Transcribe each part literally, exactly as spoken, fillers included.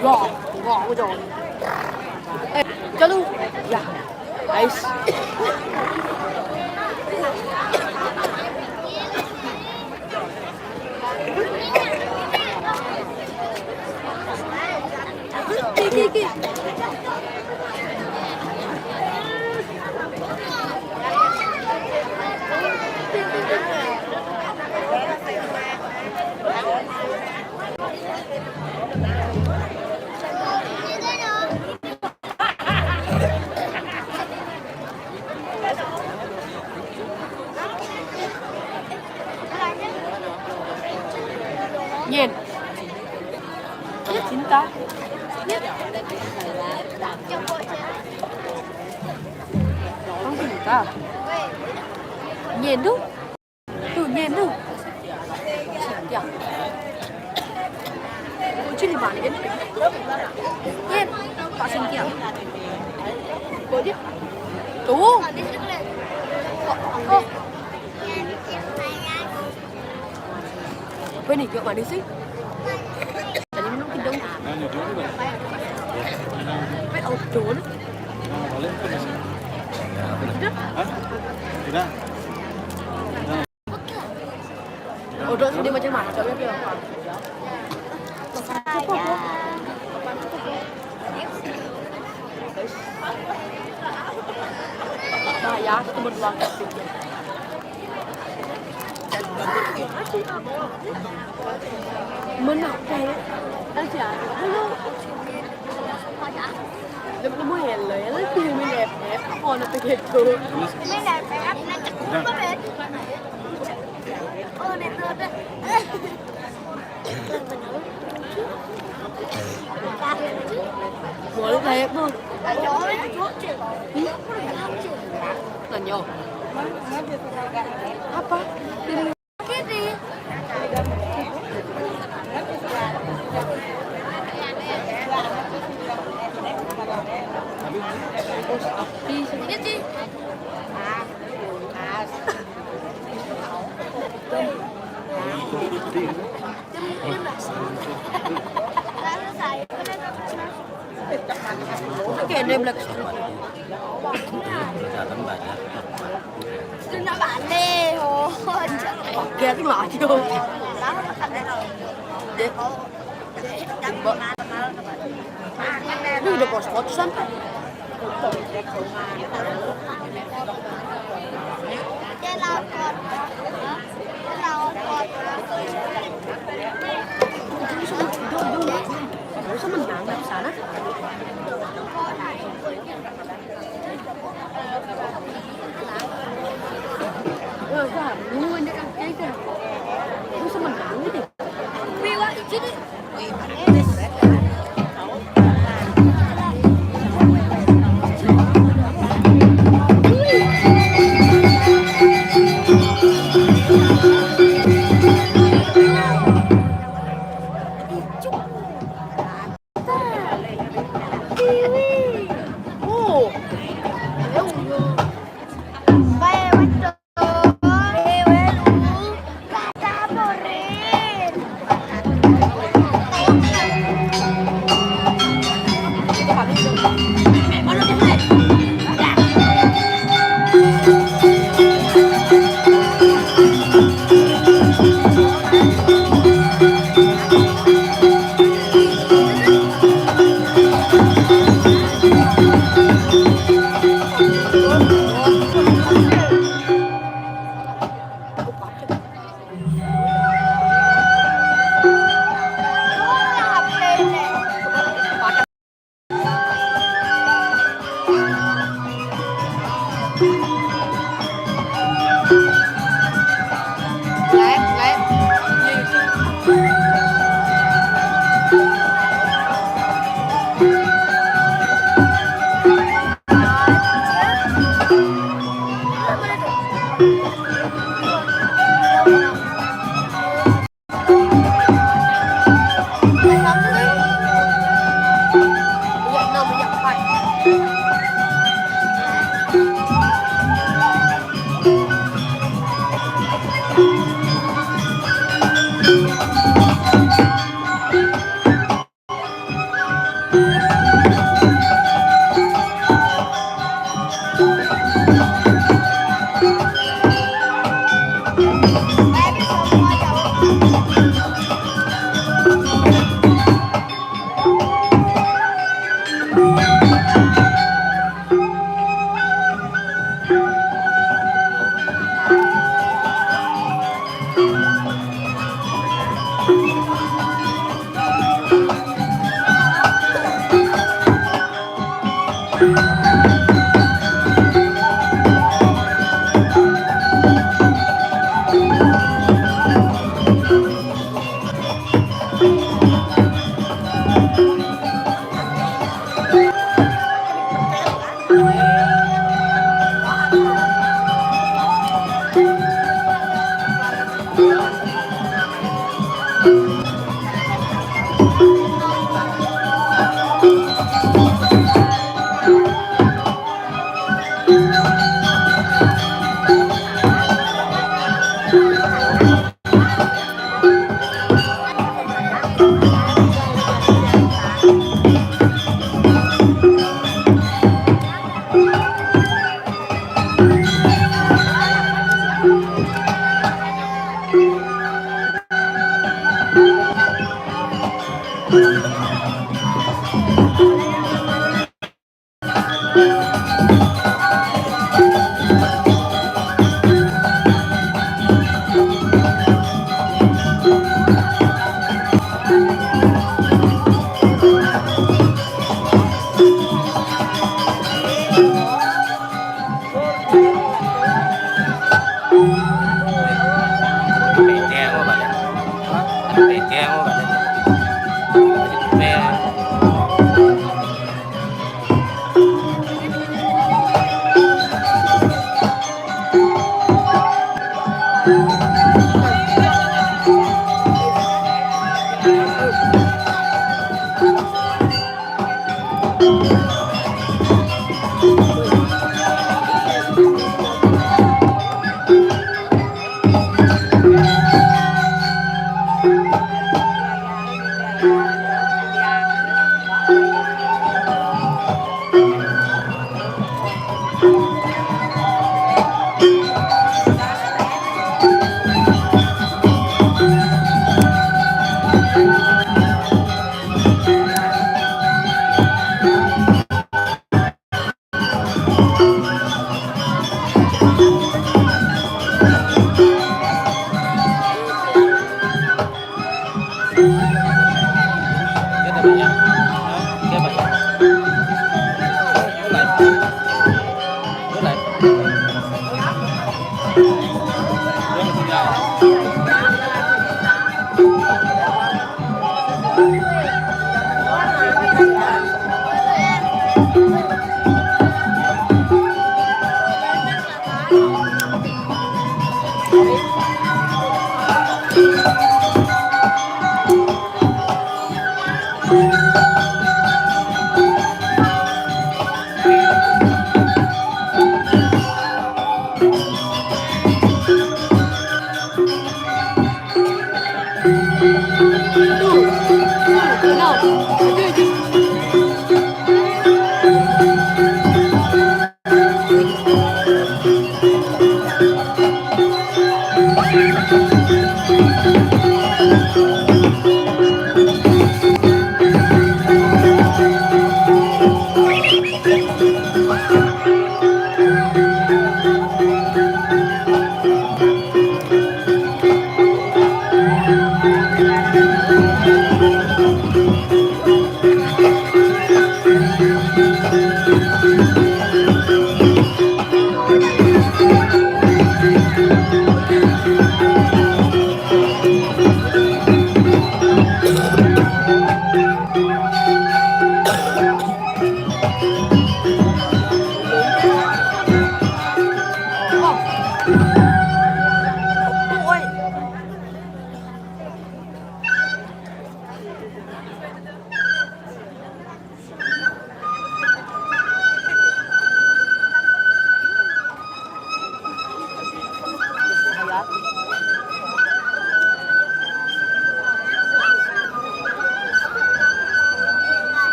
Wow, wow, wow. Eh, चलो। या। Guys. Nyen. Cinta. Không Cinta. Nyen tu. Tu, Nyen tu. Cynthia. Kok Cynthia ni kan? Nyen. Tak Cynthia. Kok dia? Tu. Kok, kok. Apa ni? Kok mana sih? Tadi minum kidong. Wait, outdoor. Hah? Tidak. Odok sudah macam-macam ya, Pio. Bahaya, satu berdua. Mana? Aja. Halo. Nemu hello, hello, sih, main F F. Apa nak pergi tu? Main F F, nak cek apa, Ben? Oh, net tu ada. Mulut saya pun. Tanya. Apa? Oke, ini Black Street. Sudah nak balik. Oh, dia tu lah dia. Ini udah polos-polos sampai. Bisa menang di sana.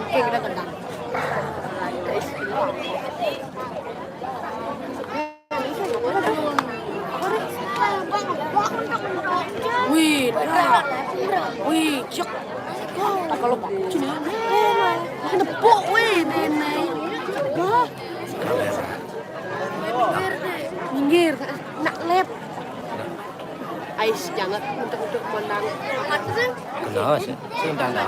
Oke, kita kentang. Wih, dah. Wih, cek. Kalau cuma makin nepuk, wih, nenek. Wah. Minggir, nak lep. Ais jangan untuk untuk menang. Kenapa sih? Sing tanda.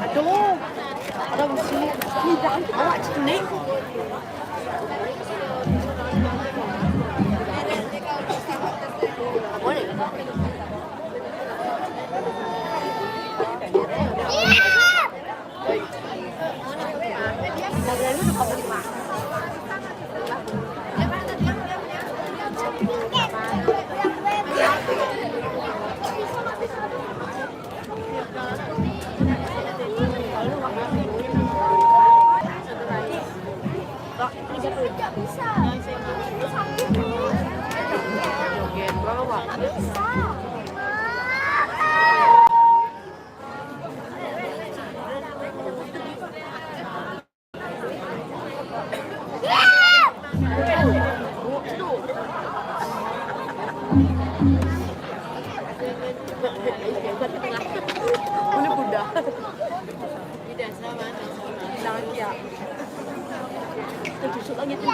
Aduh, ada musuh. Tidak, awak cenik. Boleh. Tidak bisa. Ini sakit, nih. Joget, bawa. Nggak bisa. Ini Bunda. Tidak sama, sama. Jangan kia. Tusuk lagi tu.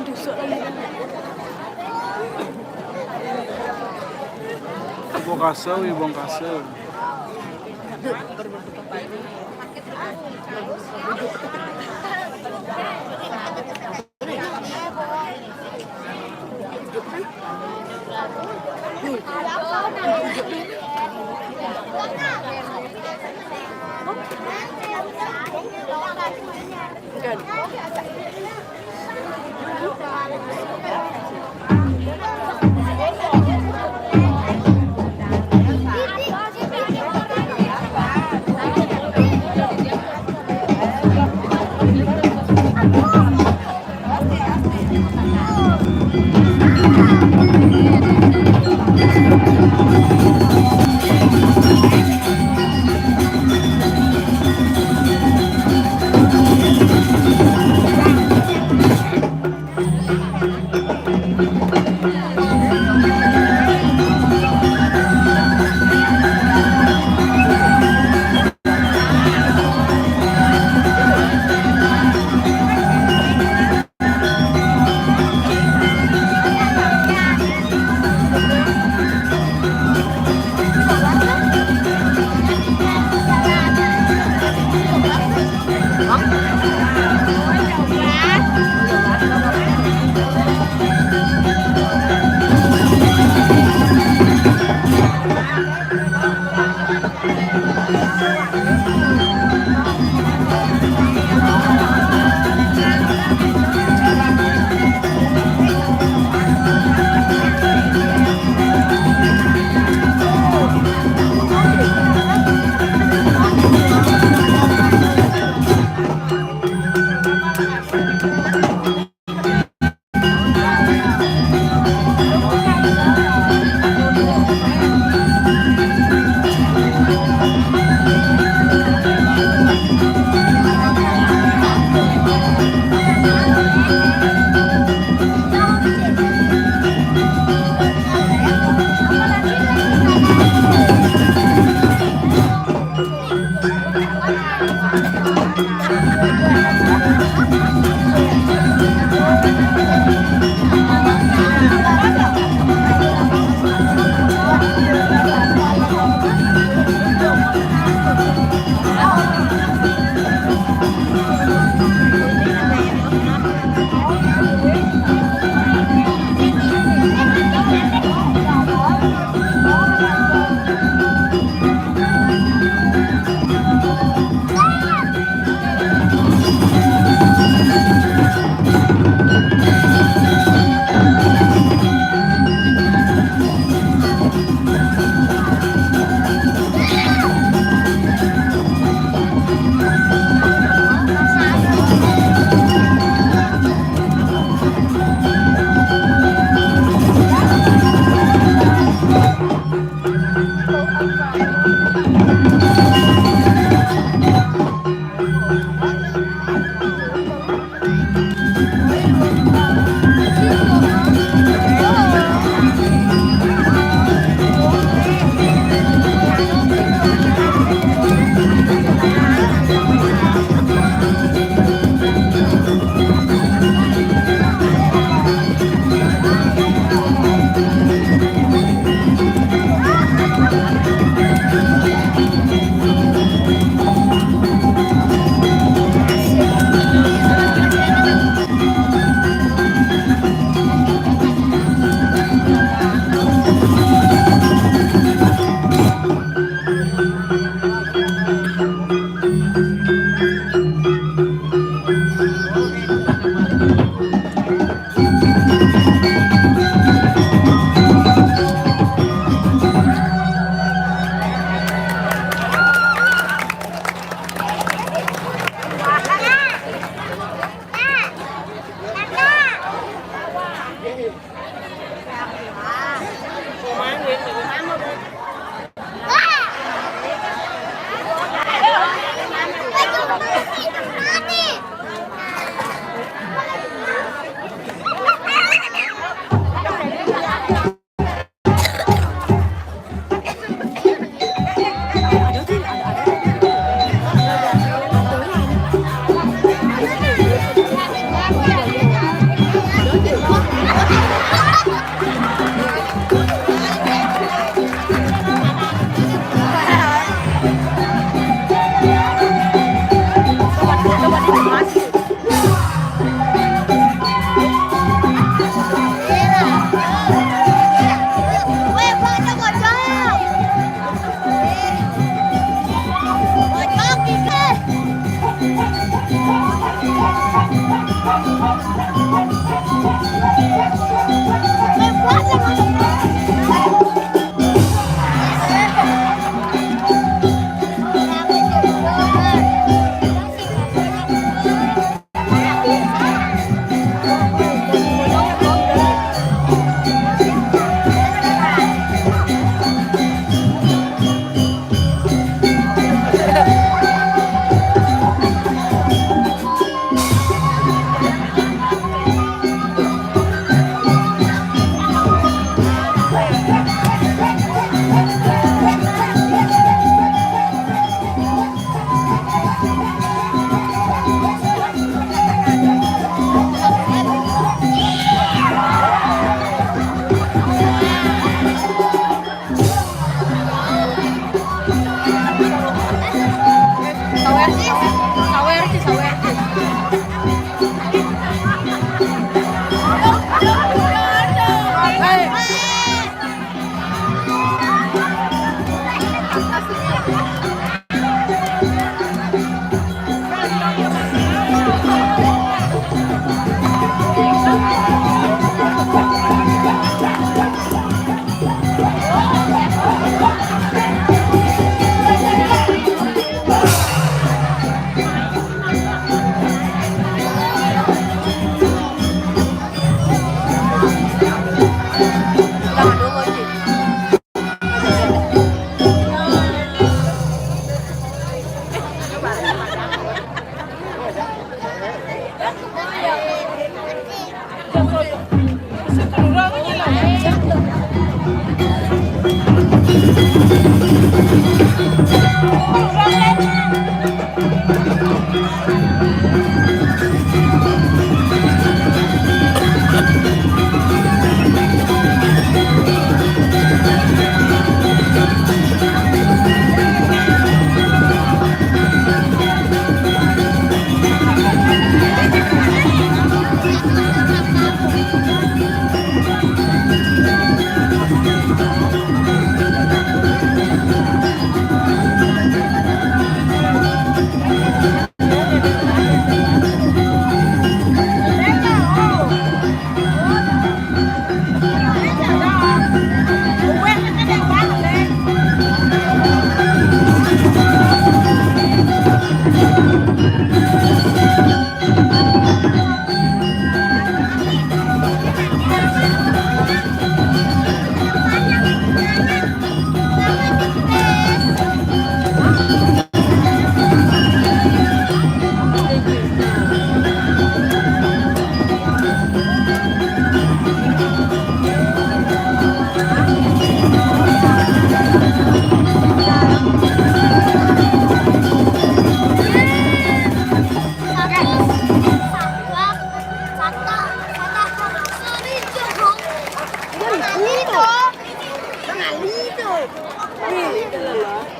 Tusuk lagi. Ibu kasar, ibu kasar.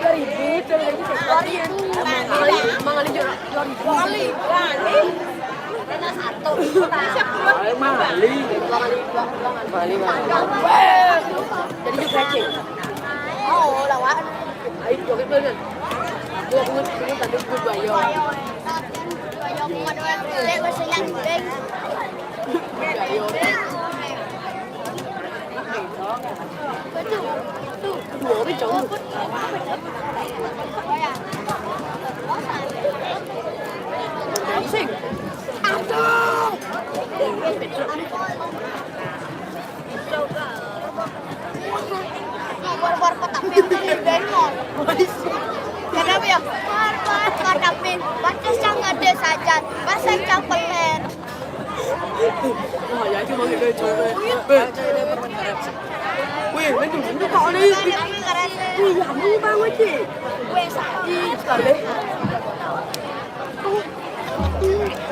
Dua ribu, dua ribu. Mang Ali, Mang Ali juara, dua ribu. Mang Ali, Mang Ali. Mang Ali. Mang Ali, Mang Ali. Jadi juga, Cik. Oh, lawan. Ayo, joget dulu, Nan. Gua pungut, pungut, tapi gua bayar. Bayar. Sing. Aduh. Kenapa ya? Batas yang ada saja, pasang capelan. Wah, ya, cuma gitu, cuma. Weh, weh, itu, itu kok ada itu. Wih, ya, ini banget sih. Weh, sakit sekali.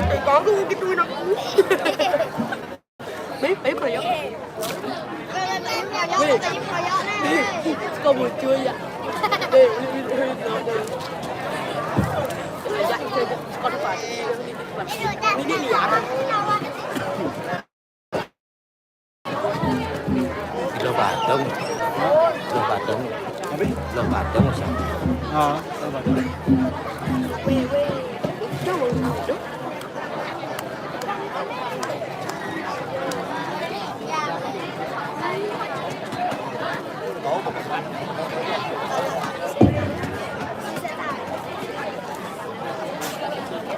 Eh, kamu gituin aku. Baik, baik, Bro, ya. Weh, weh, suka muncul ya. Weh, weh, weh, weh, weh. Ya, itu aja. Suka lupa. Ini dia. Gilo Badung. Gilo Badung. Apa? Gilo Badung, siapa? Oh, Gilo Badung.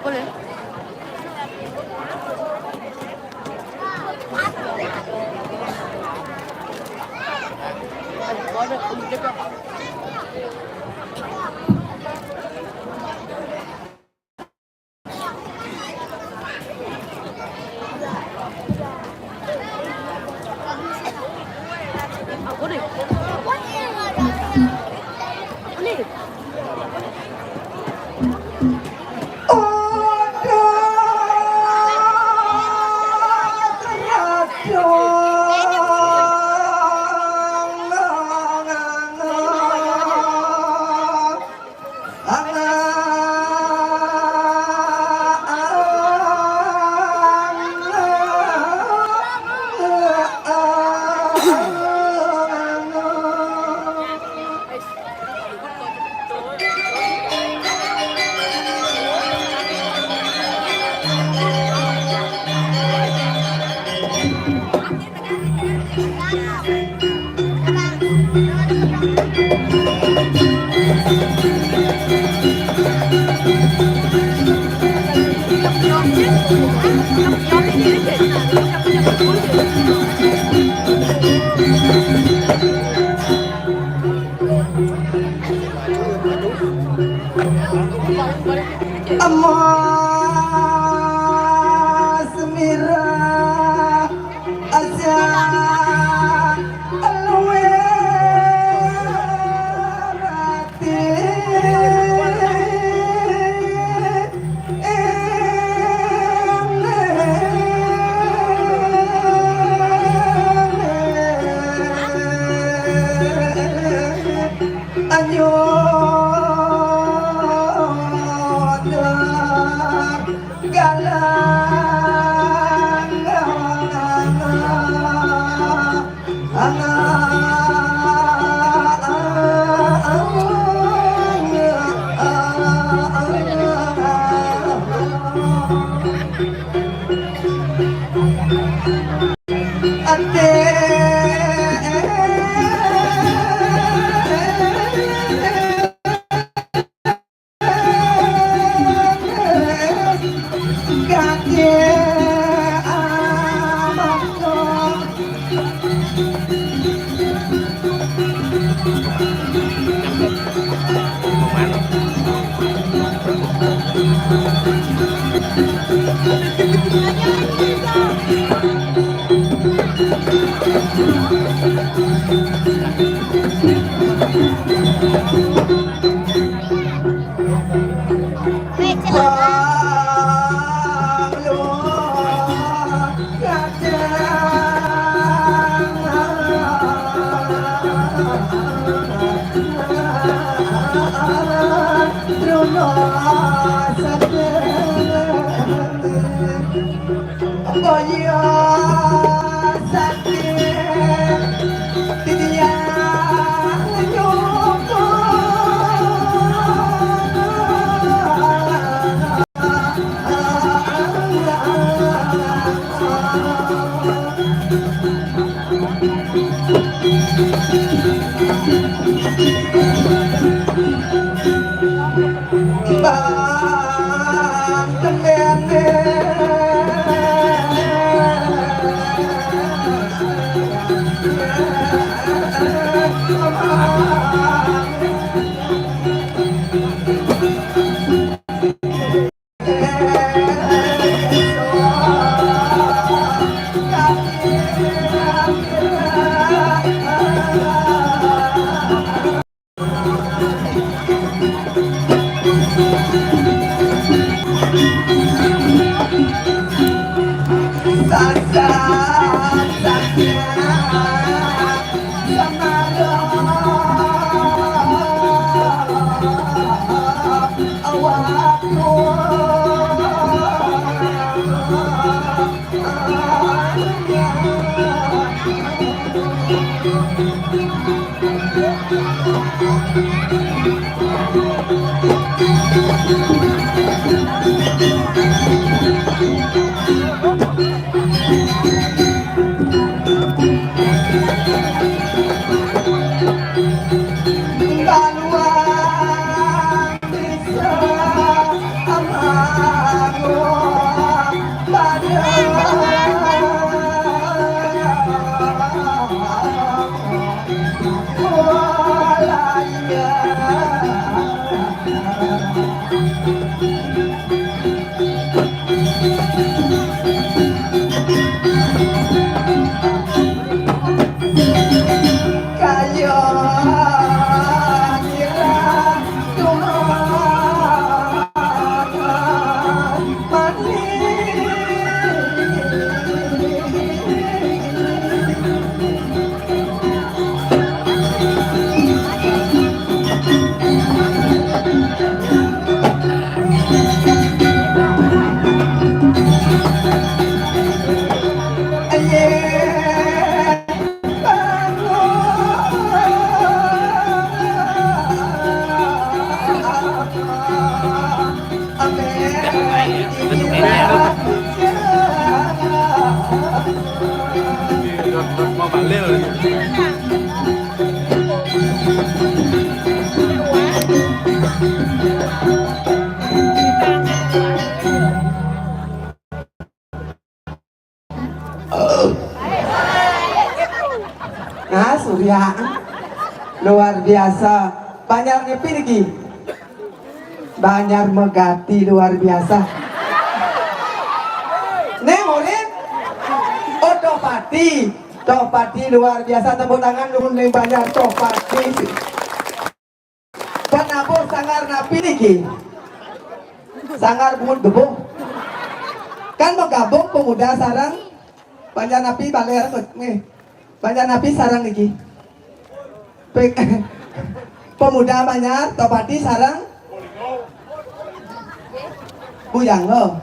Boleh. Emas merah aja luwe rati. Anyo galang. Nah, Surya. Luar biasa. Banjar ngepi niki. Banjar Megati luar biasa. Nih, murid. Oh, Tohpati. Tohpati luar biasa. Tepuk tangan dulu nih, Banjar Tohpati. Penabuh sanggar napi niki? Sanggar bungut gebuh. Kan mau gabung pemuda sareng Banjar napi, balik nih. Banjar napi sareng niki? Pe-, pemuda Banjar Tohpati sareng Bujangga.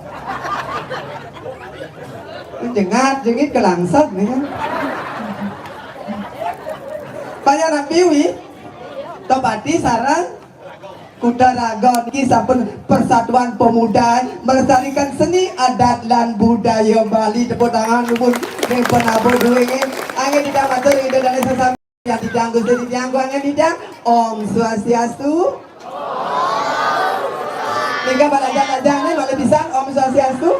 Jengat, jengit kelangsat nih kan. Banjar napi, wi? Tohpati sareng Kuta Raga niki sampun Persatuan Pemuda melestarikan seni adat lan budaya Bali. Tepuk tangan nuwun ring penabuh duwé nggih. Anggén titiang matur ring Ida Dané sesami. Titiang Gusti, titiang kuangan titiang. Om Swastiastu. Nika pada ajak-ajak nih, malih pisan Om Swastiastu.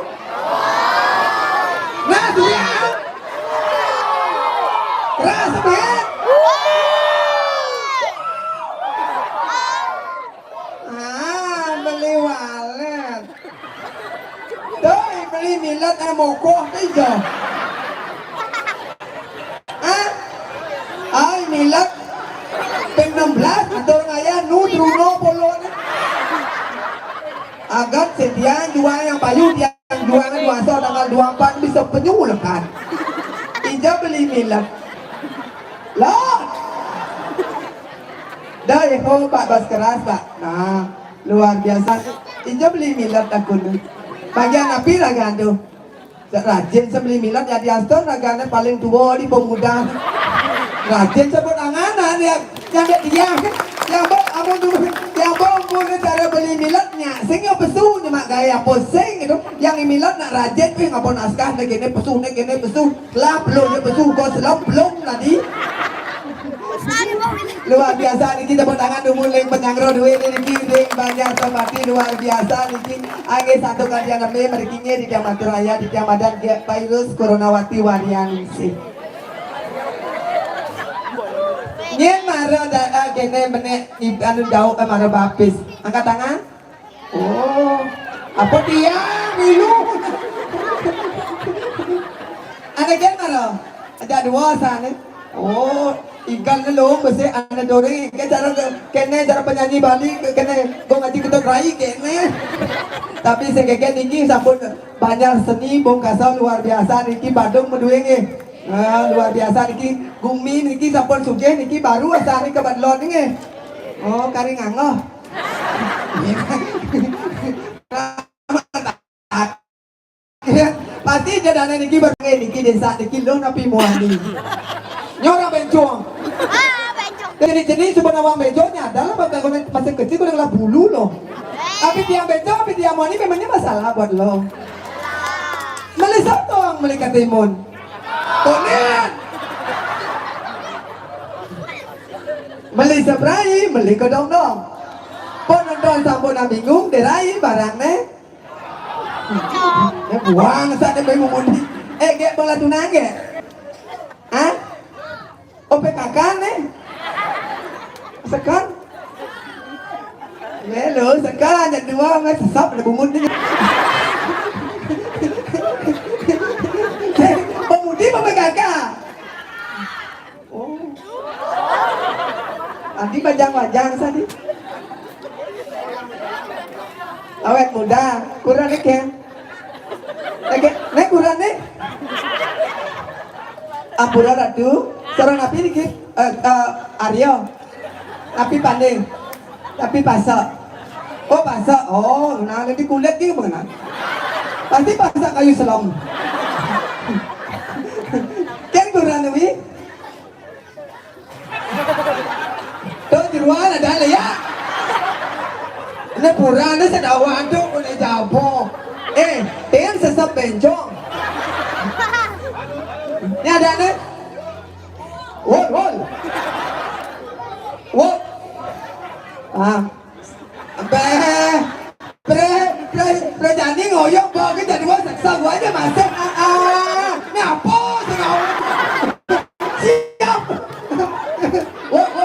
Nah, titiang. Keras, ya. Ah, beli walet. Doi, beli milet, eh, mokoh, ijo. Ah? Ai, milet. Ping enam belas, atur ngayah, nu, Truno, Polo, nih. Agat, setian, jual yang payu, tiang jual, jual, so, tanggal dua empat, bisa penyulukan. Ijo beli milet. Loh. Dah, ya, kok, Pak, bas keras, Pak. Nah, luar biasa. Ijo beli milet aku tuh. Bagian napi ragan tuh? Rajin sembeli milet ya diaston ragané paling tua di pemuda. Rajin sebut anganan ya. Yang dia, yang bok amun dulu, yang bok amun cara beli milet nya. Sing yang pesu nih mak gaya pusing itu. Yang milet nak rajin, wih, ngapa naskah nih gini pesu, nih gini pesu. Lah, belum dia pesu, kok selam belum tadi. Luar biasa niki, tepuk tangan dulu ring penyangro duit niki, ring Banjar Tohpati, luar biasa niki. Anggé satu kalian nami mriki nggih, titiang matur ayah, titiang madan nggih virus coronawati varian sih. Nggih mara da-, ah, kéné menék ib-, anu jauh, eh, mara bapis. Angkat tangan. Oh, apa tiang milu? Ada game lo? Ada dua sana. Oh, ikan ne lung besik ane dore, ke cara ke, kene cara penyanyi Bali, ke, kene gong Haji Ketut Rai kene. Tapi sing keke niki sampun banyak seni bongkasa luar biasa niki Badung meduwe nggih. Ah, luar biasa niki, gumi niki sampun sugih niki baru asa niki badlon nggih. Oh, kari ngangoh. Pasti jadane niki baru nggih niki desa niki lho napi muani. Nyora bencong. Ah, bencong. Jadi jenis sebenarnya bencong nyadar lah bakal kena masa kecil kena lah bulu loh. Tapi tiang bencong, tapi tiang muani memangnya masalah buat lo. Meli sotong, meli ketimun. Tonen. Meli seberai, meli kedong-dong. Pon nonton sampun bingung, derai barang ne. Ya buang sak de bingung undi. Eh, gek bola tunang gek. Hah? O P K K ne? Sekar? Melo, sekar aja dua, nggak sesap ada bungut ni. Pemudi O P K K. Oh. Adi bajang-bajang tadi. Awet muda, kurang ni ken. Lagi, ni kurang ni. Ampura Ratu, seorang napi ni ke? Eh, eh, Aryo. Napi pandai. Napi pasak. Oh, pasak. Oh, nah nanti kulit ke mana? Pasti pasak kayu selom. Ken kurang ni. Tu jeruan ada le ya. Ni pura ni sedawa tu kena jabo. Eh, ten sesep bencong. Ni ada ni. Wol, wol. Wol. Ah. Be. Pre, pre, pre jani ngoyok bawa ke jadi wong seksa gua aja masuk. Ah, ah. Ni apa tu kau? Siap. Wo, wo.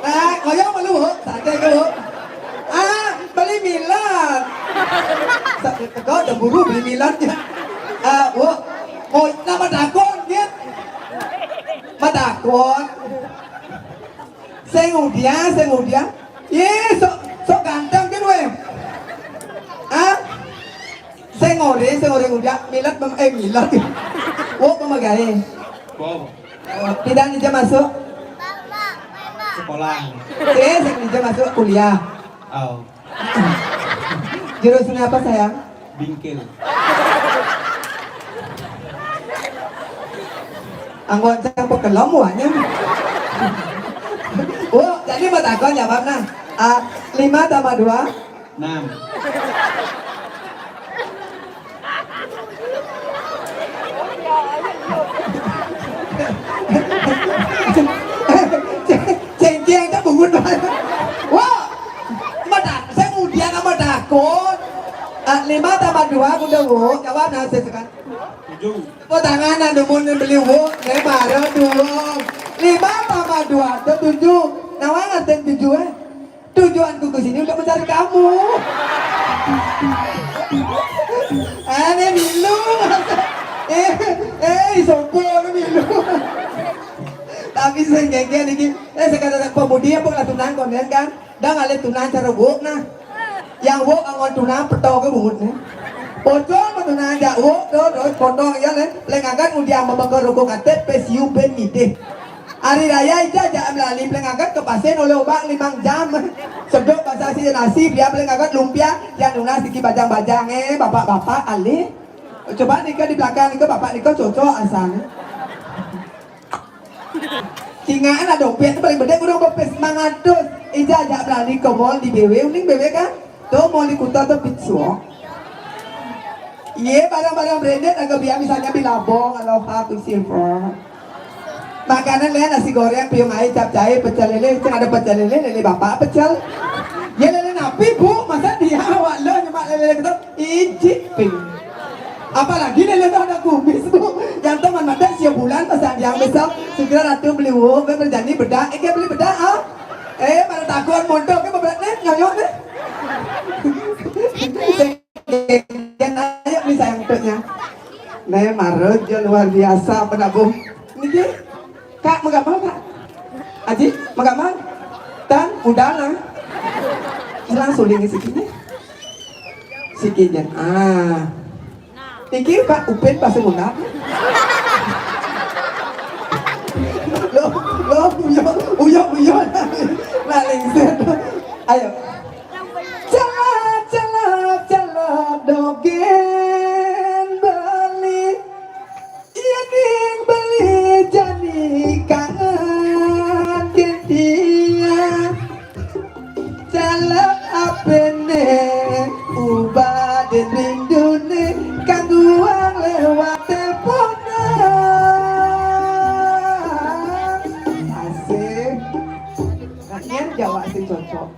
Eh, ngoyok malu, wo. Santai ke, wo. Ah, beli milan. Sa-, kau dah buru beli milan je. Ah, wo. Oh, nama dakon, gitu. Madakon. Sing udia, sing udia. Ye, sok, sok ganteng kan weh. Ah? Sing ore, sing ore udia, milat pem-, eh, milat. Wo pemagae. Wow. Oh, tidak nija masuk. Sekolah. Eh, sing nija masuk kuliah. Oh. Jurusnya apa, sayang? Bingkil. Anggo cang pekelom wanya. Oh, jadi mau takon jawab nah. Ah, lima tambah dua? Enam. Cengkeh aja bungut. Wah, madak, saya kemudian sama takut. Ah, lima tambah dua, udah, Bu. Jawab nasi sekarang. Tujuh. Tepuk tangan, ada mun beli, Bu. Saya marah dong. Lima tambah dua, itu tujuh. Nawa ngerti tujuh, eh? Tujuanku ke sini untuk mencari kamu. Aneh milu. Eh, eh, sopo lu milu. Tapi sing keke niki, eh, sekadar pemudi apa lah tunang konen kan? Dah ngalih tunang cara wuk nah. Yang wuk angon tunang peto ke bungut nih. Pocong mah tunang jak wuk, terus, terus potong ya le. Leng angkat ngudiang membakar rokok katet, pesiu ben ngidih. Hari raya ija jak melali pelengagak ke pasir oleh obak limang jam. Sedok basah si nasi, biar pelengagak lumpia, yang nunas diki bajang-bajang, eh, bapak-bapak, alih. Coba nika di belakang nika, bapak nika cocok asal. Kingaan ada dompet tu paling bedek udah bepes mangatus. Ija jak melali ke mall di B W, uning B W kan? Tu mall di kuta tu pizza. Ye, barang-barang branded agak biar misalnya Billabong, Aloha, Quicksilver. Makanan lain nasi goreng, piung air, capcay, pecel lele, cing ada pecel lele, lele bapak pecel. Ya lele napi, Bu? Masa dia awak lo nyemak lele gitu? Ijik ping. Apalagi lele tu ada kumis, Bu. Yang teman mata siap bulan pasang dia besar. Segera ratu beli wo, berjani bedak, eh beli bedak ah. Eh, mana takut montok ke bebedak ni, nyoyok ni. Jan ayo ni sayang tok nya. Neh marut je luar biasa penabuh. Niki. Kak, menggambar, Kak? Aji, menggambar? Tan, udah lah. Hilang suling sikitnya. Sikitnya. Ah. Iki Pak Upin pasti ngundang. Lo, lo, uyo, uyo, uyo. Nah, lengser. Ayo. Celap, celap, celap, dogén beli. Iya, ding beli jani kangen dia. Celap apene ubah den rinduné kangguang lewat teleponan. Asik. Nah, yen Jawa sing cocok.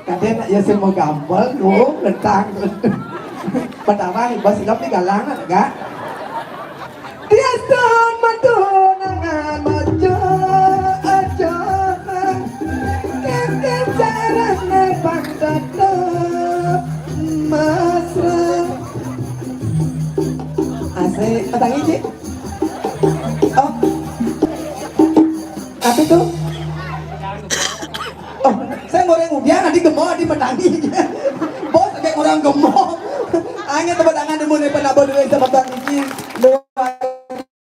Kadén nak ya semua gambel, dong, lentang. Pertama, bos ilok di galang, enggak? Tiasan madu nangan mojo aja. Keke carane bang tetep mesra. Asik, petang iki. Oh. Apa itu? Oh, saya goreng ubian, nanti gemo, nanti petani. Bos, kayak orang gemo. Hanya tepuk tangan dulu nih, penabur duit sama petani. Luar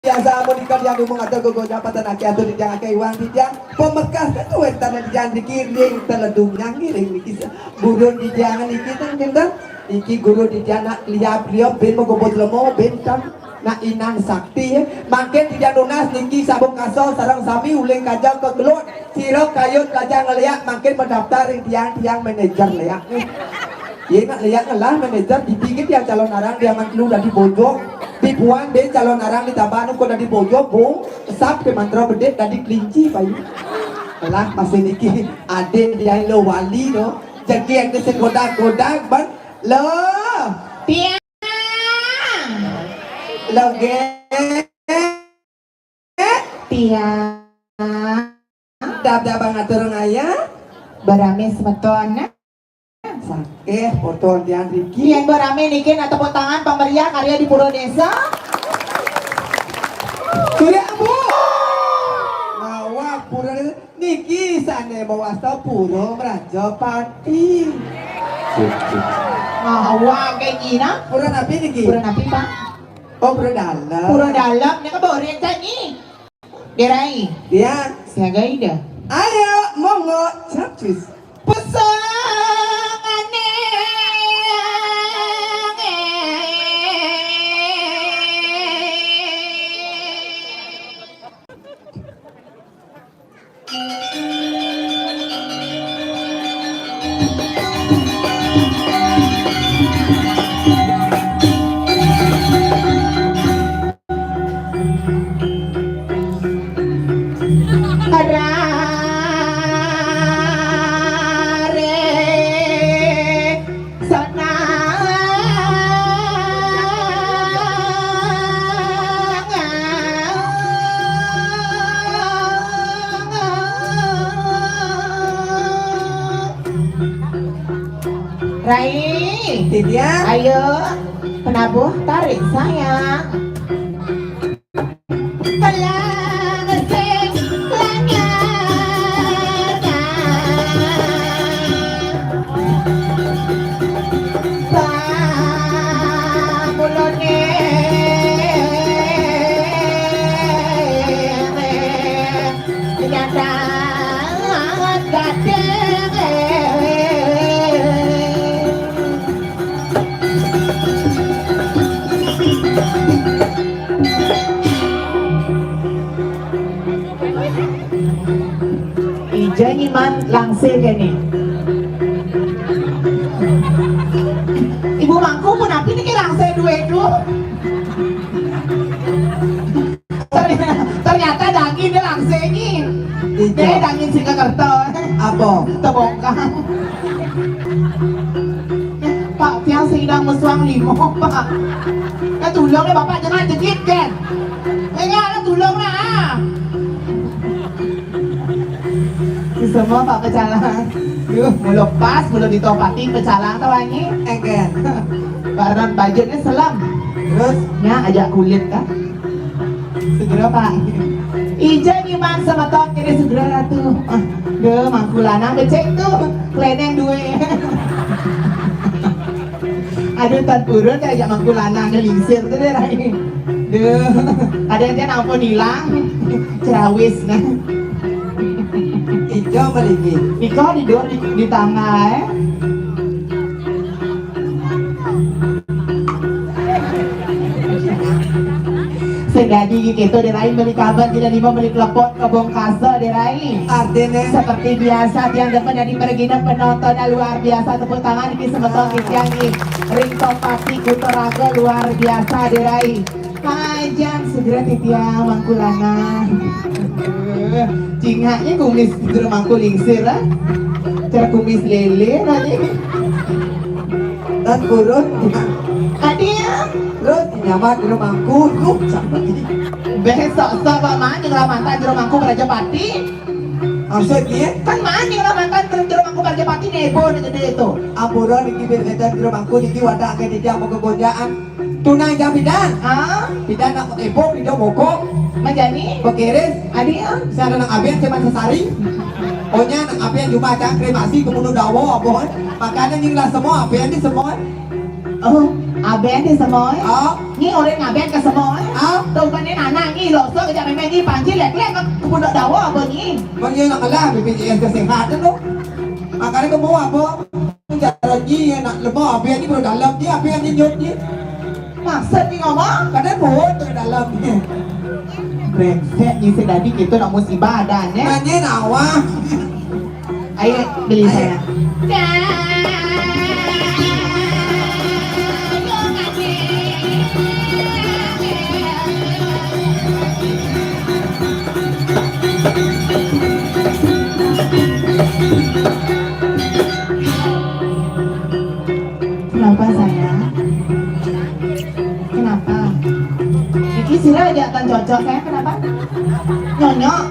biasa, mau dikali yang ngomong atau gogo dapat anak atau di jangan kayak uang di jang. Pemekas itu wetan di jang dikiring, teledungnya ngiring di kisah. Burung di jangan di kita, kita. Iki guru di jang nak liap-liap, bin mau gobot lemo, bin tam. Nak inang sakti, ya. Makin tidak nunas niki sabuk kasau sarang sami uling kaja ke gelut. Sira kayun kaja ngeliak makin mendaftar ring tiang-tiang manajer liak nih. Ye nak liak ngelah manajer dipikir tiang calon arang dia man telu dadi bojo. Dibuang deh calon arang ditambah anu kok dadi bojo, bung, sap ke mantra bedit dadi kelinci payu. Lah masih niki ade dia lo wali no. Jadi yang ke sekodak-kodak ban lo. Tiang. Lo ge. Tiang. Dap-dap ngatur ngaya. Barame semeton. Sakeh foto tiang riki. Yen barame niki nak tepuk tangan pameriah karya di Pura Desa. Surya Bu. Ngawak Pura Desa. Niki sane mawasta Pura Mrajapati. Sip, sip. Ngawak kayak gini. Pura napi niki? Pura napi, Pak? Oh, Pura Dalem. Pura Dalem, nika boren tadi. Gerai. Ya. Siaga ida. Ayo, monggo, capcus. Pesangane. Arare senang. Rai. Didia. Ayo, penabuh tarik sayang. Telah ngesek langgar. Pamulone. Kenyataan gading. Ija nyiman langse kene. Ibu mangku pun api niki langse duwe itu. Ternyata, ternyata daging dia langsing ni. Iya. Dia daging Singkakerta. Apa? Tebongkang. Pak, tiang sidang mesuang limo, Pak. Ya, tolong lah, Bapak, jangan jegit, kan? Ya, ya, tolong lah. Semua Pak pecalang. Yuh, mula pas, mula ditopati pecalang tau anyi. Enggak. Barang budgetnya selam. Terus? Ya, ajak kulit, kan? Segera, Pak. Ija nyiman semeton kene segera Ratu. Ah, deh, mangku lanang becek tuh. Kleneng duwe. Aduh, tan purun kayak mangku lanang lingsir tuh deh, Rai. Duh, ada yang ampun hilang. Cerawis nah. Ijo meligi. Iko di, di, di tangah, eh. Sing dadi gitu deh, Rai, beli kabar, tidak lima beli telepon ke Bongkasa deh, Rai. Artinya? Seperti biasa, tiang depan dari pergi penonton luar biasa, tepuk tangan di semeton di tiang di Ring Topati Kutoraga luar biasa deh, Rai. Ajan segera titiang mangkulana. Cingaknya kumis jero mangkul lingsir, ah. Cara kumis lele, nanti. Dan turun. Tadi ya. Terus nyamar jero mangkul, duh, sampai ini. Besok sama mana ngelamatan jero mangkul Raja Pati? Maksudnya? Kan mana ngelamatan jero mangkul Raja Pati nebo nih gede itu. Ampura niki beda jero mangkul niki wadah ke tidak mau kegonjaan. Tunai jam pidan. Ah? Pidan nak epok, pidan bokok. Manjani? Bekeris. Adi, ah? Saya ada nang abian cuma sesari. Onya nang abian cuma cang kremasi ke bunuh dawa, apa, eh? Makanya nying lah semua, abian di semua, eh? Oh, abian di semua, eh? Ah? Ni orang abian ke semua, eh? Ah? Tuh kan ni anak ni, losok kerja memang ni, panci lek-lek ke bunuh dawa, apa ni? Mana nak lah, B P J S kesehatan tu. Makanya kamu apa? Cara ni nak lemah, abian ni baru dalam ni, abian ni nyut ni. Maksud ni ngomong? Kadang perut tu dalam ni. Brengsek ni sedadi kita nak musibah dan ya. Nanya nawa. Ayo beli saya. Kenapa sayang? Kenapa? Iki sira aja akan cocok, sayang, kenapa? Nyonyok.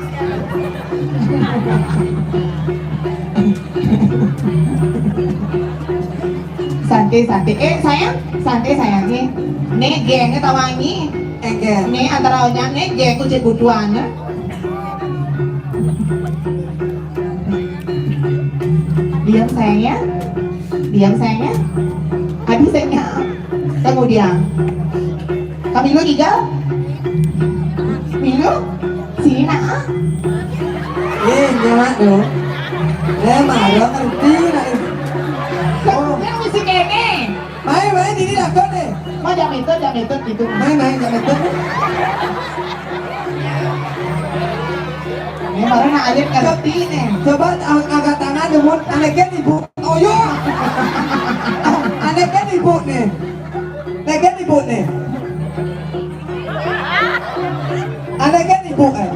Santai, santai. Eh, sayang, santai, sayang, nih. Nih gengnya tawangi. Enggak. Nih antara onyang nih geng kucing butuan. Diam sayang ya. Diam sayang ya. Habis sayang ya. Kemudian kami lu tiga. Milu sini nak. Eh, nyawa dong. Eh, marah ngerti nak. Oh. Yang mesti kene. Main, main, ini lakon deh. Mau jam itu, jam itu gitu. Main, main, jam itu. Ini baru nak alit ngerti nih. Coba ang-, angkat tangan dulu, anekin ibu. Oh iya. Anekin ibu nih. Anekin ibu nih. Anekin ibu eh.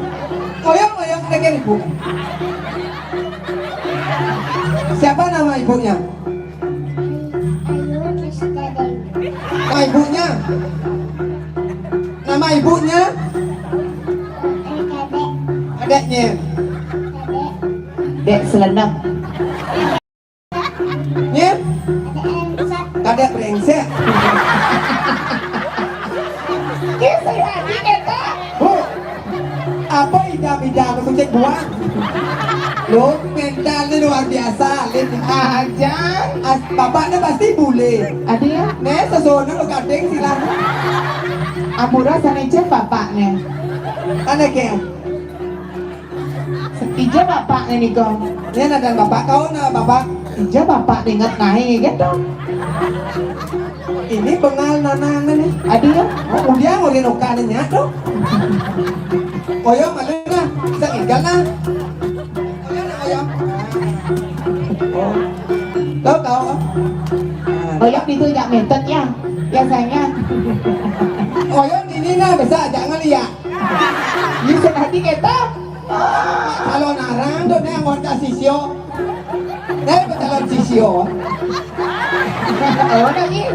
Oh iya, oh iya, anekin ibu. Siapa nama ibunya? Nama ibunya? Nama ibunya? Adeknya. Dek selenap. Nya? Kadek brengsek. Ki sing adi keta. Bu, apa idam-idam kucing buang? Lo, mentalnya luar biasa, Lin. Aja. As-, bapaknya pasti bule. Ada ya? Nih, sesono lo kadeng silang. Ampura sanicen bapaknya. Aneh ke? Ija bapak nih kong. Ini ada bapak kau nah bapak. Ija bapak inget naik gitu. Ini bengal nanang nih. Adi ya. Oh, udah ngori nuka nih nyatu. Koyo malu nah. Bisa tinggal nah. Koyo nah koyo. Oh. Tahu tahu. Koyo itu jak metet ya. Biasanya. Koyo ini nah bisa jangan lihat. Bisa tadi kita. Calon arang tuh nih anggota sisio. Nih calon sisio. Oh, lagi.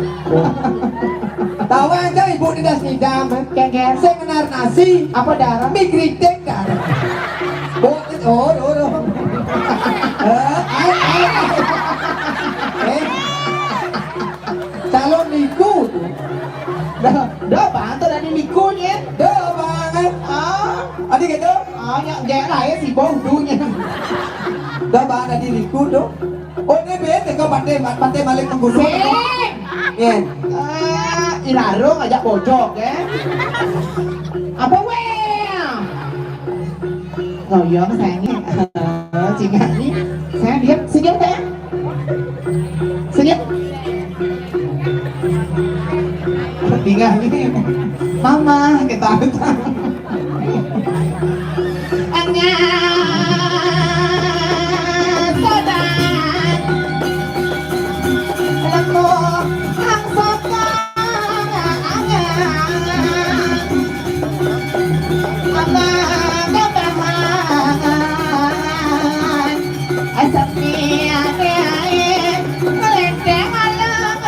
Tahu aja ibu di das ngidam. Kengkeng. Saya kenal nasi. Apa darah? Mie kritik darah. Bu, oh, oh, oh. Eh, eh, eh. Eh. Calon niku. Dah, dah bantu dari nikunya. Dah banget. Ah, nya, nya lah, eh, si bau dunya. Dah, bah, ada diriku tu. Oh, ni bete kau patai, patai balik ke gunung. Sing. Yen. Ah, irarung ajak bojok, eh. Apa weh? Goyong sayangnya. Cingak ni. Sayang, diam, senyum, sayang. Senyum. Tinggal ni. Mama, kita. Anya sodan. Lemu ang sokan. Abang kebahan. Asap ni ade ae. Melenteng alam.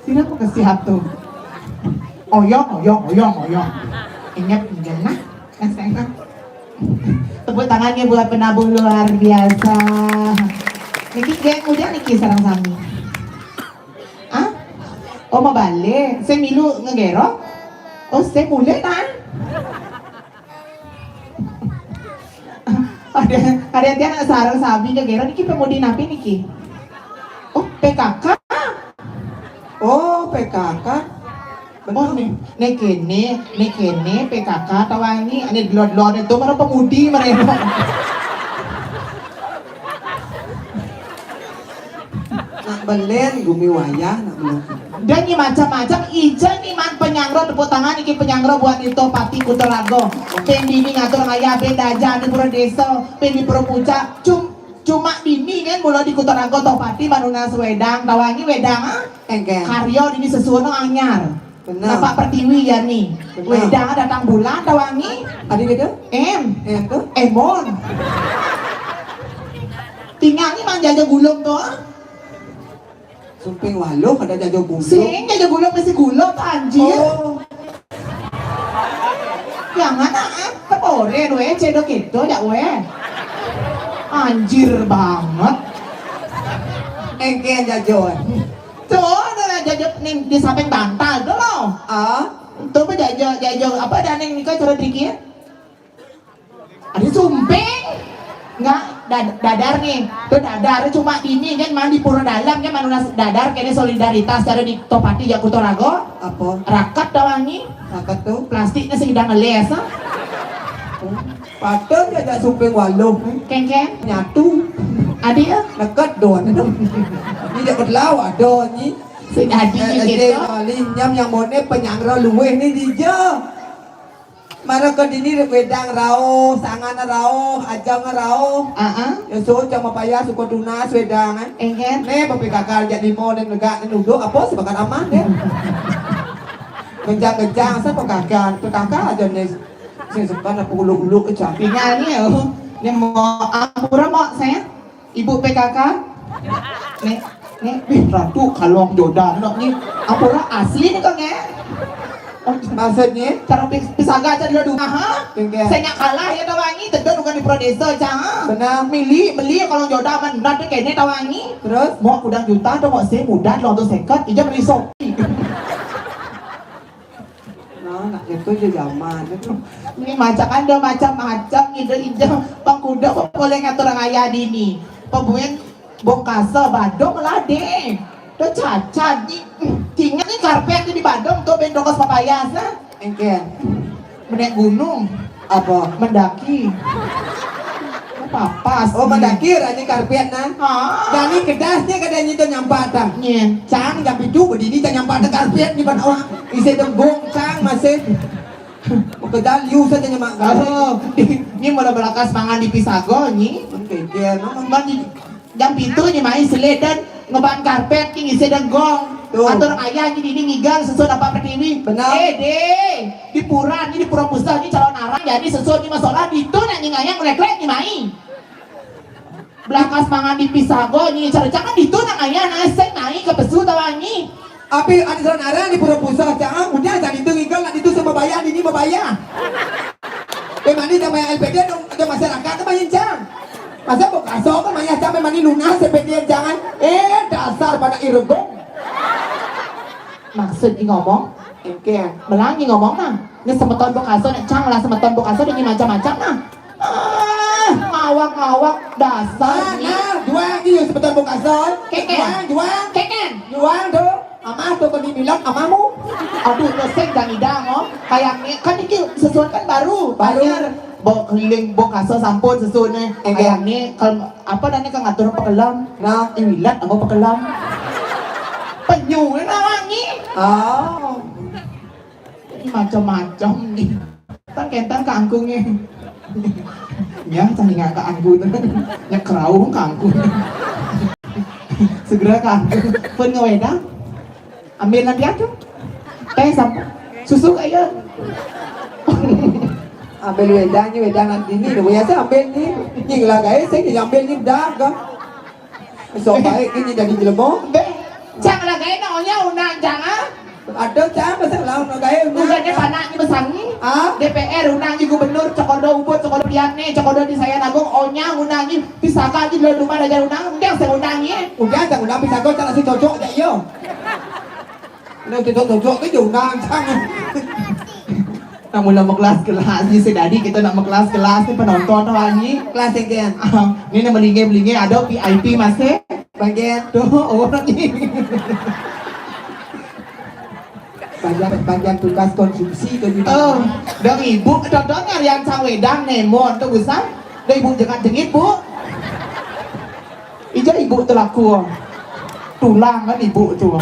Sira kok kesihat tuh. Oyong, oyong, oyong, oyong. Ingat, ingat nah. Tepuk tangannya buat penabuh luar biasa. Niki geng udah niki sareng sami. Ah? Oh, mau balik. Saya milu ngegero. Oh, saya mulai kan? Ada, ada yang tiang sareng sami ngegero niki pemudi napi niki? Oh, P K K. Oh, P K K. Oh, nih, nih kene, nih kene P K K tawangi, nih delod-delod itu mara pemudi mereka. Nak belen gumi wayah, nak belen. Dan ni macam-macam, ija ni man penyangro, tepuk tangan iki penyangro buat Nito Pati Kutorago. Pen dini ngatur ngaya, pen daja di pura desa, pen di pura puncak, cum- Cuma bini kan mula di Kutorago Tohpati manunas wedang, tawangi wedang, ah? Engke. Karyo dini sesuono anyar. Bener. Napak pertiwi ya ni. Bener. Wedang datang bulan, tawangi. Adi gitu? Em. Em tuh? Emon. Tinggal ni mang jaja gulung tuh, ah? Sumping waluh ada jaja gulung. Sing jaja gulung mesti gulung tuh anjir. Oh. Yang mana, ah? Kepore doe, cedok itu, jak we. Anjir banget. Engke jajo. Tuh, ada jajo nih di samping bantal tuh loh. Ah? Tuh apa jajo, jajo apa ada ning nika cara dikit? Ada sumping. Enggak, dad- dadar nih. Tuh dadar cuma ini kan mandi pura dalam kan manunas dadar kene solidaritas cara di Tohpati Jakuto Rago. Apa? Rakat tawangi. Rakat tuh? Plastiknya sing udah ngeles, ah. Patut ya jak sumping waluh. Kengkeng. Nyatu. Adi ya? Dekat doang. Ini dekat lawa doang ni. Sing adi eh, gitu. Nyam yang mone penyangro luweh ni dija. Mara ke dini wedang rauh, sangan rauh, ajang rauh. Heeh. Ya so jang mapayah suka tunas wedang, eh. Engen. Ne P K K jak limo ne negak ne nuduk apa sebakat aman ne. Gejang-gejang sa P K K, P K K aja ne. Sing sekan apa uluk-uluk ke cap. Tinggal ni oh. Ni mau ampura mau saya. Ibu P K K? Nih, nih, ih, Ratu kalong jodan nak ni. Ampura asli ni kau nge. Maksudnya? Cara pis- pisaga aja dulu dulu. Aha. Tinggal. Saya nyak kalah ya tawangi, tedon bukan di Prodesa cang. Benar. Mili, mili kalau jodan men nanti kene tawangi. Terus? Mau kudang juta atau mau saya mudah lo tuh seket, ijam risok. Nah, nak Itu je zaman itu. Ini macam ada macam-macam ide-ide. Bang Kuda kok boleh ngatur ayah dini. Pembuin bongkasa badung lade. Dah cacat ni. Tinggal ni karpet ni di badung tu ben dongkos papayas ah. Engke. Menek gunung. Apa? Mendaki. Papas. Oh, mendaki rani karpet nah. Ah. Dani kedasnya kada nyi tu nyampat tang. Nyen. Cang jam pitu berdiri tak nyampat tang karpet ni pan awak. Isi denggong cang masih. Kedal yu saja nyemak. Oh, ni mula berakas mangan di pisago ni. Mungkin dia memang Mandi jam pitu ni mai seled dan ngeban karpet ni ngisi denggong. Tuh. Atur ayah ni dini ngigal sesuai dapat pertiwi. Benar. Eh, deh. Di pura ni, di pura pusat ni calon arang jadi sesuai ni masalah di tu nak ni ngayang leklek ni mai. Belakas mangan di pisago ni cara cakap di tu nak ngayang naseng mai ke pesu tawangi. Api ada calon arang di pura pusat cakap udah jadi tu ngigal nak di tu sama bayar di ni bayar. Eh, mani dah bayar L P D dong, ada masyarakat tu main cang. Masa bongkasa kan mayah cang mani lunas L P D jangan. Eh, dasar pada iregong. Maksud ni ngomong? Engke. Melangi ngomong nah. Ni semeton bongkasa nak cang lah semeton bongkasa ni macam-macam nah. Ah, ngawak-ngawak dasar ni. Nah, juang ni semeton bongkasa. Keken. Juang, juang. Keken. Juang tu. Amah tu kami bilang amamu. Aduh, resek dan idang oh. Kayak ni kan ini sesuatu kan baru. Baru. Banyak. Bawa keliling, bawa kasar sampun sesuatu ni. Engke. Kayak ni kalau apa dah ni kan ngatur pekelam. Nah. Iwilat apa pekelam. Penyu ni nak wangi. Oh. Ini macam-macam ni. Tang kentan kangkungnya. Ya, cang ingat kangkung tu. Nya kerau kangkung. Segera kangkung. Pun ngewedang. Ambil nanti aku. Teh sampai. Susu kaya. Ambil wedang ni, wedang nanti ni. Dah biasa ambil ni. Ni lah kaya, saya ni ambil ni dah. Sok baik ini jadi jelema. Beh, cang lah gae nak onya undang cang ah. Ada cang pasal lawan nak gae undang. Undang dia panak ni besangi. Ah? D P R undang di gubernur, cokodo ubud, cokodo piak ni, cokodo di saya nagung, onya undang ni, pisaka di dalam rumah raja undang, undang saya undang ni. Undang cang undang pisaka cang nasi cocok aja iyo. Undang cocok-cocok ke je undang cang. Nak mula mau kelas-kelas ni sedadi kita nak mau kelas-kelas ni penonton tu ni. Kelas sekian. Ah, ni nak melingin-melingin ada V I P masih. Bagian. Tu, oh, ni. Bagian, bagian tugas konsumsi tu juga. Oh, dah ibu, dah dah nyarian sang wedang nemon tu busan. Dah ibu jangan jengit, Bu. Ija ibu tu laku. Tulang kan ibu tu.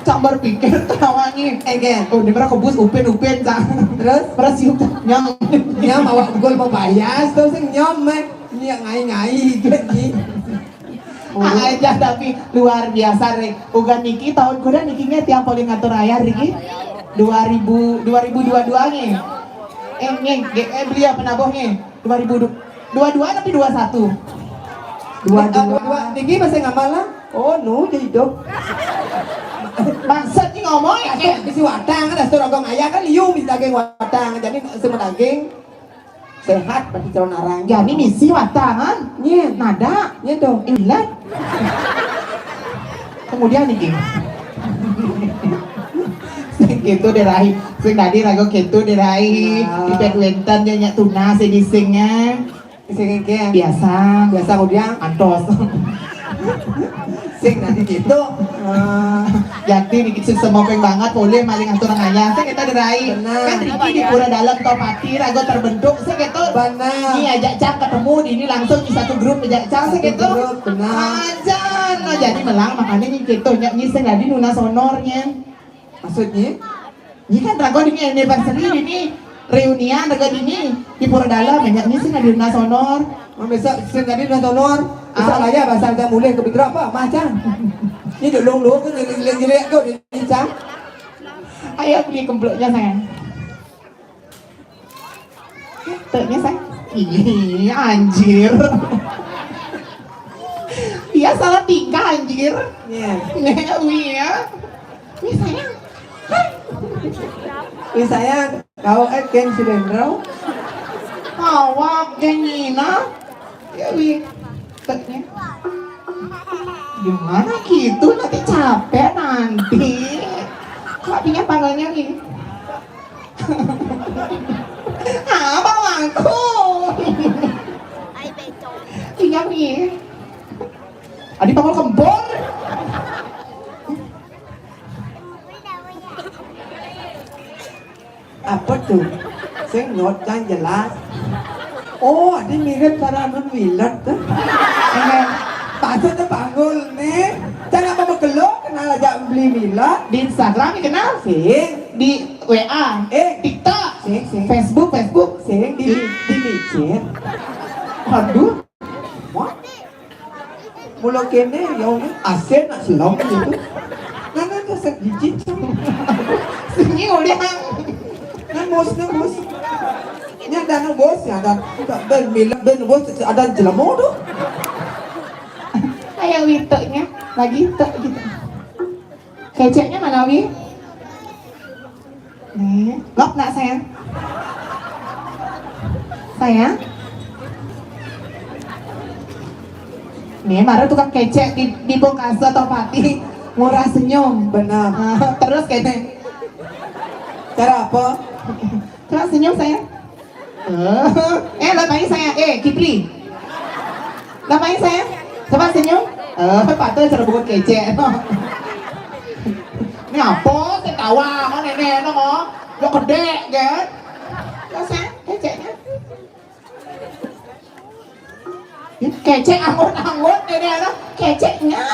Cang berpikir tu lawannya. Engke. Oh, dia pernah kebus upin-upin cang. Terus? Pernah siup nyam. Nyam awak pukul mau bayas tu sing nyam meh. Ni ngai-ngai ikut ni. Ah, aja tapi luar biasa rek. Ugan niki tahun kuda niki nya tiang paling ngatur ayah niki. Dua ribu, dua ribu dua dua ni. Eh, ni, ge- eh, beliau penabuh ni. Dua ribu dua dua tapi dua satu. Dua dua. Niki masih ngamal lah. Oh, nu jadi dok. Maksud ni ngomong ya, Ada bisi watang ada seorang ayah kan liu di daging watang. Jadi semua daging sehat bagi calon arang. Jadi misi watang kan? Nya. Nada. Nya tu. Ilat. Kemudian ni. Sing gitu deh rai. Sing tadi ragu gitu deh rai. Nah. Di wenten dia nyak tunas di singnya. Sing engke. Biasa. Biasa kemudian. Antos. Sing nanti gitu. Ah, jadi ni kita semua banget boleh maling atur ayah. Sing kita derai. Benar. Kan Riki di Pura Dalam Topati ragu terbentuk sing gitu. Benar. Ni ajak cang ketemu di ini langsung di satu grup ajak cang sing gitu. Grup, benar. Aja. Nah, jadi melang makanya ni gitu nyak ni sing tadi nunas honornya. Maksudnya? Ini kan ragu ini anniversary ini reunian ragu ini di Pura Dalam banyak ni sing ada nunas honor. Oh, bisa sing ada nunas honor. Bisa lah ya bahasa kita mulai ke berapa macam. Ini dulu dulu tu jelek jelek tu ni cang. Ayo beli kemploknya sayang. Kemploknya sayang. Ih, anjir. Dia salah tingkah anjir. Iya. Nih, iya. Nih sayang. Nih sayang. Kau eh geng si Dendro. Awak geng Nina. Ya wi. Teknya. Gimana gitu nanti capek nanti. Kok pinyah panggolnya nih? Ah, bawangku. Pinyah piye? Adi panggol kembur. Apa tuh? Sing nyot yang jelas. Oh, adi mirip cara anu milet tuh. Ini, pasut tuh panggul nih. Cara apa begelo kenal aja beli milet. Di Instagram dikenal. Sing. Di W A. Eh. TikTok. Sing, sing. Facebook, Facebook. Sing, di, di micin. Aduh. Wah. Mula kene ya, asin nak selong gitu. Nah, nah, nah, sing jijik. Sunyi udah. Nah, mus, nah, mus. Nya ada nu bos, ya ada ben milet, ben bos, ada jelema tuh. Kayak witeknya, lagi tek gitu. Keceknya mana, Wi? Nih, lok nak, sayang? Sayang? Nih, baru tukang kecek di, di Bongkaso atau Pati, murah senyum. Benar. Ah, terus kene. Cara apa? Coba senyum, sayang. Eh, eh, lah, sayang. Eh, Kipli. Lah, sayang. Coba senyum. Eh, patut cara bukan kecek. Ini apa? Ketawa, mau nenek, no, mau. Lo kedek, kan? Lah, sayang, keceknya. Kecek anggut-anggut, nenek, no. Keceknya.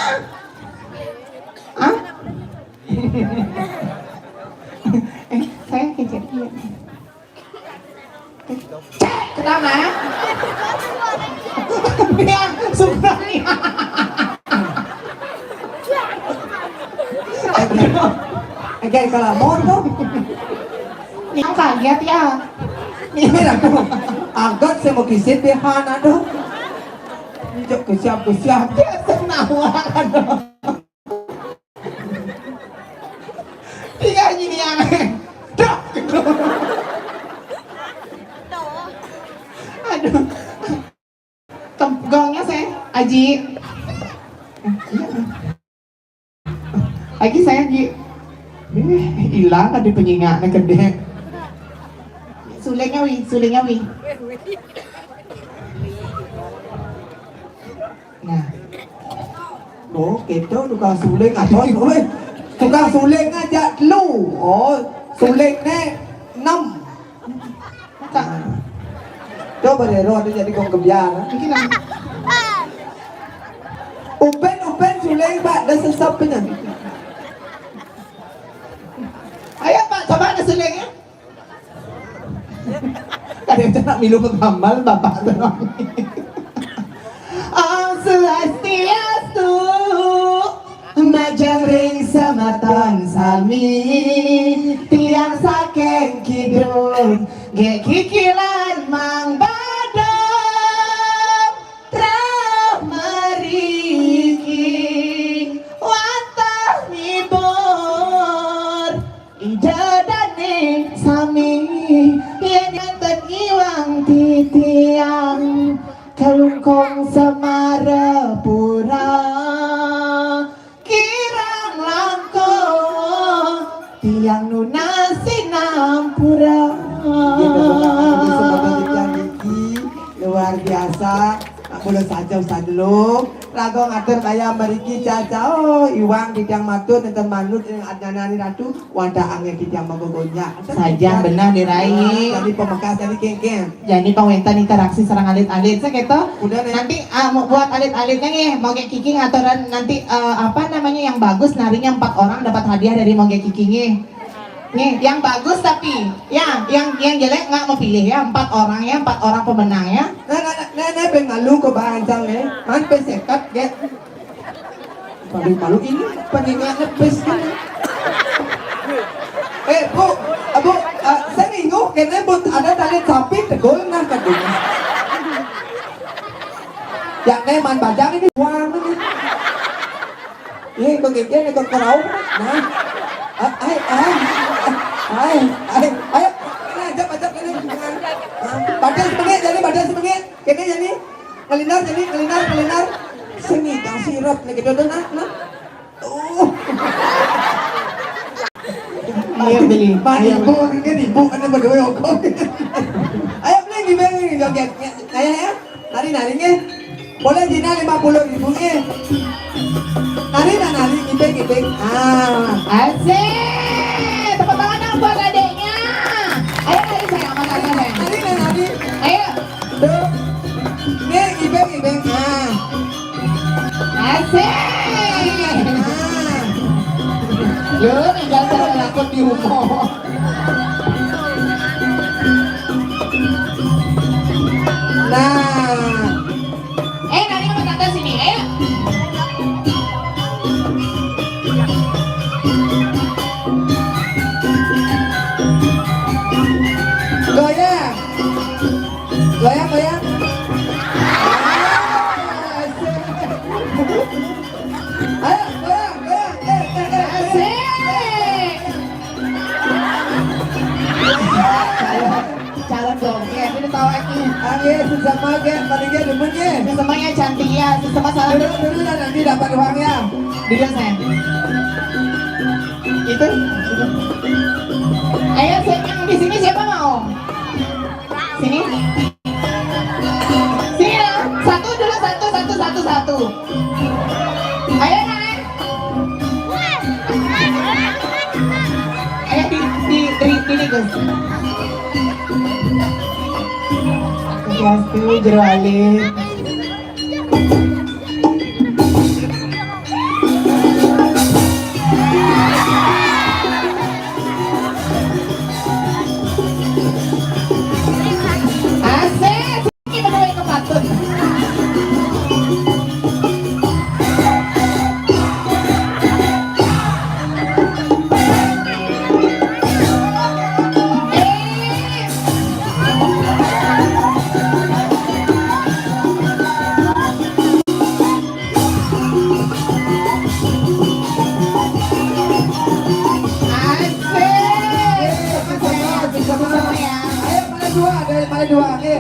Hah? Eh, saya kecek dia. Cek, kenapa? Dia suka nih. Oke, kalau mau tuh. Yang kaget ya. Ini aku. Angkat saya mau kisit dia, aduh. Ini jok kesiap, kesiap. Dia senawar, aduh. Tiga ini yang. Dah. Aduh. Tem-, gongnya saya, Aji. Aji saya, Ji. Eh, hilang tadi penyingaknya gede. Sulingnya, Wi, sulingnya, Wi. Nah. Oh, kita tukang suling apa, weh? Tukang suling aja lu. Oh, suling ne enam. Nah. Coba deh, roh ada jadi kong kebiar. Ini kan. Upen, upen suling, Pak, dah sesap punya. Ayo, Pak, coba ada sulingnya. Kadang cak nak milu pengamal bapak tu. Om Swastiastu. Majeng ring semeton sami, tiang saking kidul, nggih kikilan Mang Badung, rauh mriki wantah ngibur. Ida dane sami, yen enten iwang titiang, Klungkung Semarapura, kirang langkung, tiang nunas sinampura. Nggih, tepuk tangan untuk semeton titiang niki, luar biasa. Nak mula saja Ustaz dulu. Raga ngatur kaya mriki, caca. Oh, iwang titiang matur, nenten manut ing adnanani Ratu. Wadah angin titiang mangga gonjak. Sajan benar, Rai. Jadi pemekas dari kengkeng. Jadi pang wénten interaksi sareng alit-alit, saya gitu. Udah, Nek. Nanti, ah, mau buat alit-alitnya nih, mau kayak Kiki ngaturan nanti, eh, apa namanya, yang bagus narinya empat orang dapat hadiah dari mau kayak Kiki nih. Nih, yang bagus tapi, ya, yang, yang jelek nggak mau pilih ya, empat orang ya, empat orang pemenang ya. Nah, nah, nah, nah, nah, pengen malu ke Bang Anjang nih. Man, pengen sekat, ya. Paling malu ini peninggal nepis kan. Eh, Bu, eh, Bu, eh, saya bingung, kayaknya Bu ada tali sapi tegul nah kan. Ya, nih, man bajang ini buang ini. Ini begini nih, kok kerau. Nah. Ah, ai, ai. Ai, ai. Ayo, ini aja, aja, ini. Nah, badan semenit, jadi badan semenit. Kene jani, ngelinar jani, ngelinar, ngelinar. Sing ngidang sirep nek dodo nak, nak. Oh. Ayo beli. Mah ibu, kan ibu kan yang berdua hongkong. Ayo beli di beli joget. Ayo ya. Nari-nari nggih. Boleh dina lima puluh ribu nggih. Nari nah nari, ngibing ngibing. Ah. Asik. Tepuk tangan dong buat adiknya. Ayo nari sayang, sama kakak sayang. Nari nah nari. Ayo. Tuh. Nggih, ngibing ngibing. Ah. Asik. Ah. Lo tinggal takut di rumah. Nah. Eh, nanti sama tante sini, ayo. Goyang. Goyang, goyang. Ah, asik. Ayo, goyang, goyang. Eh, eh, eh, eh. Asik. Calon joget, ini tahu lagi. Ah, iya, susah banget, paling dia demen ya. Semuanya cantik ya, susah masalah. Dulu, dulu lah nanti dapat uangnya. Dulu saya. Itu. Ayo, saya yang di sini siapa mau? Sini. Sini ya. Satu dulu, satu, satu, satu, satu. Ayo, Nak. Ayo, di, di, di, di, di, Gus. Swastiastu, Jero Alit. Asik, ini berdua yang kepatut. Asik. Ayo, mana dua? Ada mana dua? Oke.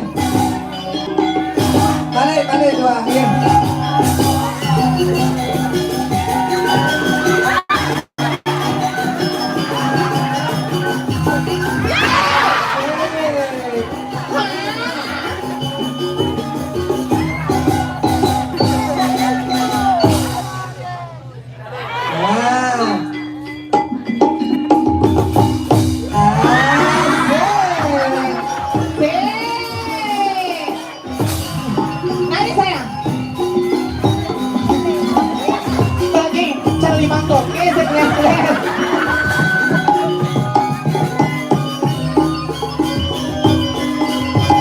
Balik, balik dua. Oke. Wow. Asik. Asik. Nari sayang. Lagi cari mangkok. Eh, stres, stres.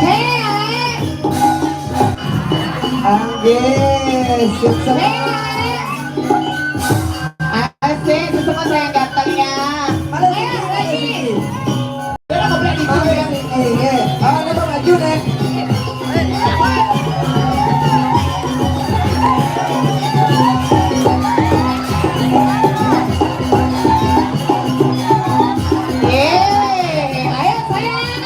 Hei, Ae. Anggih, sukses. Hei, Ae. Asik, semua saya ganteng ya. Mana Ayo, Siki? Lagi. Mana Siki? Mana yang ini? Eh, ah, ada Bang Aju deh. Yeay, ayo sayang.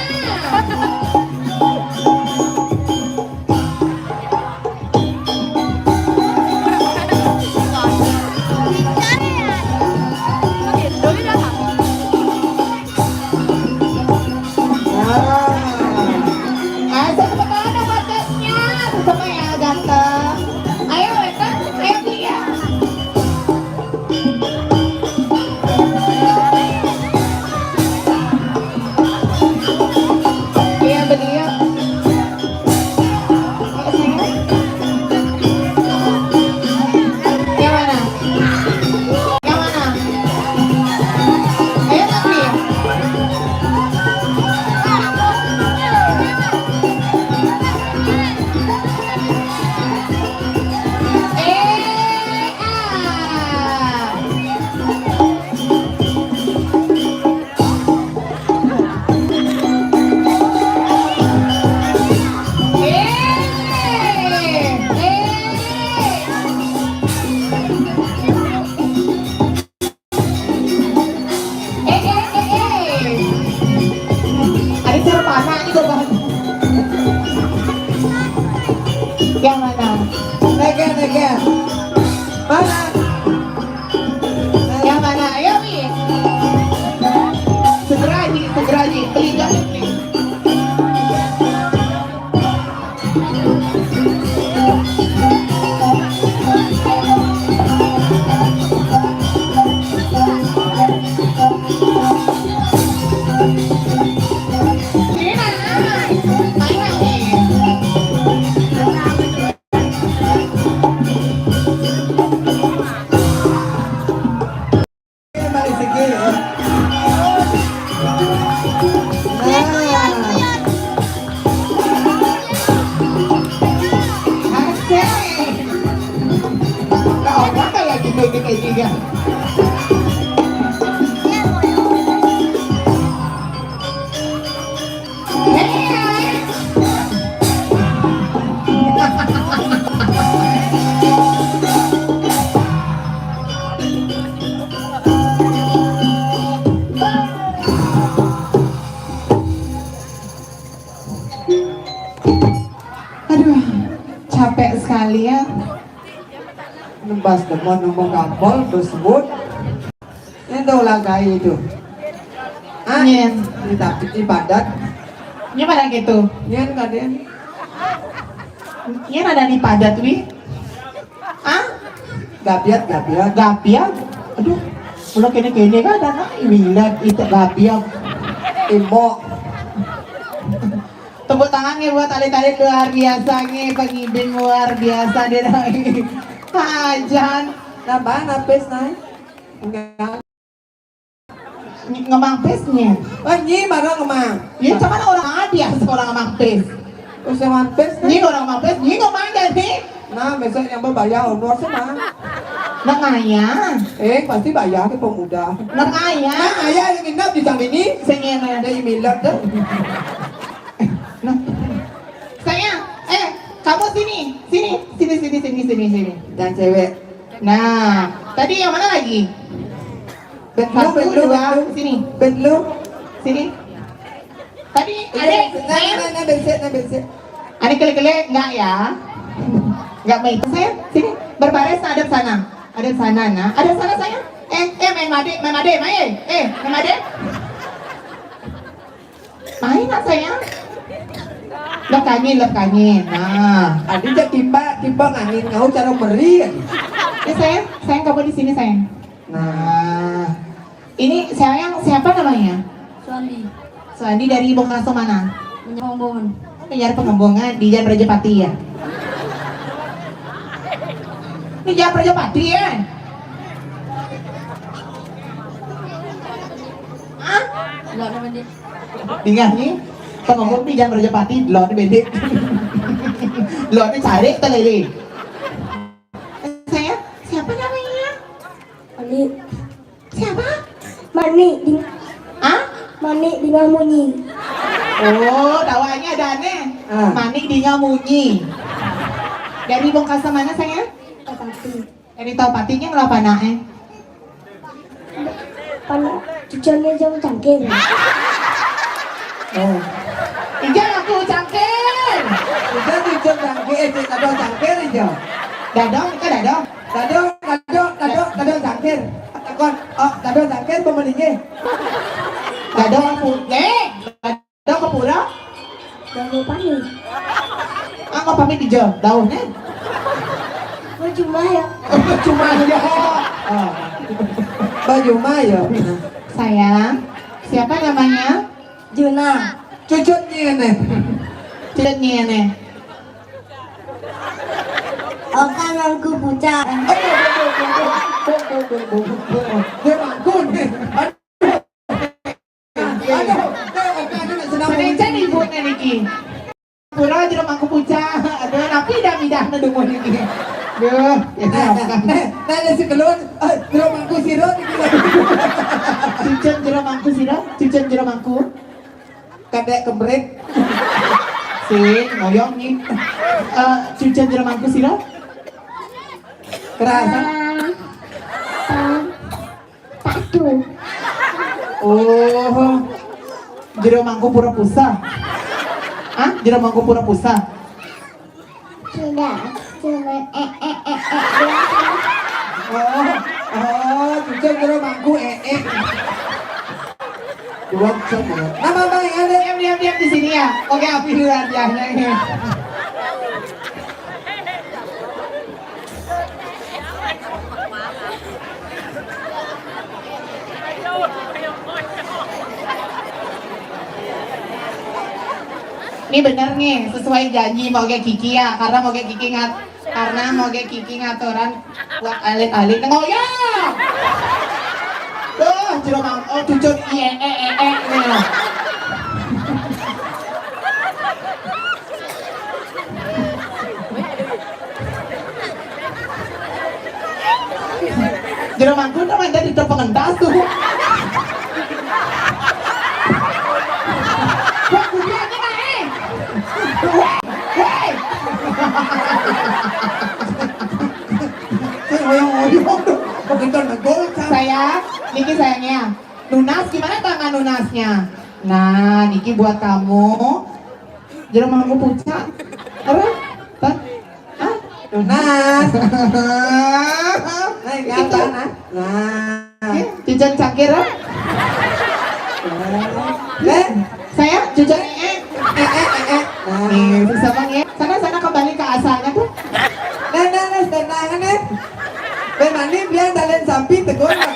Nah. Asik. Nah, orang kayak gitu, gitu, gitu, ya. Aduh, capek sekali ya. Nembas demen nemu kampol tersebut. Ini tuh ulang kai itu. Ah, Nyen. Ini tapi ini padat. Ini mana gitu? Nyen kaden. Nyen ada di padat, wi. Ah, gabiat, gabiat. Gabiat. Aduh, udah kene-kene kan ada nak. Wilat itu gabiat. Imo. Tepuk tangan nih buat alit-alit luar biasa nih, pengibing luar biasa dia. Hajan. Nambah napis naik. Enggak. Ngemang pis nih. Oh, nyi baru ngemang. Ya, cuman orang ada seorang ngemang pis. Terus yang pis nih. Nyi orang ngemang pis, nyi ngemang jadi. Nah, besok yang berbayar umur semua. Nang ayah. Eh, pasti bayar ke pemuda. Nang ayah. Nang ayah yang nginap di sana ini. Sengena. Ada imilat tuh. Nah. Sayang, eh, kamu sini, sini, sini, sini, sini, sini, sini. Dan cewek. Nah, tadi yang mana lagi? Benlu, satu, benlu, dua, benlu. Sini. Benlu. Sini. Tadi ada, nah, sayang. Nah, nah, benset, nah, benset. Ada kele-kele, enggak ya? Enggak main. Sayang, sini. Berbaris, hadap sana. Hadap sana, nah. Hadap sana, sayang. Eh, eh, main made, main made, main. Eh, main made. Main nak sayang. Lep kangin, lep kangin. Nah. Adi je timba, timba ngangin ngau cara meri. Ya sayang, sayang kamu di sini sayang. Nah. Ini sayang siapa namanya? Suandi. Suandi dari Bongkaso mana? Menyerombongan. Menyerombongan di Jalan Rajapati ya. Di Jalan Rajapati ya. Hah? Enggak ada. Dingah ni, pengomong ni jangan Rajapati, lo ni bedek. Lo ni cari tak lele. Saya, siapa namanya? Mani. Siapa? Mani di. Hah? Mani di Ngamunyi. Oh, tawanya ada nih. Ah. Mani di Ngamunyi. Dari Bongkaso mana saya? Tetapi. Dari Tohpati ngelapa nae? Pan cucune jauh cangkir. Oh. Ijang aku cangkir. Ijang cucun cangkir, eh, cek kadang cangkir ijang. Dadong, ke dadong. Dadong, dadong, dadong, dadong cangkir. Takon, oh, dadong cangkir pemeningnya. Dadong aku, eh. Dong ke pura? Dong mau pamit. Ah, mau pamit di jauh, jauh nih. Mau cuma ya. Cuma ya. Ah. Baju mah ya. Sayang, siapa namanya? Juna. Cucut nih nih. Cucut nih nih. Okan mangku pucat. Dia mangku nih. Aduh, aduh, aduh, senang. Penencen ibu niki. Pura jero mangku pucang. Aduh, napi dah midah na dungu niki. Duh, ya. Nah, nah, nah, nah, si keluar, eh, jero mangku sira niki. Cucun jero mangku sira, cucun jero mangku. Kadek kemrit. Sing, ngoyong nih. Eh, cucun jero mangku sira. Kerasa. Padu. Oh. Jero mangku pura pusa. Hah? Jero mangku pura pusa. Tidak, cuma eh eh eh eh. Oh, oh, cucur jero mangku eh eh. Dua cucur. Nama bang ada? Diam, diam, diam di sini ya. Oke, api dulu hadiahnya ini. Ini bener nih, sesuai janji mau kayak Kiki ya, karena mau kayak Kiki ngat, karena mau kayak Kiki ngaturan buat alit-alit ngoyong. Tuh, Jero mang-, oh, cucun, iye, eh, eh, eh, ngono. Jero mangkuk tuh manjat di pengentas tuh. Wah, kupiah ini mah, eh. Weh, weh. Saya oyong-oyong. Bukan negor, Kang. Sayang, niki sayangnya. Nunas, gimana tangan nunasnya? Nah, niki buat kamu. Jero mangkuk pucak. Apa? Hah? Nunas. Nah, ini apa, nah? Nah. Oke, cucun cangkir, ah. Eh, saya cucun, eh, eh, eh, eh, eh. Nah. Nih, susah, Bang, ya. Sana, sana, kembali ke asalnya tuh. Nah, nah, nah, tenang, nih. Beh, mani biar dalen sampi tegur, nah.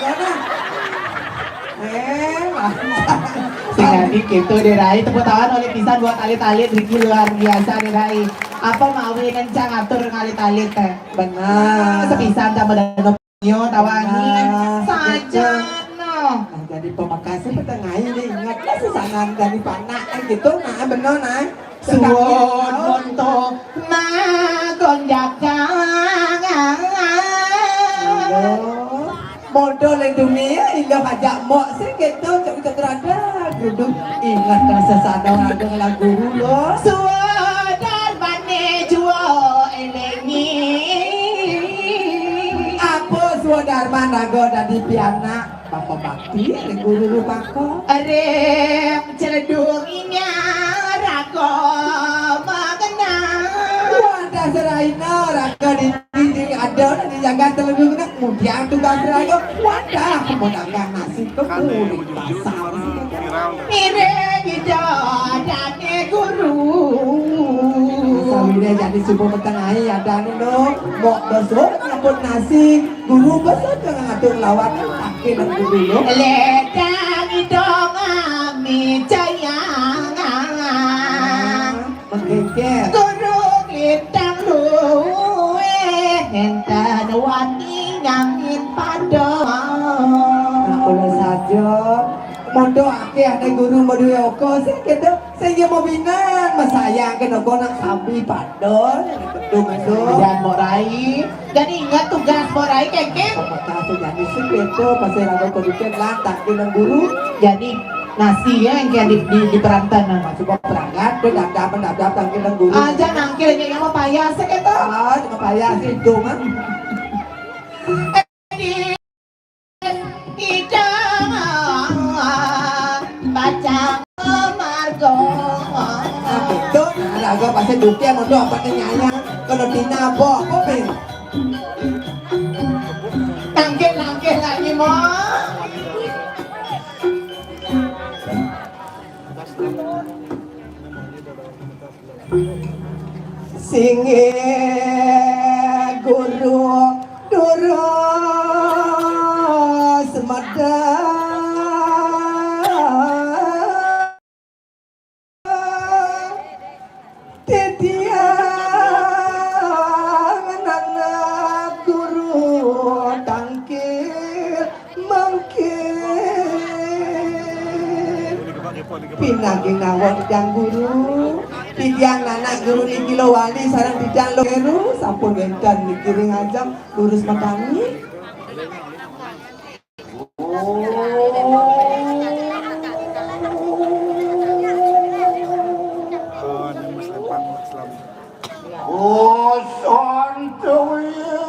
Eh, mantap. Sing dadi gitu deh, Rai. Tepuk tangan oleh pisan buat alit-alit, Riki luar biasa deh, Rai. Apa mawi nencang atur ngalit-alit teh? Benar. Sepisan tambah dano nyo tawangin. Nah, saja gitu. No. Nah, jadi pamekasé petengahi ini ingat lah sesanan dari panak kan gitu, nah, bener, nah. Suwon monto magonjakan. Halo. Modal ning dunia, indah ajak mok sih gitu, cok cok rada. Duduk ingat rasa sadar ada lagu guru lo. Suwon darbane juo elengi. Apa suwon darman raga dadi pianak? Bapa bakti, ring guru rupaka. Ring celedung inya raga magenang. Wadah seraina raga di, di, di ada di jagat celedung nak mudiang tugas raga. Wadah, pemandangan nasib kebun pasar. Mirip ida dane guru. Sawine jadi subuh petengah ya dane no. Mok besok nyambut nasi. Guru besar jangan ngatur lawan, pakai nang guru lo. Ledang idong ami cayang. Menggeger. Guru lintang luwe, enten wani nyangin pada. Nah, kula saja. Mondo akeh ane guru modul oko sih gitu. Sing ya mau binan, masayang ke nopo nak sambi pada. Betul, betul. Dan mau rai. Jadi ingat tugas Borai, Keke. Pamekasé jani sing béda, pasé rada keduké lan tangkil nang guru. Jadi nasi ya yang kayak di, di, di perantan, nah. Masuk ke perangkat, tuh dap-dap, dap-dap, tangkil nang guru. Aja nangkil, ini yang mau payah sih, gitu. Ah, cuma payah sih, itu, kan. Ida baca margo. Nah, betul. Nah, lagu pasé duké mondo apa nyayang. Kalau dina apa, apa, Pin? Tangkil, tangkil lagi, Mo. Singgih guru durus medal. Titiang anak guru tangkil mangkil. Pinanggih nawon titiang guru, titiang anak guru niki lo wali sareng titiang lo guru, sampun wénten niki ring ajeng lurus matani. Oh, santo ya,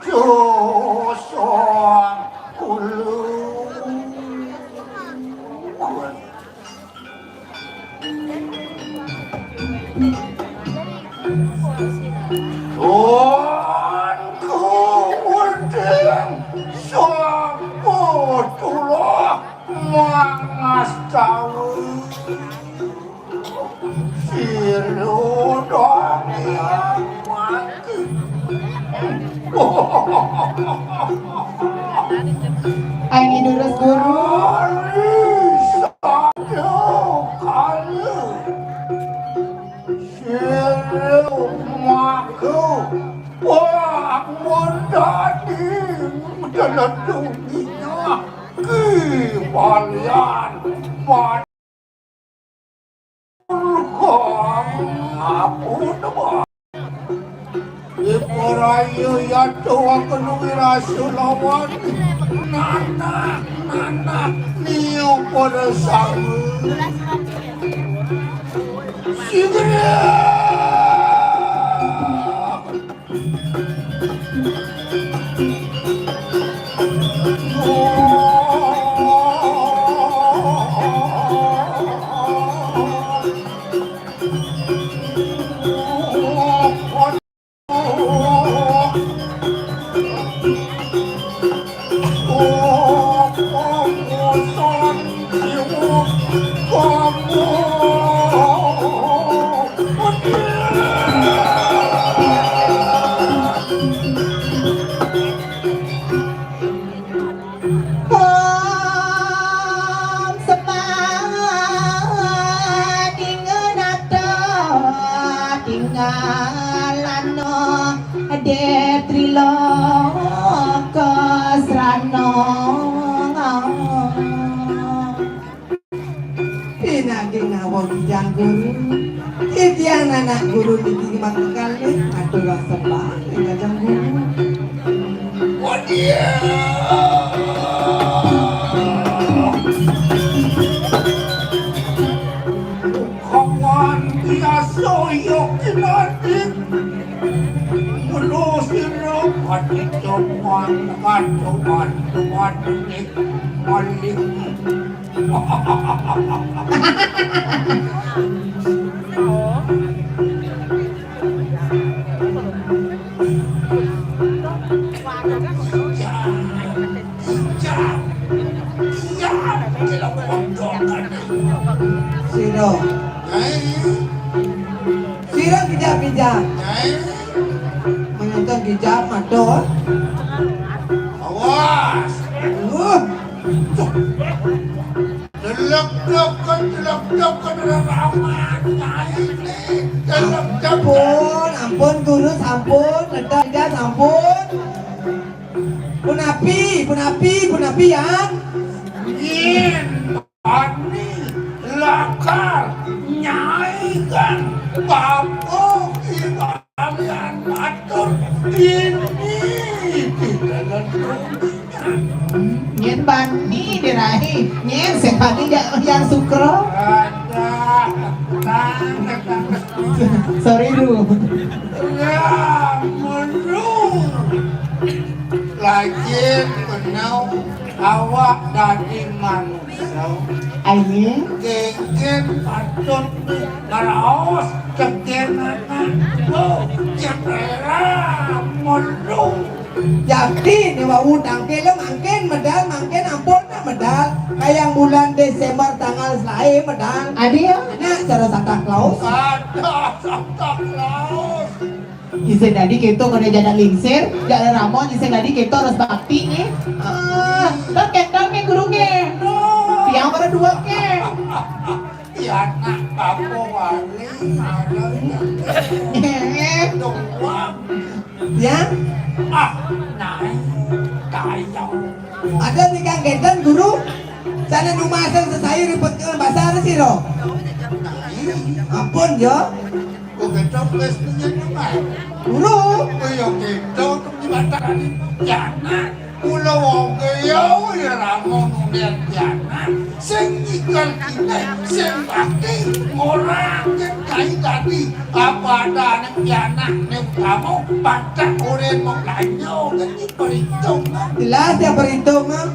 dosa kula. Tuanku Udan Samudra mangastawa. Sira dong yang mati. Ayo durus guru. Hari sadya kala. Sira maka wah mendadi menelungi. Ki balian ban ngapun ba. Iparaya yatuwa kenu wirasa lawan nanak, nanak niyo pada sangu. Sigra. Om Semah Dingenata Dingalana Detriloka Srana. Pinagih ngawa Kijang Guru. Titiang anak guru niki mangkin kalih atur sembah ring Kijang Guru. Kawan biasa ya kinadi. Mula sira pati jaman katuan tuan nik malik. Sira. Sira kijap-kijap. Menyonton kijap, matur. Awas. Uh. Delok-delok, delok-delok, reraman, nyai ini. Delok-delok. Ampun, ampun, Guru, sampun. Ledang, ledang, sampun. Punapi, punapi, punapi, Yang? Yen bani lakar nyai kan bapa iwalian batur ini di dalam dunia. Yen bani dirahi, yen sing bani ja-, Yang Sukra. Ada, ada, ada. Sorry, Ru. Ya, menu. Lajeng kena awak dadi manusa. Aye. Kénkén patut ngraos tegenanan. Oh, cetera menu. Jati né wau tangkil mangkin medal, mangkin ampun medal. Kayang bulan Désémber tanggal selaé medal. Adi ya? Nah, cara Santa Claus. Ada Santa Claus. Isih dadi kéto, kada jadak lingsir, jadak ramon, isih dadi kéto harus bakti, nggih. Ah, kan kénten, nggih, Guru, nggih. Tiang pada dua, nggih. Ya, anak bapa wali, ada. Nggih. Doang. Ya? Ah, naik kaya. Ada nika kénten, Guru? Sané numasen sesai ripet kalian basa sira. Ampun ya. Kok kéto wis punya nama? Guru. Oh ya kéto dibatalani. Ya, nak. Kula wong kaya ya ramon ulian pianak. Sing nyikel kine, sing bakti, ngorangin kai tadi. Apa adane pianak ne utama, pacak urin mau belanja, ganti perhitungan. Jelas ya perhitungan.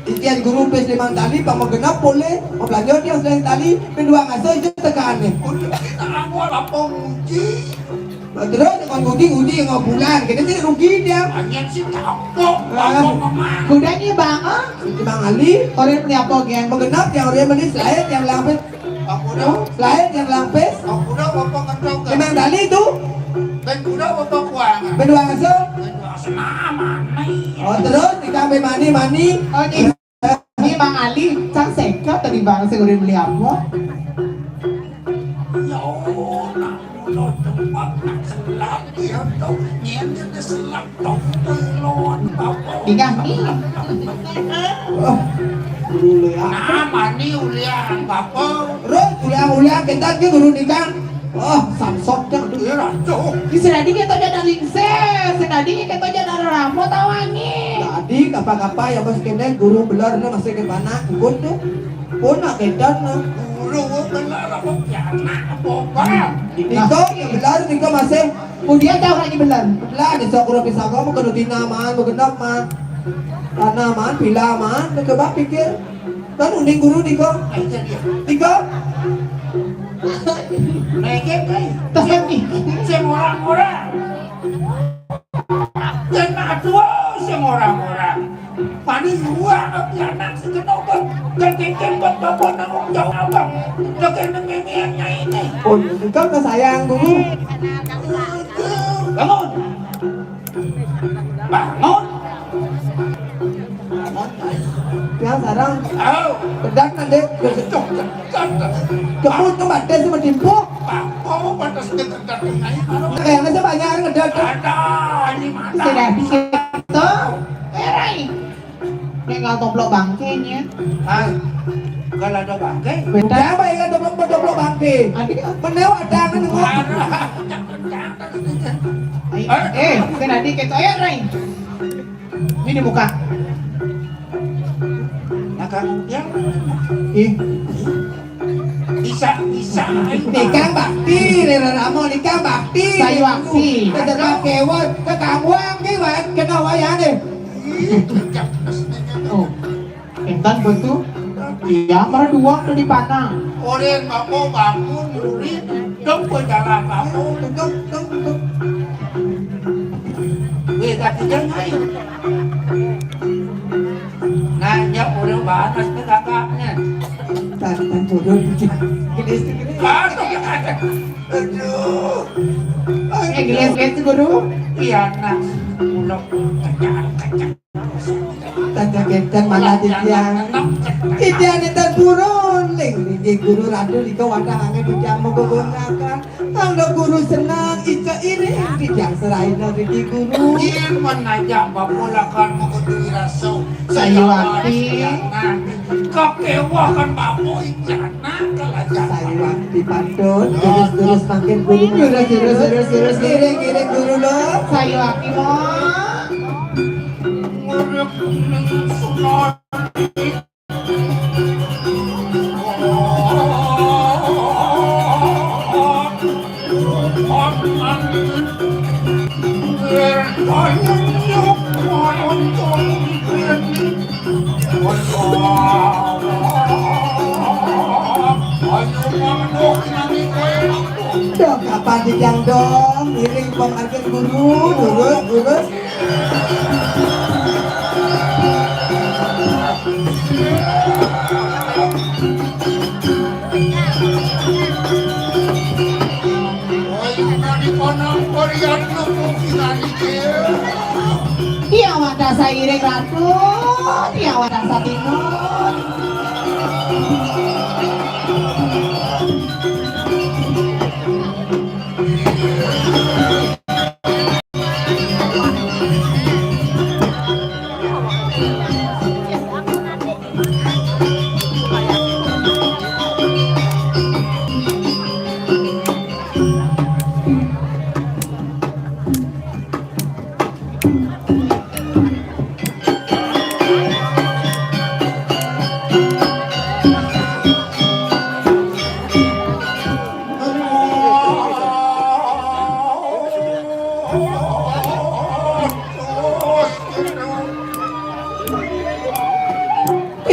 Titiang Guru pis limang tali, pama genep polih, mau belanja tiang selain tali, pin dua ngasuh itu tekane. Udah kita angwal apa nguji? Nah, terus kon nguji, nguji ngau bulan, kita sih rugi dia. Hanya si kapok, ah, kapok memang. Kuda ni bang, ah? Si Bang Ali. Orang ni apa, geng? Mau genep tiang orang beli selain tiang lapis. Bang Kuda. Selain tiang lapis. Bang Kuda, bapak kentong, kan? Memang tali tu. Bang Kuda, bapak kuang. Bang dua ngasuh. Bang dua ngasuh, nah, mani. Oh, terus, ikan beli mani, mani. Oh, ni. Ni Bang Ali, cang seket tadi Bang, sing udah beli apa? Ya, nak mulut tempat nak selap, ya, tu. Nyen dia selap, tu, lawan apa? Ingat ni. Oh, Guru Ulian. Nah, mani ulian bapa. Terus ulian-ulian kita ke guru nikah. Oh, samsot yang iya, ratu. Di sini kita jadi lingsir, sini kita jadi ramo tawangi. Jadi apa-apa ya bos kene guru beler nih masih ke mana? Ikut tuh. Pun nak kedan nah. Guru beler apa pianak apa apa? Niko yang beler niko masih. Kemudian tahu lagi beler. Lah, desa kura pisaka mau kena tina man, mau genap man. Tanah man, pila man, coba pikir. Kan uning guru niko. Ayo jadi. Niko. Naiknya kai. Tekan nih. Sing orang-orang. Kena dua sing orang-orang. Pani dua anak segenop. Kan kengkeng buat bapak nanggung jawab apa? Udah kena memiannya ini. Oh, engkau ke sayang guru. Bangun. Bangun. Bangun. Ya, sarang. Ayo. Pedang nanti. Cok, cok, cok, cok. Kemut tuh badan sama timpuk. Apa pantas dia tergantung naik? Kayaknya saya banyak orang ngedot. Ada, ini mata. Sudah bisa. Tuh. Erai. Nek nggak toplok bangkenya. Ah, kalau ada bangke. Beda apa yang ada toplok bangke? Adik. Menewak tangan. Ada. Eh, eh, kena dikit. Ayo, Rai. Ini muka. Nah, kamu yang ih. Bisa, bisa. Nikah bakti, Rera Ramo, nikah bakti. Sayu bakti. Kita pakai wan, ke kamuang ki wan, kena wayane. Ih, kerja terus. Oh. Entan betul. Iya, mara dua udah dipana. Orang mau bangun murid, dong berjalan kamu, dong, dong, dong. Weh, kaki jangan. Nanya orang banas ke kakaknya. Tadi kan bodoh. Gede sedikit. Aduh. Eh, gelis-gelis guru. Iya, nak. Ulok kacang-kacang. Tanda genten mana titian. Titian itu burun. Ling, ling, guru ratu di kawanan angin di jamu kegunakakan. Kalau guru senang, itu iring di jang serahin rezeki guru. Iya, menajak bapak lakukan mengunduri rasa. Sayu wakti. Kakewakan bapak ikan nakal aja. Sayu wakti pantun, terus-terus makin guru. Terus, terus, terus, terus. Giring, giring guru lo. Sayu wakti mo. Ngurip kuning sungai. Dong, kapan dijang dong? Iring penghargaan guru, lurus, lurus. Iya, wadah sairing ratu, iya, wadah satinun.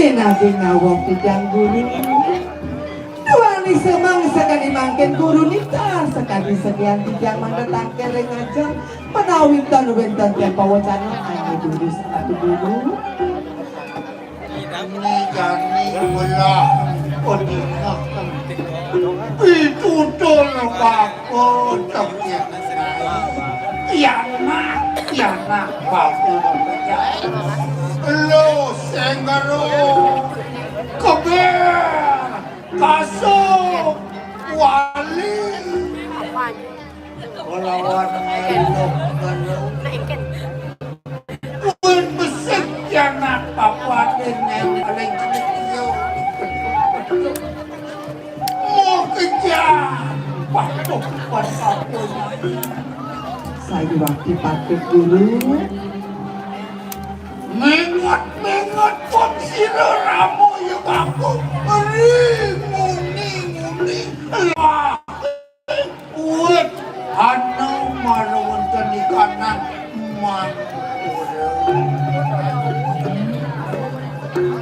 Pinaging awak tijang guru. Duaning semeng sekadi mangkin guru nita, sekadi sekian tijang mangda tangkil ring ajeng, menawi ten wenten ten pawacana, ayo guru sepatu guru. Ini jani belah peninak. Pitutul bapa tengkit. Kianak, kianak bapa. Lo senggero. Keber. Kasuk. Wali. Melawan ngendok. Kuwi besik ya nak Apa ning paling cilik yo? Mau kejar. Wah, kok bukan apa-apa. Saya waktu patut dulu. Mengot-mengot pun sira ramo ya aku. Ri muni-muni. Lah. Wit, ana mara wonten ikanan mangkura.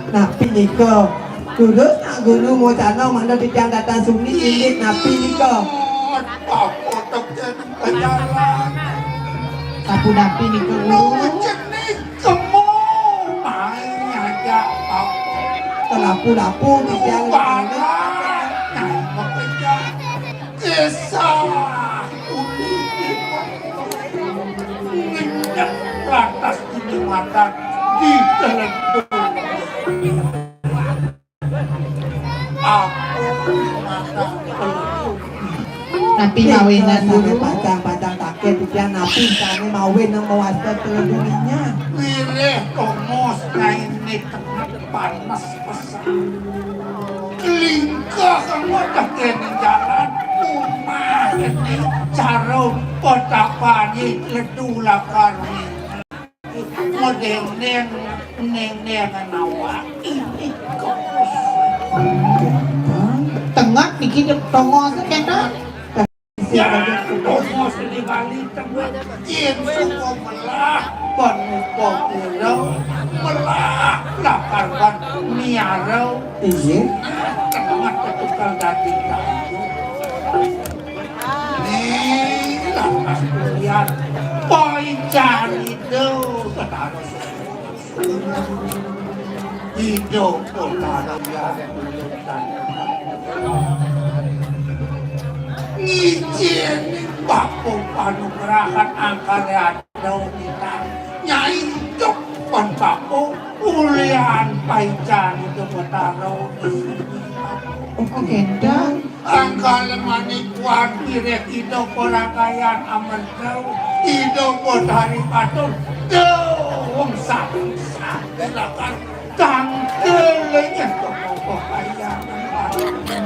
Napi nika? Durus nak guru mocana mangda titiang datang suni inggih napi nika? Apa teken kejalan? Sapunapi nika, Guru? Jenis kemo main aja apa? Kelapu-lapu titiang. Banget. Nah, bekerja. Kisah unik ngenyek lantas kini matan di teledung. Aku mata teledung. Napi mawinan, Guru? Pacang-pacang takeh titiang napi sane mawin nang mawasta teledung inya. Wiréh tongos kaine tengah panas. Lingkah kamu tekene jalan, umah ini cara petapane ledu lakar. Modeng neng neng neng nawa ini kos. Tengah niki tongos kena. Ya, tongos di Bali Tengah. Yen suka melah, ban muka kula, melah, lakar ban miara. Iya. Tengah ketukar dadi kayu. Nih, lantas kuliah. Paican itu, ketaruh. Idup Utara Hyang Ulun. Ngijinin bakung panugrahan angkare ado kita. Nyai idup pun bakung ulian paican idup Utara. Oke, gendang. Angkal manipuan pirek idup perangkaian amen tau idup betari patut dong satu-satu lakan tangkelnya kepopok kayangan.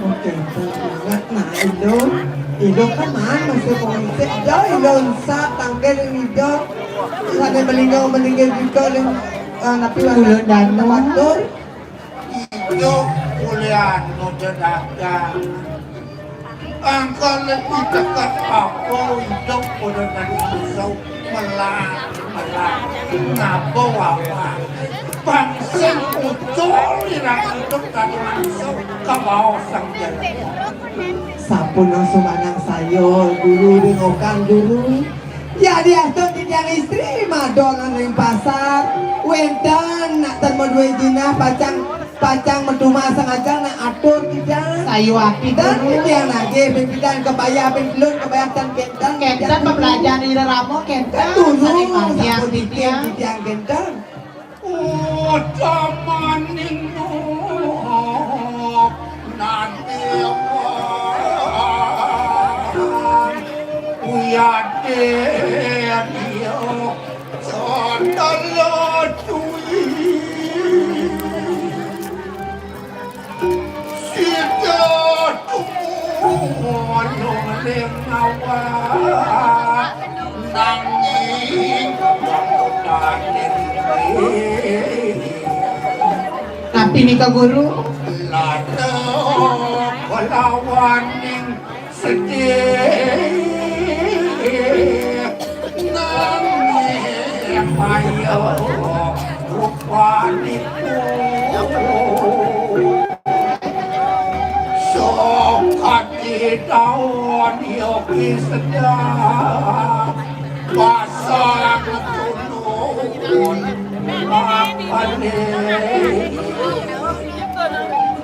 Oke, semangat nah idup. Idup kan mana masih mau ngecek jauh idup sat tangkel yang hijau. Sana meninggal meninggal juga yang eh, napi Ulun danu. Tempat tuh. Idup kuliah muda dagang. Angka lebih dekat apa idup kuliah dari musuh melang melang ngabo apa. Bangsa ucul irang idup dari musuh ke bawah sang jalan. Sampun langsung manang saya guru dengokan guru. Ya diastun titiang istri madon ring pasar. Wénten nak ten madué jinah pacang pacang madumah sangajal nak atur titiang. Sayu ati. Dan titiang nagih pimpinan kebayah pimpinan kebayah ten kénten. Kénten pembelajaran ira rama kénten. Tunu saking manggih sampun titiang. Titiang kénten. Utamaning nanti apa? Uyadén ya. Sandala cuwi. Sida tumulung ring awak, nanging wangkutaning. Napi nika, Guru? Lada kelawaning sedih, nanging payah rupanipun. Sok kati taun yogi sedang pasang tulung makalih.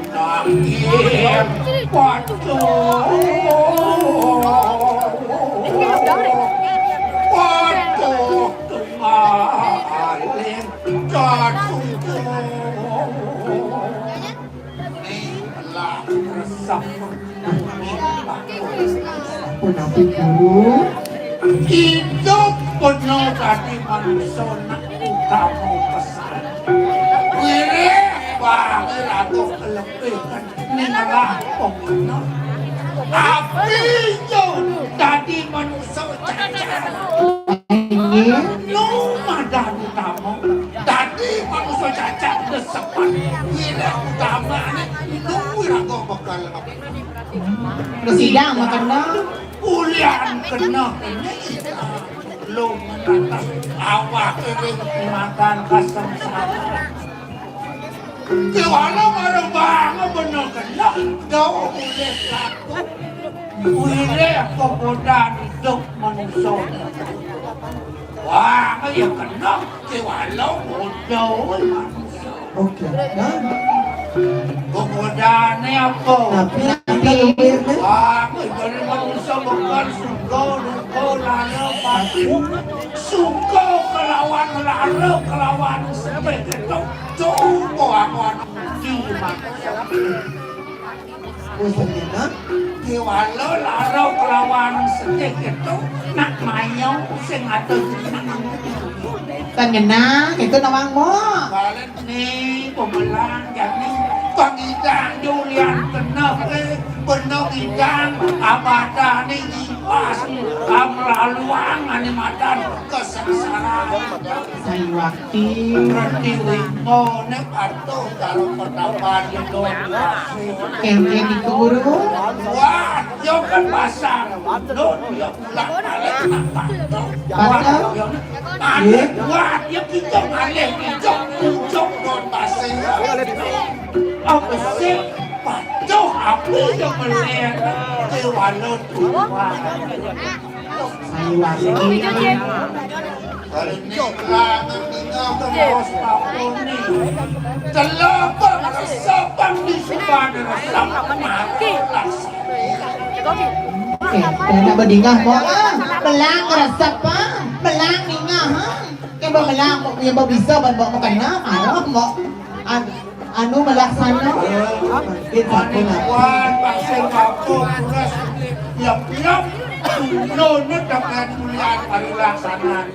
Nanging patuh, patuh tumaling katutuh. Nih lah resep. Punapi guru. Idup bener dadi manusa nak utama pesan. Lah, pokoknya, api yo dadi manusa cacat. Inggih. Nu madan utama, dadi manusa cacat desepan. Wiréh utamane nu wiraga bakal apa? Sidang makena. Ulian kena ini, lumenatas awake ring makan kasengsaraan. Kéwala marang bana kena, dawuh mulih satu. Wiréh kokodan idup manusa. Wah, ya kena, kéwala bodoh manusa. Oke, nah. Kokodane apa? Tapi nanti luwih, nah. Wah, jane manusa bakal suka, duka, lara, mati. Suka kelawan lara, kelawan sedih itu. Coba aku anu di manusa. Bosen ya, nah. Diwala lara kelawan sedih itu, nak mayang sing ada jeneng. Kan ngenah, itu nawang mo. Balik nih, pemelang jadi pengidang julian keneh, eh, penuh idang abadane ipas, amlaluang ane madan kesengsaraan. Sayuwakti. Reti lima ne patuh karo pertambaan Yudho Diwasu. Kenging iku, Guru? Wah, yo kan pasang. Nun, yo pulang balik nang patuh. Patuh? Wah, yo, anu, nggih. Wah, yo kita malih kita pucuk nun pasir. Apa sih? Patuh apa yo melihat? Dewa nun. Sayuwakti. Kali ini lanang ninggal terus papuni. Telapak resapan di suban resap marolas. Oke, kena bedingah mo, ah. Belang resep, ah. Belang ningah, ah. Kena belang, kok punya bisa ban bawa kena, malah mo. An- Anu melaksana. Mangkin sampun. Wan pasir kapung, pulas, yap-yap. Nona dengan mulian parilaksanaan.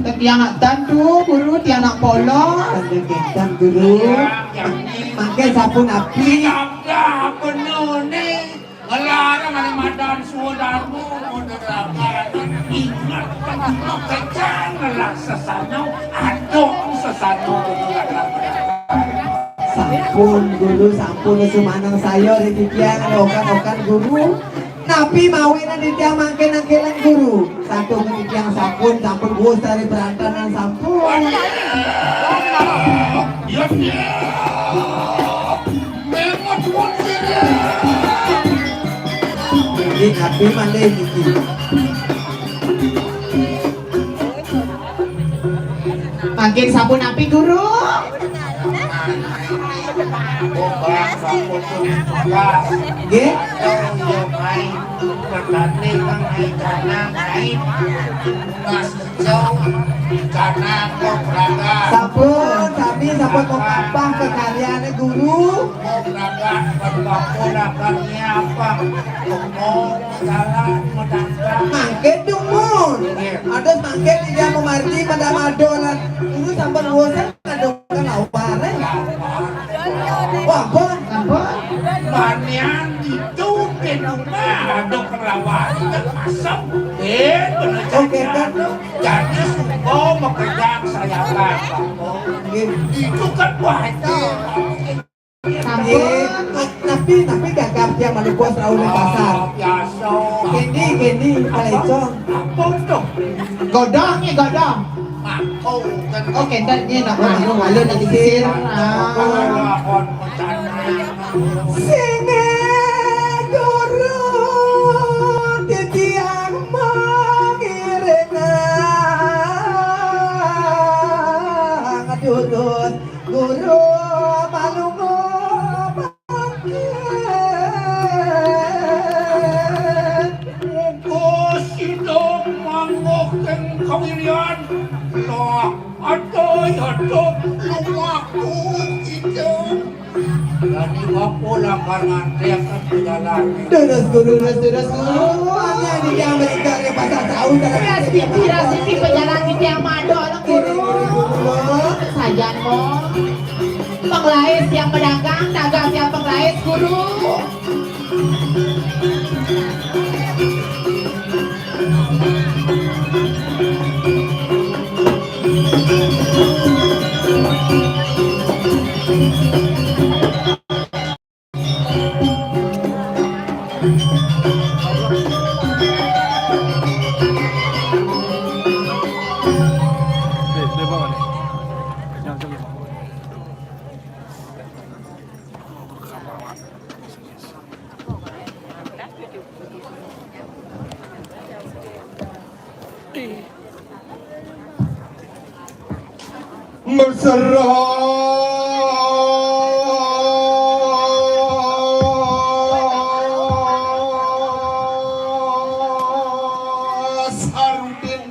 Tetiang tantu, Guru, tiang nak polo. Tanda ketan, Guru. Mangkin sampun api. Tanda apa none? Ngelarang ane madan suwa darma, moderakan. Ingat, kecang ngelak sesano, adong sesano. Sampun, Guru, sampun sumaneng saya ri titiang, okan-okan, Guru. Napi mawine titiang mangkin angkilen, Guru? Satu titiang sampun, sampun wus dari berantanan sampun. Ya, ya. Memot pun kiri. Ini napi malih iki? Mangkin sampun napi, Guru? Nggih. Sampun, sami sampun mengapah kekaryane Guru. Mangke dumun. Ados mangke tidak memargi pada madolan. Guru sampun bosen ngadokan aware. Wah, ampun. Ampun. Manian itu pinungan adok lawan. Asam. Eh, bener. Oke, kan? Jadi suka mekerjaan saya kan. Nggih. Itu kan bahaya. Nggih. Tapi, tapi gagap tiang manuk bos rauh di pasar. Oh, biasa. Kini, kini, kalecong. Apa tuh? Godong, ya, godong. Mangkok, kan. Oh, kenten, ya, nak malu, malu, nak disisir. Ah. Sing guru titiang mangiring durus guru palunga mangkin. Bungkus idong manggoh ing kawiryan. Loh, aduh, aduh, lumaku idong. Dadi bapa lakar ngantriaken pejalan. Durus guru, durus, durus guru. Ati-ati yang berikut dari pasar tahu dalam. Piras pipi, piras pipi, pejalan titiang madon, guru. Sajan, mo. Pang Penglais, siap pedagang, dagang, siap penglais, guru. Mesra Sarudin.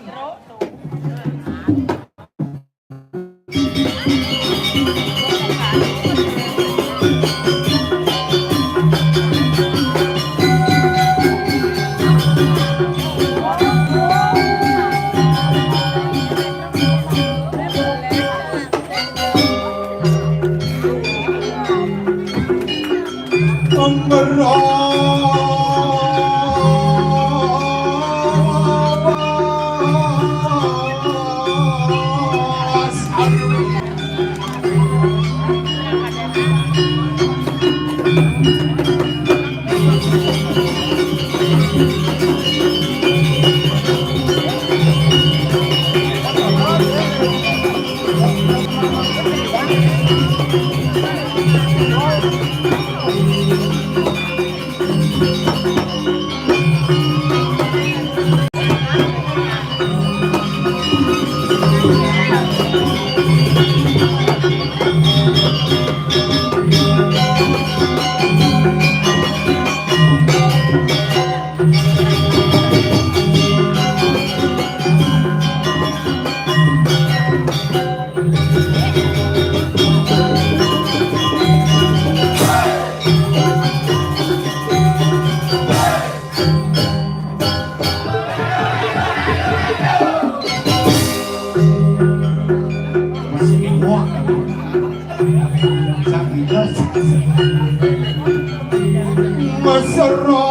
Masih ewok. Mesra.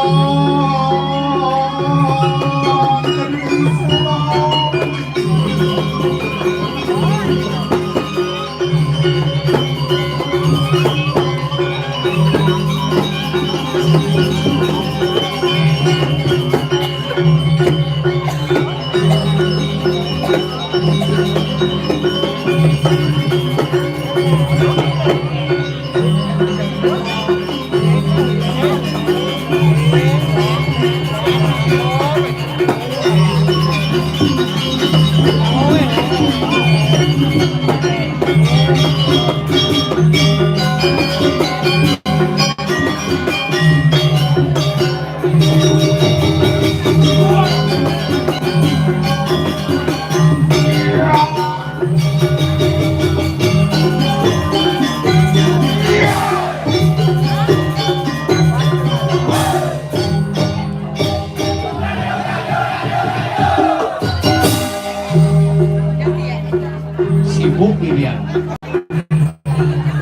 Sibuk ini ya.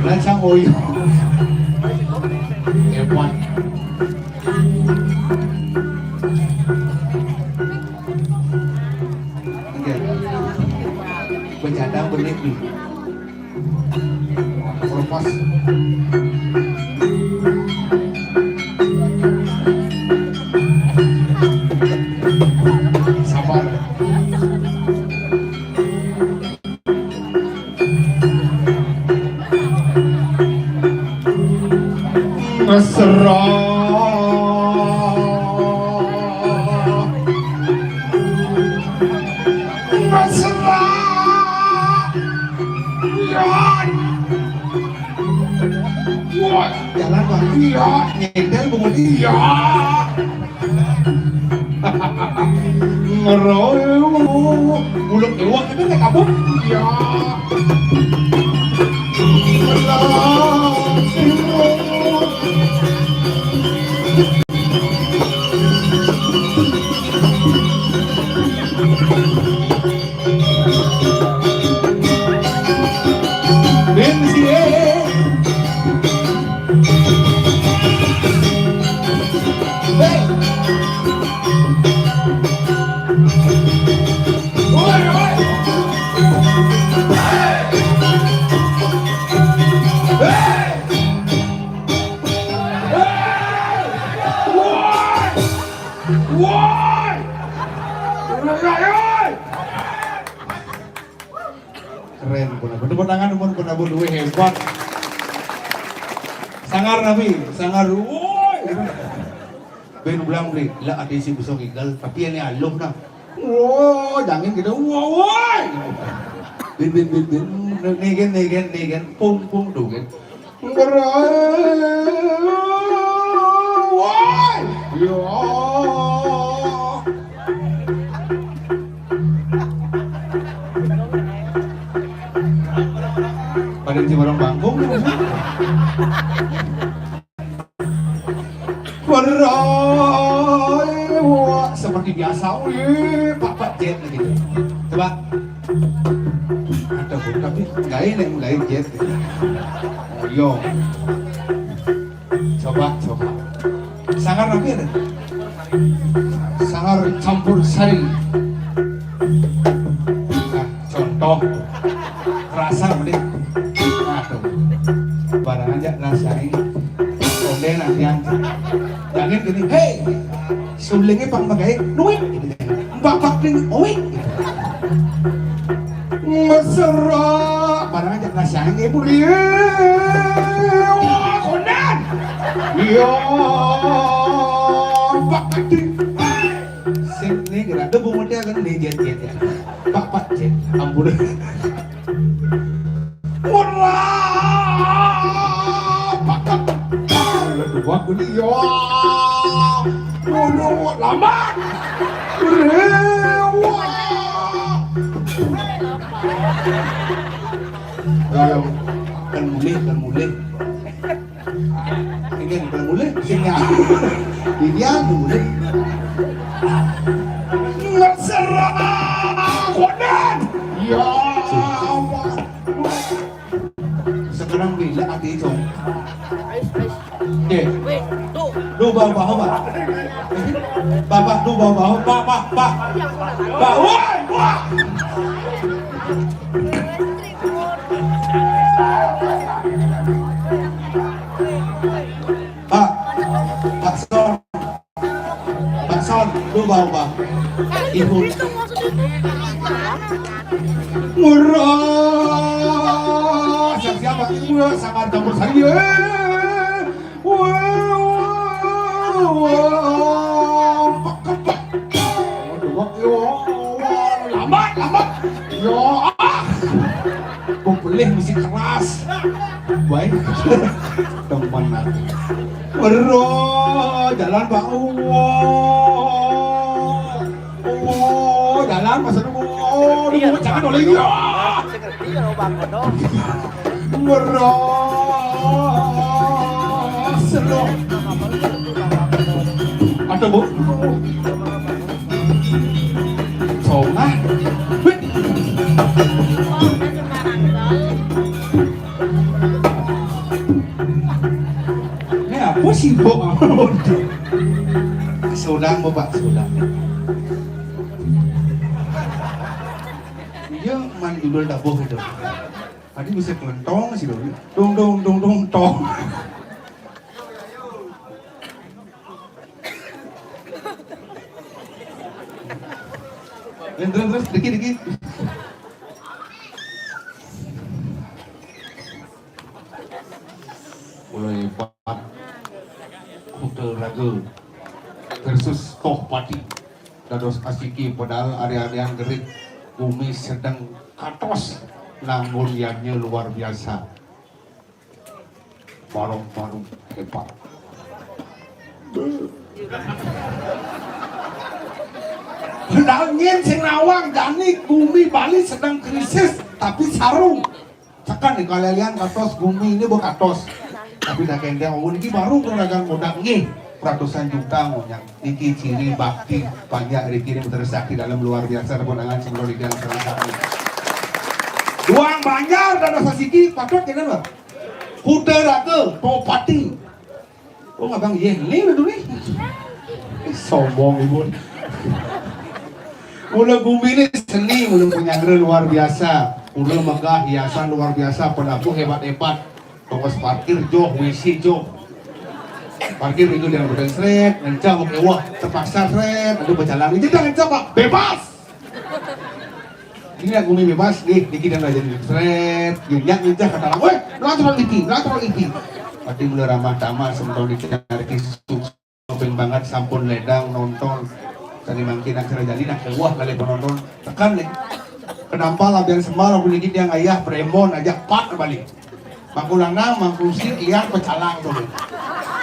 Belajar oyo. Hebat. Oke. Bercanda bener nih. Lepas. Sabar. Mesra. Mesra. Iya. Wah, jalan, Bang. Iya, nyetel bungut. Iya. Ngeroyok. Buluk ewok itu nggak kabur. Iya. Bensi, eh. tangan mun pun abu duwe hebat. Sangar nabi, sangar, woi. Ben ulang beli, lah ati si bisa ngigel, tapi ini aluh nah. Woi, jangan gitu, woi, woi. Bin, bin, bin, bin, negen, negen, negen, pung, pung, tuh, kan. Woi, ya. Pada di warung bangkung. Woi, wah, seperti biasa, wih, Pak, Pak, jet gitu. Coba. Ada pun, tapi nggak ini, nggak jet gitu. Oh, yo. Coba, coba. Sangar nabi ada? Sangar campur sari. Nah, contoh. Rasa mending. Aduh. Barang aja rasanya. Konde nantian. Jangan gini, "Hei, sulingnya pang pakai nuit." Bapak ning oik. Mesra. Barang aja rasanya, Bu. Wah, kondan. Iya. Pak Kading. Sing nih, kira ada bungunya kan, nih, jet, jet, jet. Pak, Pak, jet. Ampun. Wah, pakat. Dua kuliah. Ngono lambat. Rewa. Ayo, kan mulih, kan mulih. Ini kan mulih, sini. Ini aku mulih. Nggak serah, kodan. Ya, apa? Sekarang bila ati itu. Oke. Duh, bau, bau, Pak. Bapak, duh, bau, bau. Pak, Pak, Pak. Pak, woi, wah. Pak, Pak Son. Pak Son, lu bawa, Bang. Ibu. Murah. Siap-siap, Pak. Ibu, sama campur sari. Eh. Wah, wah, wah. Aduh, wah, wah, wah. Lambat, lambat. Ya, ah. Pembelih mesti keras. Baik. Teman aku. Bro, jalan, Pak. Wah. Oh, jalan, Mas Anu. Oh, iya, jangan oleh. Iya. Iya, Bang Kodok. Bro. Slow. Ada, Bu. Songah. Wih. Ini apa sih, Bu? Sodang, Bapak, sodang. Iya, man judul tabuh itu. Tadi bisa kelentong sih, dong. Dong, dong, dong, dong, tong. Terus, terus, terus, dikit, dikit. Mulai hebat. Kuda Raga versus Tohpati. Dados asiki padahal ari-arian gerik bumi sedeng katos, namun yadnya luar biasa. Barong-barong hebat. Padahal nyén sing nawang jani bumi Bali sedang krisis, tapi sarung. Tekan nih, kalelian katos, gumi ini bekatos. Tapi dah kente, oh, ini baru kuragan modal nggih, ratusan juta ngonyang. Niki ciri bakti banyak riki ini, Putra Sakti dalam luar biasa, tepuk tangan sebelum di dalam Putra Sakti. Duang Banjar dan Sasiki, patut kene, Bang. Kuda Raga, Tohpati. Oh, ngabang yeh, ini udah dulu nih. Sombong ibu. Mula bumi ini seni, mula penyangga luar biasa, mula megah, hiasan luar biasa, penampuh hebat-hebat, tongos parkir joh, W C joh, parkir itu dengan badan seret, ngencang pakai wah, terpaksa seret, aduh berjalan, ini jangan ngencang, Pak, bebas. Ini aku mimi pas, nih, dikit yang aja nih. Sret, nyak nginjak kata orang, "Weh, lantur lagi, lantur lagi." Pati mula ramah tamah, sementara dicari kisuk. Sopeng banget, sampun ledang nonton. Tadi mangkin acara jadi nak wah kali penonton. Tekan nih. Kenapa labian semal aku dikit yang ayah premon aja pat balik. Mangku lanang, mangku si, liang pecalang tuh.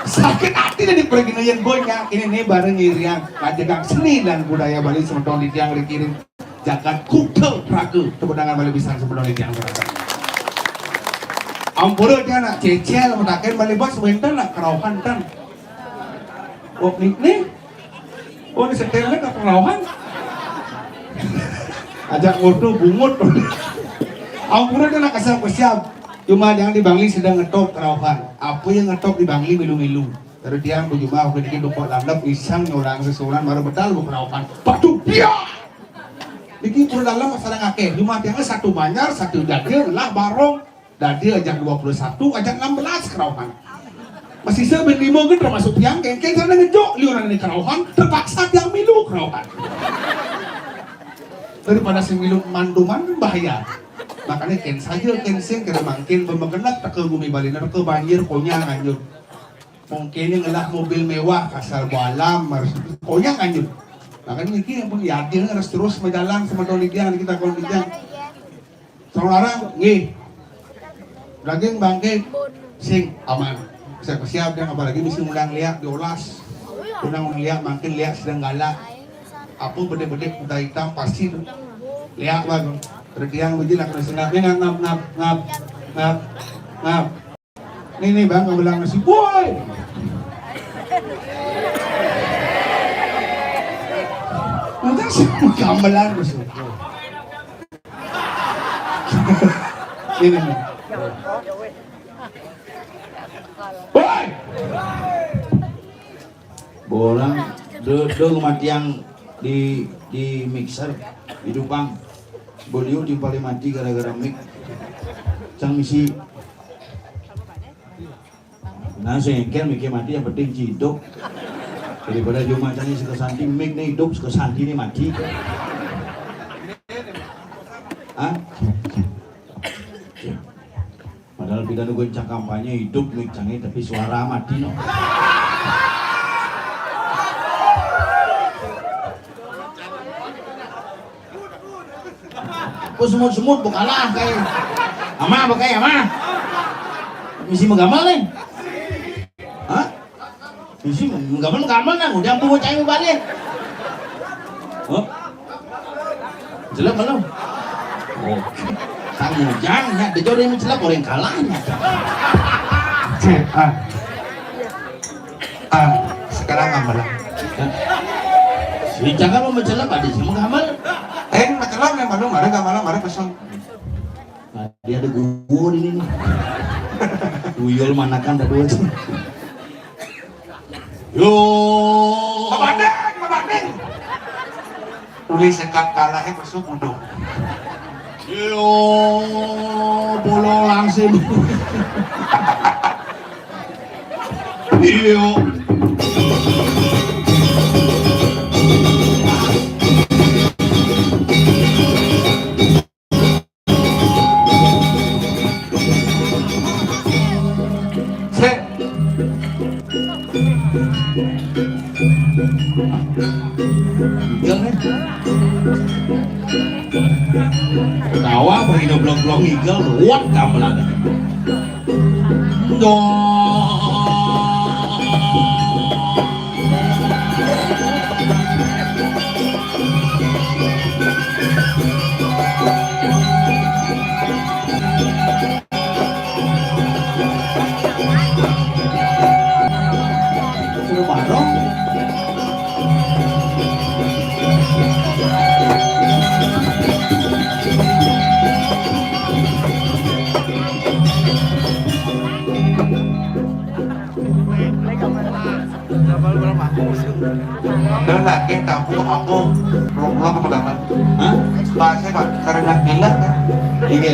Sakit hati dari pergi nonton boynya. Ini nih bareng irian. Ngajagang seni dan budaya Bali sementara di tiang dikirim. Jagat kuda raga. Tepuk tangan balik pisan sementara di tiang. Ampura dia nak cecel mataken balik bos wenten nak kerauhan tan. Oh, nih, nih. Oh, ini setelnya ke kerauhan. Ajak ngoto bungut. Ampura dia nak kasar siap. Cuma yang di Bangli sedang ngetop kerauhan. Apa yang ngetop di Bangli milu-milu. Terus dia aku cuma aku dikit dukok landep isang nyolang sesulan baru betal bu kerauhan. Padu dia. Niki pun dalam masalah ngakeh. Cuma tiangnya satu banjar, satu jaga, lah barong. Dadi ajak dua puluh satu, ajak enam belas kerauhan. Masih saya ben lima ke termasuk tiang kengkeng sana ngejok liuran ini kerauhan, terpaksa tiang milu kerauhan. Daripada sing milu manduman kan bahaya. Makanya ken saja ken sing kena mangkin bemekenak teka gumi Bali nerka banjir konyang anjur. Mungkin ini ngelah mobil mewah kasar balam harus konyang anjur. Makanya niki yang pun yakin harus terus berjalan sama Tony Tiang kita Tony Tiang. Saudara, nggih. Daging bangke sing aman. Siap-siap yang apalagi mesti undang liak diolas. Undang undang liak makin liak sedang galak. Apa bedek-bedek kuda hitam pasti tu. Liak bang. Terdiang biji nak kena senap. Ngap, ngap, ngap, ngap, ngap. Nih, nih bang, gamelan nasi. Woi. Nanti si gamelan nasi. Ini nih. Woi. Bolang de de matiang di di mixer hidupang. Beliau di paling mati gara-gara mic. Cang misi. Nah, sengkel mikir mati yang penting hidup. Daripada cuma tanya suka santi mic nih hidup, suka santi nih mati. Hah? Padahal kita nungguin cak kampanye hidup mic cangnya tapi suara mati no. Aku semut-semut bukalah kayak. Ama apa kayak ama? Misi menggamal nih. Hah? Misi menggamal menggamal nang udah aku mau cari balik. Oh. Jelek belum? Oh. Tang mujang ya, dia jodoh yang jelek orang kalahnya. Cek, ah. Ah, sekarang gamelan. Si cakap mau mencelap ada sih menggamal. Eh, mencelap yang mana? Mana gamelan, mana pesan? Nah, dia ada gua di sini. Tuyul manakan tak dua sih. Yo. Babanding, babanding. Tulis sekat kalah ya besok bodoh. Yo, bola langsung. Iya. Sik. Jangan. Tawa apa ini blong-blong igal, kuat gamelan. Dong. Suruh bareng. Dah lah, kita aku aku belum belum apa banget. Hah? Bahasa pak karena bilang kan. Iya.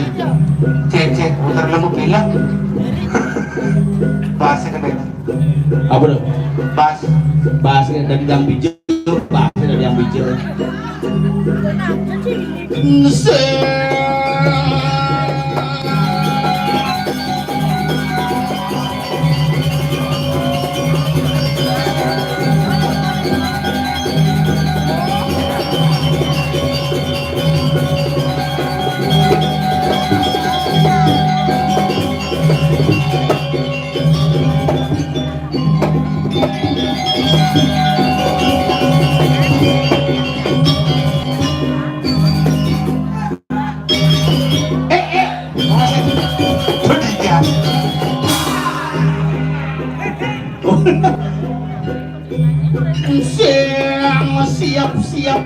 Cek cek putar lemu bilang. Bahasa kena. Apa tuh? Bahasa. Bahasa dari yang bijak, bahasa dari yang bijak. Sing siap-siap.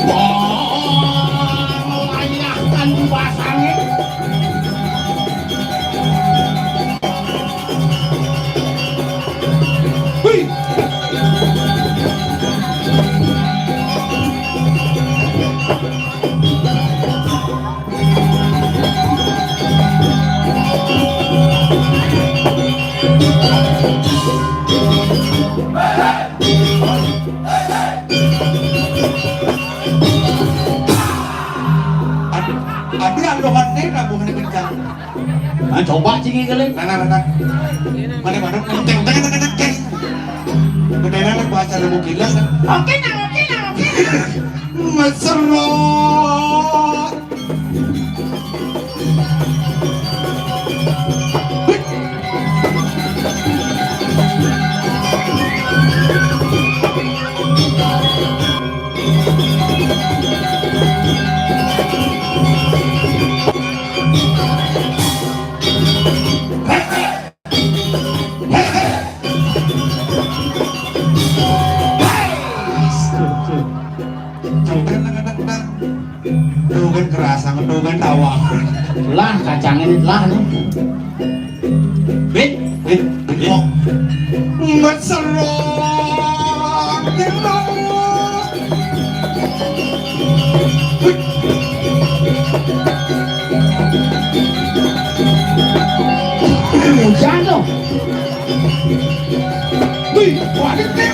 Wah, nglayahkan basangé. Wih. Aduh, aduh, andokanné, kampungné kencang. Nah, coba cingé kali. Mana, mana? Mana, mana? Enteng, enteng, enteng, enteng. Beneran bahasa nemu gila. Oke, nah, oke, nah, oke. Mesra. Tuh kan kerasa, tuh kan tawa. Lah, kacangin lah nih. Bit, bit, bit. Mesra. Hujan loh. Wih, waduh, Bit.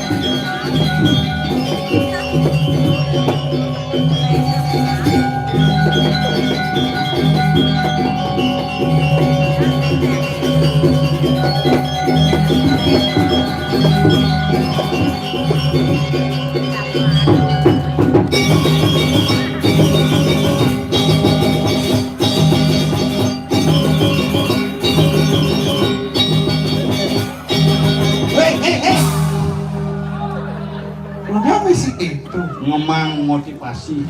Hei, hei, hei. Kenapa sih itu? Ngemang motivasi.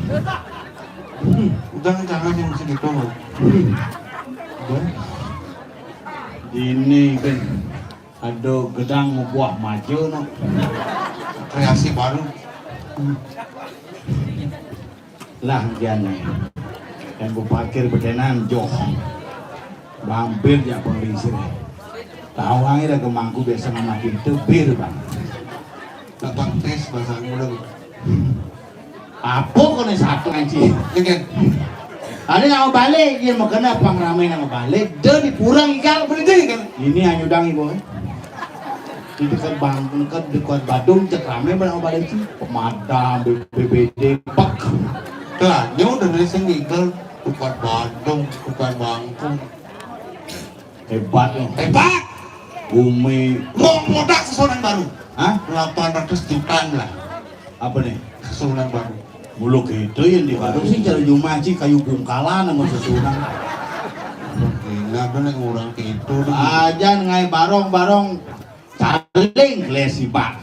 Udah, jangan yang segitu. Udah. Ini kan ada gedang buah maja, no. Kreasi baru. Lah, jani. Yang ku parkir betenan, joh. Mampir jak penglingsir. Tahu aja dah kemangku biasa sama kita, bir, Bang. Gampang tes bahasa mula. Apa kena satu anci? Iya kan? Ada nak balik, dia makanya pang ramai nak balik. Dia di purang igal berhenti kan? Ini hanya udang ibu, eh. Di dekat Bang, dekat, dekat Badung, cek ramai nak balik sih. Pemadam, B B D, pak. Lah, dia udah dari sini igal, dekat Badung, dekat Bangkung. Hebat loh. Hebat. Bumi. Mau modal sesuunan baru. Hah? Delapan ratus jutaan lah. Apa nih? Sesuunan baru. Mulu gitu yang di baru sih cari rumah sih kayu bungkalan sama sesuunan. Gila, bener ngurang gitu. Aja ngai barong-barong. Saling kelesi, Pak.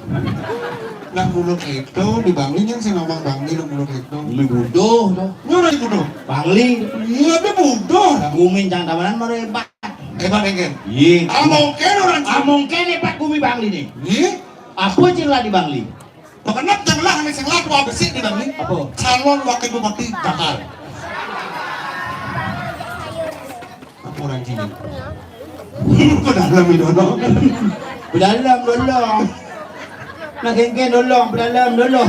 Nah, mulu gitu, di Bangli kan sih ngomong Bangli, lu mulu gitu. Ini bodoh, tuh. Ini orang bodoh. Bangli. Iya, dia bodoh. Bumi cang tamanan mah hebat. Hebat, kan? Iya. Ah, mungkin orang. Ah, mungkin hebat bumi Bangli nih. Iya. Apa cila di Bangli? Pokoknya janganlah nih sing laku apa sih di Bangli? Apa? Calon wakil bupati Jakarta. Apa orang sini? Pedalam itu, no. Pedalam, dulu. Nah, kengken, dulu, pedalam, dulu.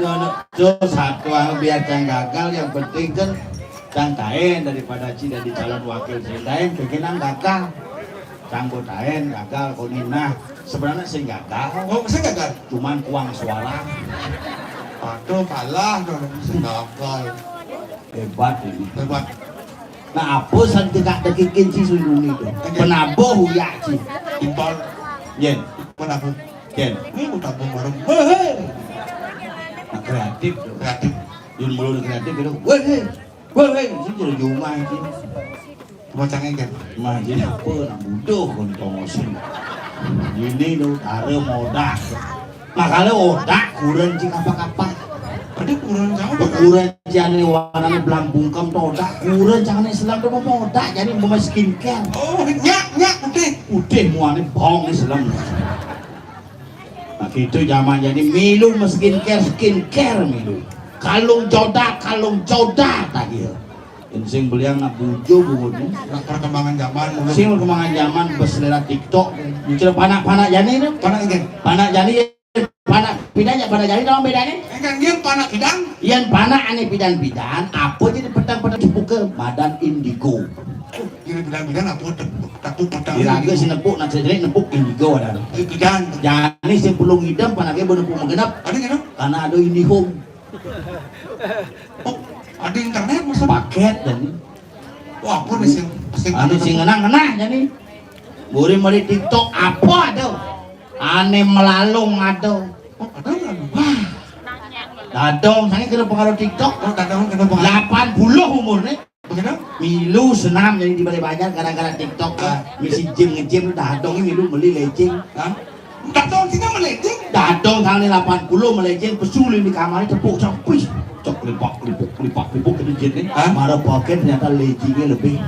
No, no. So, satu hal biar yang gagal, yang penting kan yang lain daripada ci jadi calon wakil, yang lain kengken yang gagal. Cang Botaen gagal konin. Nah, sebenarnya sing gagal. Oh, sing gagal. Cuman kuang suara. Aduh, kalah dong, sing gagal. Hebat ini. Hebat. Nah, apa san tekak dekikin si Sunduni tu? Oke. Penabuh uyak si. Timpal. Yen. Penabuh. Yen. Ini mau tabuh warung. Weh. Nah, kreatif tu. Kreatif. Yun mulu kreatif gitu. Weh. Weh, weh. Si jadi rumah si. Rumah canggih kan? Rumah jadi apa? Nak butuh pun tongosin. Ini tu cara modah. Makanya otak kurang si apa-apa. Ada kurang sama. Kurang si ane warnanya belang bungkem tu otak. Kurang si ane selam tu mau otak jadi mau skincare. Oh, nyak, nyak, putih. Putih muane bong ni selam. Nah, gitu zaman jadi milu mah skincare, skincare milu. Kalung joda, kalung joda tadi ya. Sing beliang nak bujo bungut ni. Nak perkembangan zaman, mulu. Sing perkembangan zaman berselera TikTok. Muncul panak-panak jani tu. Panak ini. Panak jani, panak pidan ya, panak jani nama bedanya? Engkan dia panak pidan. Yang panak ane pidan-pidan, apa jadi petang-petang cepuke madan indigo. Kira bilang-bilang apa tep-, tepuk petang. Kira gitu. Sing nepuk nak sejenis nepuk indigo ada. Eh, pidan. Jani sing pulung idem panake bener nepuk menggenep. Ada gitu? Karena ada IndiHome. Oh, ada internet masa? Paket dan wah, apa nih sing, sing anu sing ngenah-ngenah jani. Guri meli TikTok apa ada? Ane melalung ada. Oh, ada melalung. Wah. Dadong, saya kena pengaruh TikTok. Oh, dadong kena pengaruh. Lapan puluh umurnya. Begitu? Milu senam jadi di Balai Banjar gara-gara TikTok. Ah. Misi gym nge-gym dadong ini milu meli legging. Hah? Dadong sini meli legging? Dadong sana lapan puluh meli legging, pesulin di kamarnya tepuk sampis. Cok lipak lipuk lipak lipuk ke jit ni. Hah? Mara pakai ternyata leggingnya lebih.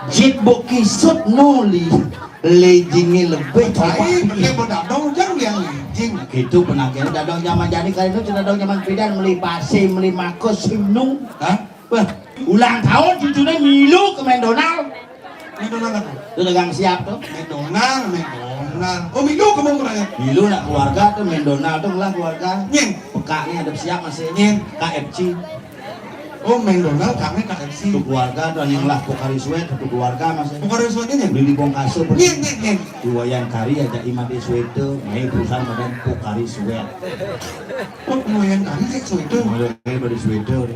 Jit bok kisut noli. Leggingnya lebih coba. Ai, pakai bedadong jangan yang legging. Gitu penagihnya dadong zaman jadi kali itu dadong zaman pidan meli pasir, meli makus, simnung. Hah? Wah, ulang tahun cucunya milu ke McDonald. McDonald apa? Itu dagang siap tu. McDonald, McDonald. Oh, milu ke mana? Milu nak keluarga tu McDonald tu lah keluarga. Nyen. Pekak ni ada siap masih. Nyen. KFC. Oh, McDonald kami KFC. Tu keluarga tu yang lah Pocari Sweat, satu keluarga masih. Pocari Sweat ni? Beli di Bongkaso. Nyen, nyen, nyen. Di Wayan Kari aja imati sweater, main perusahaan madan Pocari Sweat. Oh, lumayan kali sih sweater. Mulai dari sweater.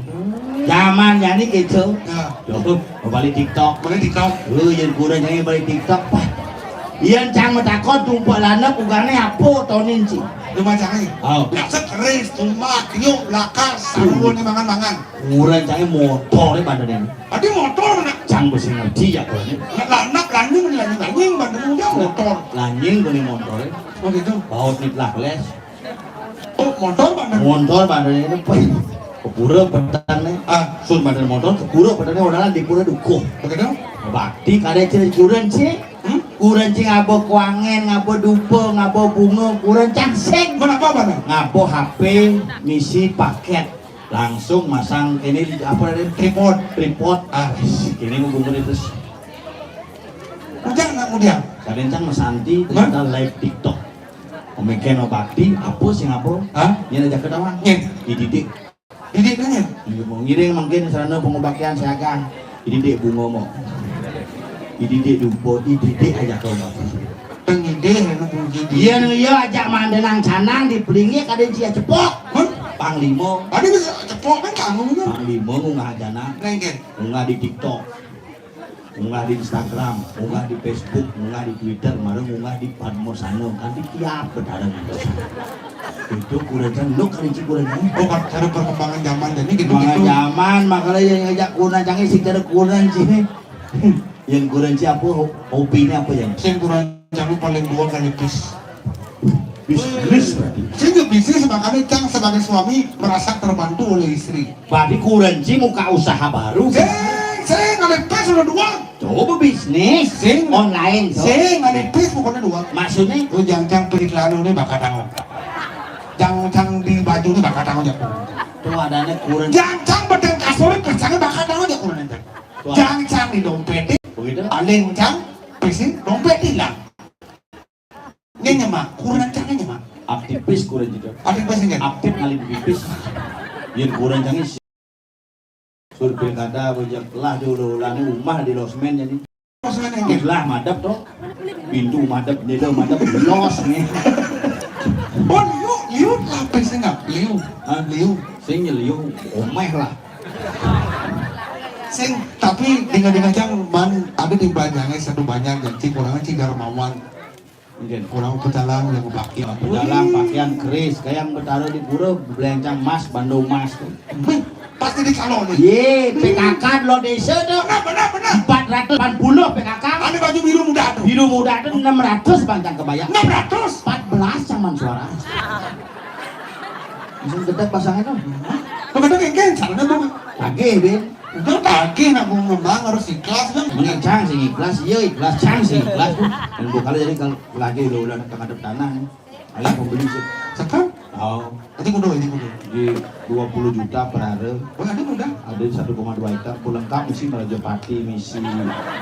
Zaman jani gitu. Ya. Cukup, balik TikTok. Balik TikTok. Lu yang kurang jangan balik TikTok. Wah. Iyan cang matakon tumpak lanep ugane apa tonin ci. Rumah cang ni. Oh. Biasa keris, tumbak, tiup, lakas, sarung ni mangan-mangan. Kurang cang motor ni bandane. Ada motor nak. Cang besi ngerti ya kau ni. Nak lanap lanying, lanying, lanying bandane dia motor. Lanying kau ni motor. Oh gitu. Baut ni telah les. Oh, motor bandar. Motor bandar ini, wih, kepura petang nih. Ah. Sun bandar motor, kepura petang nih, orang di pura dukuh. Begitu? Bakti kada ciri kuran sih. Hmm? Kuran sih ngabo kuangen, ngabo dupa, ngabo bunga, kuran cangseng. Kenapa, Bang? Ngabo H P, misi paket. Langsung masang ini apa tadi? Tripod. Tripod. Ah, ini mau bunga terus. Ujang nak mudiang. Kadang cang masanti, ternyata live TikTok. Omeken obakti, apa sih ngapa? Hah? Dia ajak ketawa. Nyen. Dididik. Didik nyen. Iya, mau ngiring mungkin sarana pengobaktian siaga. Dididik bunga mau. Dididik dupa, dididik aja kau bakti. Pengidih anu puji. Iya, nu iya ajak mandenang canang di pelingi kada cia cepok. Hah? Panglima. Ada bisa cepok kan kamu kan? Panglima ngungah jana. Nengke. Ngungah di TikTok. Unggah di Instagram, unggah di Facebook, unggah di Twitter, mara unggah di Padmasana, kan di tiap bedarang itu. Itu kurejan, lu kan itu kurejan. Oh, kan cara perkembangan zaman jadi gitu. Perkembangan zaman, makanya yang ngajak kurejan canggih sih cara kurejan sini. Yang kurejan siapa? Ho-, hobinya apa ya? Sing kurejan canggih paling dua kali pis. Bisnis berarti. Sing bisnis makanya cang sebagai suami merasa terbantu oleh istri. Berarti kurejan muka usaha baru. Sing, sing, ada pes udah dua. Coba bisnis. Sing. Online, so. Sing, ada pes pokoknya dua. Maksudnya? Oh, jangcang pelit lalu nih bakal tanggung. Jangcang di baju nih bakal tanggung jawab. Tuh adanya kurejan. Jangcang bedeng kasur kerjanya bakal tanggung jawab kurejan. Tuh. Jangcang di dompet. Begitu. Alencang, pisin, dompet hilang. Nya nyemak, kurencang nya nyemak. Aktivis kurencang. Aktivis nya. Aktif ngalih pipis. Yen kurencang nya si-, sur pilkada bejak lah di ulu-ulane umah di losmen jadi. Pas Lah madep to. Pintu madep, jendela madep, los nih. Oh, liu, liu lapis enggak? Liu. Hah? Liu. Sing liu, omeh lah. Sing, tapi dengar-dengar jang man ada di banjangnya satu banjang, jadi kurangnya ci Darmawan. Mungkin. Kurang pecalang yang pakai. Pecalang, pakaian keris, kayak yang betara di pura, belencang emas, bando emas tuh. Wih, pasti di salon nih. Ye, P K K lo desa tuh. Benar, benar, benar. Empat ratus delapan puluh P K K. Ada baju biru muda tuh. Biru muda tuh enam ratus bantang kebaya. Enam ratus. Empat belas zaman suara. Langsung gedek pasangnya tuh. Lo kadang engken, salonnya tuh. Lagi, Bin. Udah lagi nak mau ngembang harus ikhlas kan. Mengecang sih ikhlas, iya ikhlas, cang sih ikhlas. Dan gua kali jadi kalau lagi udah udah tengah tanah. Ayo pembeli sih. Sekarang? Oh. Nanti kudu, nanti kudu. Di dua puluh juta per hari. Oh, ada mudah. Ada satu koma dua hektar, full lengkap, misi Merajapati, misi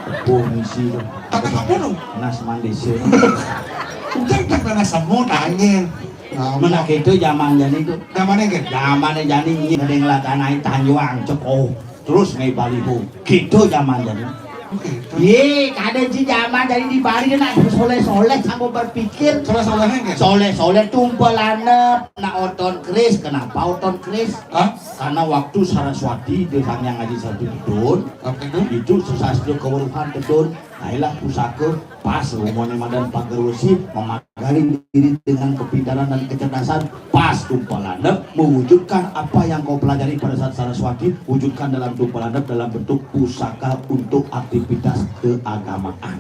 Tepung, misi. Kata apa tuh? Nas Mandese. Udah, udah, udah, semua tanya. Nah, mana gitu zaman jani tuh. Zamannya gitu. Zamannya jani ini ada yang ngelatanai Tanjuang, cek, oh. Terus ngai baliho. Gitu zaman jani. Oke. Ye, kada ji zaman jani di Bali dia nak soleh-soleh sama berpikir. Soleh-solehnya gitu. Soleh-soleh tumpel anak, nak oton keris. Kenapa oton keris? Hah? Karena waktu Saraswati dia Sang Hyang Aji Satu Bedun, apa itu? Itu sesastra keweruhan Bedun. Nah, inilah pusaka pas umone madan pager wesi memagari diri dengan kepintaran dan kecerdasan, pas tumpal landep mewujudkan apa yang kau pelajari pada saat Saraswati, wujudkan dalam tumpal landep dalam bentuk pusaka untuk aktivitas keagamaan.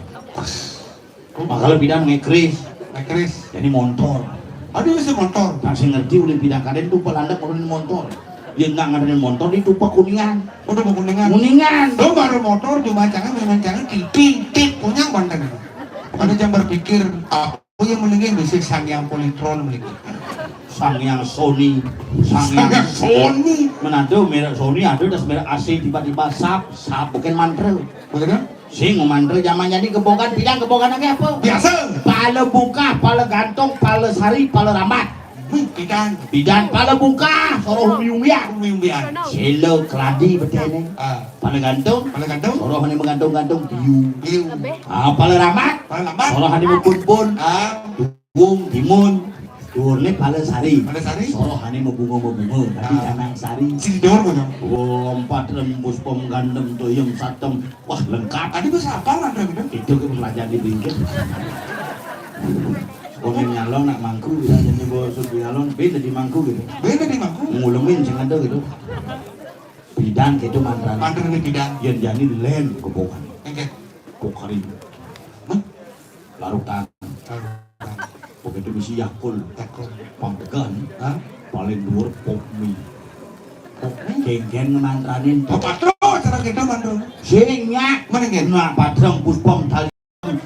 Makanya bidan ngekris. Ngekris. Jadi montor. Aduh, si montor. Nah, saya ngerti oleh bidan kaden tumpal landep ngadain montor. Dia nggak ngadain montor di tumpal Kuningan. Udah mau Kuningan. Kuningan. Lo baru motor cuma jangan, memang jangan titik, titik punya banten. Ada yang berpikir apa yang mendingin bisa Sang Yang Polytron mendingin. Sang Yang Sony, Sang Yang Sony. Menantu merek Sony ada, das merek A C tiba-tiba sap, sap bukan mantra. Betul kan? Sing mantra zaman jadi kebokan bidan, kebokan lagi apa? Biasa. Pala bungkah, pala gantung, pala sari, pala rambat. Wih, bidan. Bidan pala bungkah, soroh umbi-umbian. Umbi-umbian. Sila keladi betene. Ah. Pala gantung. Pala gantung. Soroh ni menggantung-gantung biu. Biu. Ah, pala rambat. Pala rambat. Soroh ni mempun-pun. Ah. Bung timun. Duhur ni pala sari. Pala sari. Soroh ni mebunga-mebunga. Tapi ah. Jangan sari. Sing dor kono. Oh, empat rembus pom gandem tuyem satem. Wah, lengkap. Ada bahasa apa lah, Bang? Itu ke pelajar di bingkit. Komen nyalon nak mangku, kita jadi bawa suruh nyalon, beda di mangku gitu. Beda di mangku. Ngulumin sing ada gitu. Bidan gitu mantan. Mantan ini bidan. Yang jadi len kebokan. Oke. Pokari. Hah? Larutan. Larutan. Begitu bisi Yakult. Yakult. Panggan. Hah? Paling dhuwur Pop Mie. Pop Mie? Geng-geng mantranin. Bapak terus cara kita mantu. Sing nyak. Mana nggih? Nah, padreng puspem tali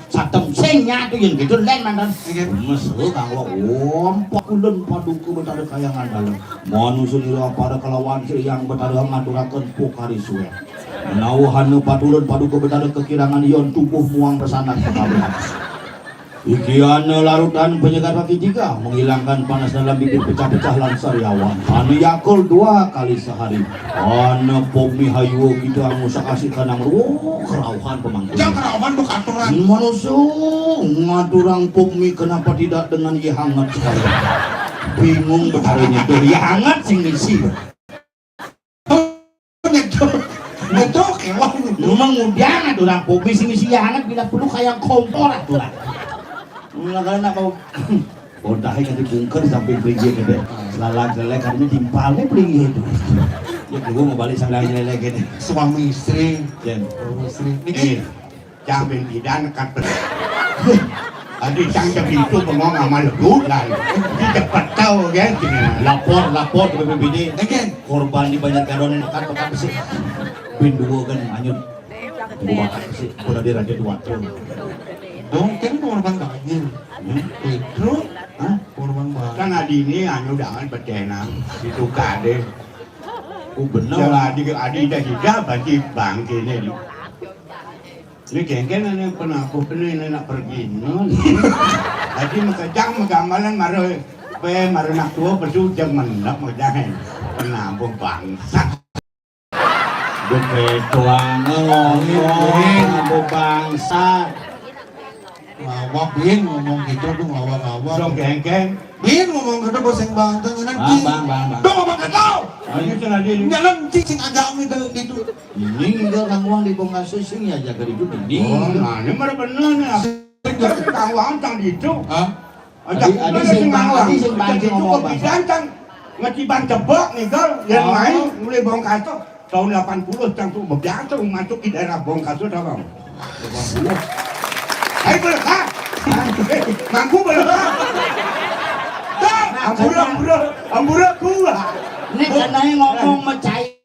satem sing nyak tuh yang gitu len mantan. Nggih. Mesra kanggo ompok ulun paduka Betara Kayangan Dalem. Manusa nira para kelawan Sri Hyang Betara ngaturaken pokari suwek. Menawa hana paturon paduka Betara kekirangan yon tubuh muang pesanan pekabehan. Ikiana larutan penyegar kaki tiga, menghilangkan panas dalam bibir pecah-pecah lan sariawan. Anu Yakult dua kali sehari. Anu Pop Mie hayu kita ngusak asik kanang ruh kerauhan pemangku. Jang kerauhan bukan aturan. Manusia ngaturang Pop Mie kenapa tidak dengan ye hangat sekali? Bingung betara nyeduh ye hangat sing ngisi. Nyeduh, nyeduh kewan. Memang udah ngaturang Pop Mie sing ngisi ye hangat bila perlu kayak kompor aturan. Mulai nak mau bodoh kan dibungker sampai pelinggih gitu. Selalang selek katanya timpalnya pelinggih itu. Ya dulu mau balik sambil lagi gitu. Suami istri. Jen. Suami istri. Niki. Eh. Cang bin bidan kat ber-, aduh, cang cang itu bengong sama lebut lah. Kita cepet tahu kan, lapor, lapor ke B P B D. Oke. Korban di Banjarbaru ini kan pekat besi. Bin dua kan anyut. Dua pekat besi. Udah di Raja Dua tuh. Dong, kan korban banjir. Hmm? Itu, hah? Korban banjir. Kan adi ini anu dangan betenang. Itu kade. Oh, bener. Jala adi, adi dah hidup, berarti bangkene di. Ini genggen ini penabuh penuh ini nak pergi nun. Jadi makejang magambalan mara pe mara nak tua pesu jam mendak makejang. Penabuh bangsa. Duh, ketuang ngomong, aduh, bangsat. Ngawak, Bin, ngomong gitu, aduh, ngawak-ngawak. Dong kengkeng. Bin ngomong gitu, boseng banget, ngenan. Bang, bang, bang, bang. Dong ngomong gitu. Ayo, cenah di. Nyalan cicing agak gitu, gitu. Ini nggak ngomong di bongkar sing ya, jaga di dunia. Oh, nah, ini mah bener nih. Bener, Kang Wang, tang gitu. Hah? Adi, adi sing bang, adi sing bang, sing ngomong, Bang. Pisan, Kang. Ngeciban cebok nih, Kang. Yang main mulai bongkar tuh tahun delapan puluh, Kang, tuh bebiasa masuk di daerah bongkar tuh, tahu, Bang? Delapan puluh. Hai, boleh, Kang? Hah? Mangku boleh, Kang? Kang, ampura, ampura, ampura, gua. Ini cenah ngomong mecai.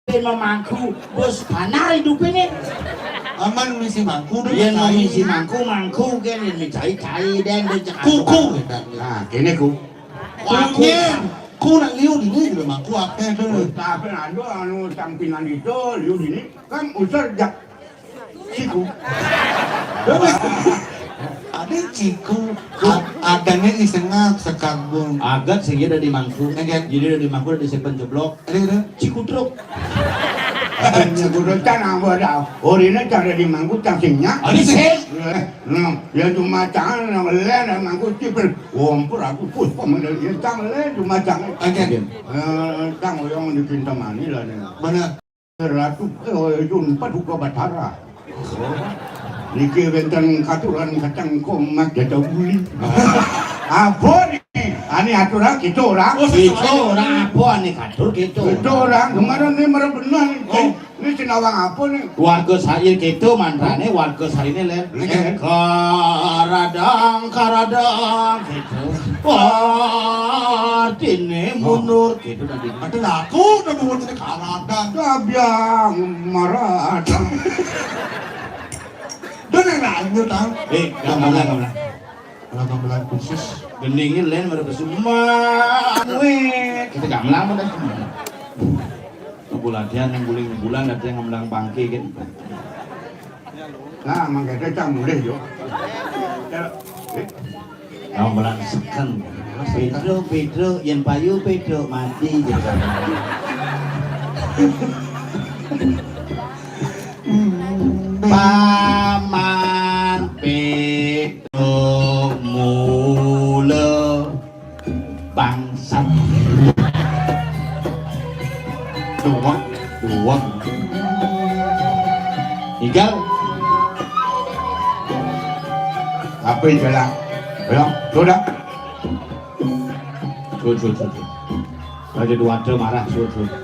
Yen mau mangku, bos banar hidupnya nih. Aman misi mangku, dong. Yen mau misi mangku, mangku kan, yen micai-cai, dan dia cakap. Kuku, gitu. Nah, gini, ku. Kunyeng. Ku nak liu dini juga mangku apa tuh? Tapi anu, anu, campinan itu, liu dini, kan usah jak siku. Ada ciku. A-, adanya isengak sekabun. Agat sih dia dari mangku. Agat. Jadi dari mangku dari sepen jeblok. Ada, ada. Cikudruk. Cikudruk kan apa dah? Orina cara di mangku cang singnya. Ada sih. Nah, ya cuma cang, nah, lele, nah, mangku cipel. Kompor aku pus, pemenang ya cang, lele, cuma cang. Agat. Eh, cang oyong di Kintamani lah nih. Mana? Ratu, eh, Yun Paduka Batara. Niki wénten katuran kacang komak jaja uli. Apa niki? Ani aturan kita orang. Oh, kita orang apa ani katur kita. Kita orang. Kemarin ini merem benar nih. Oh. Ini sinawang apa nih? Warga saya kita mantrane, warga saya ini, Len. Iya. Karadang, karadang, gitu. Artine mundur, gitu tadi. Ada lagu, udah mundur tadi karadang. Kabiang maradang. Udah, yang lanjut, ah. Eh, gamelan, gamelan. Gamelan khusus. Gendingin, Len, mereka semua. Weh, kita gamelan, udah. Aku latihan yang guling bulan, latihan gamelan bangke, kan. Nah, mangkene cang mulih yo. Ya. Eh. Gamelan seken. Pedro, Pedro, yen payu Pedro mati, gitu. Paman Pedro mula bangsat. Duweng, duweng. Igal. Apa itu lah? Ayo, sudah. Sudah, sudah, sudah. Raja Dewata marah, sudah, sudah.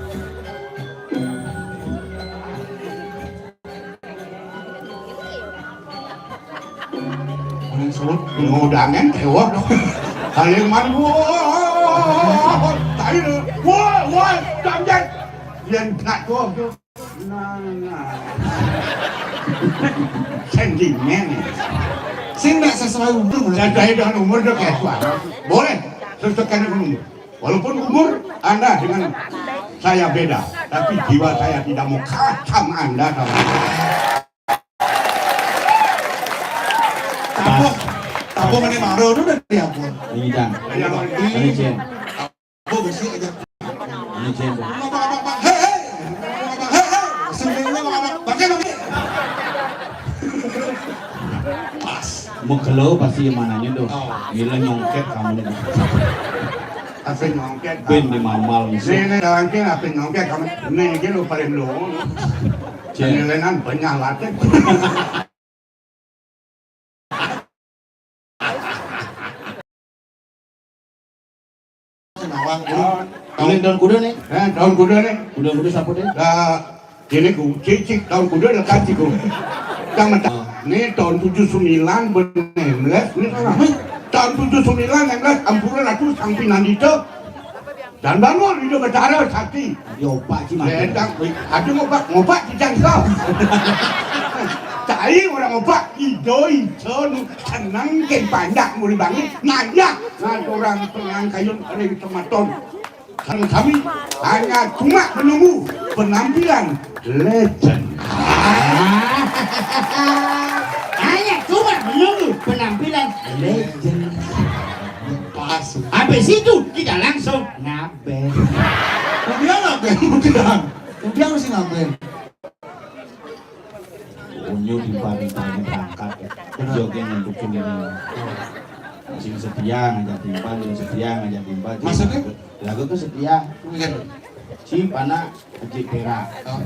Paling sulit, ngodangen, tewak dong. Paling man, wah, tai lu. Wah, wah, damjen. Yen tak tuh, tuh. Nah, nah. Sentimen. Sing nggak sesuai umur, sesuai dengan umur, tuh, kayak suara. Boleh, sesuai dengan umur. Walaupun umur Anda dengan saya beda, tapi jiwa saya tidak mau kalah sama Anda, sama. Tabuh, tabuh ini maro udah diampun. Ini, Cang. Ini, Cin. Tabuh besi aja. Ini, Cin. Hei, hei. Hei, hei. Sendirinya, bangke, bangke. Pas. Mekelo pasti yang mananya tuh. Oh. Gila nyongket kamu nih. Apa nyongket? Ben di mamal mesti. Nih, nih, lawangke apa nyongket kamu? Nih, iki lho paling lho. Cek. Nilainan banyak latih. Senawang, oh. Ini daun kuda nih. Eh, daun kuda nih. Kuda-kuda siapa deh? Lah, ini ku, cicik daun kuda lah kan ciku. Yang mentah. Ini tahun tujuh sembilan belas, ini tahun, tahun tujuh sembilan belas, ampura ratu sampinan itu. Dan bangun itu Betara sakti. Yo, Pak Cimande. Entang, ada ngopak, ngopak di jangkau. Cai orang ngopak, ido, ido, nu seneng ke panjak muri bangi, nanya. Nah, orang pengang kayun ring tematon. Karena kami hanya cuma menunggu penampilan legend. Hanya cuma menunggu penampilan legend. Pas. Habis itu kita langsung ngabe. Dia ngabe, bukan. Yang sing ngambil. Unyu timpal-timpal ini berangkat ya. Bener. Jogging untuk sendiri. Sing setia ngajak timpal, sing setia ngajak timpal. Maksudnya? Lagu tuh setia. Iya. Si panak Haji Pera. Oh.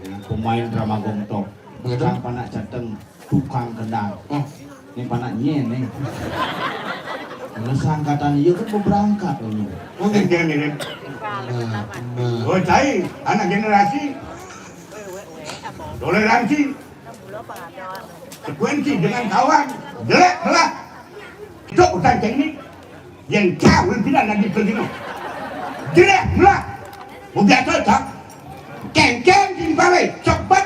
Ya, pemain drama gongtok. Begitu. Sang panak jateng tukang kendang. Oh. Ini panak nyen nih. Terus angkatan iya kan mau berangkat ini. Oh, iya, iya, iya. Nah, nah. Oh, cai, anak generasi toleransi, frekuensi dengan kawan, jelek belah. Itu urusan teknik. Yang jauh tidak lagi begini. Jelek belah. Udah cocok. Kengkeng di balai, cepet.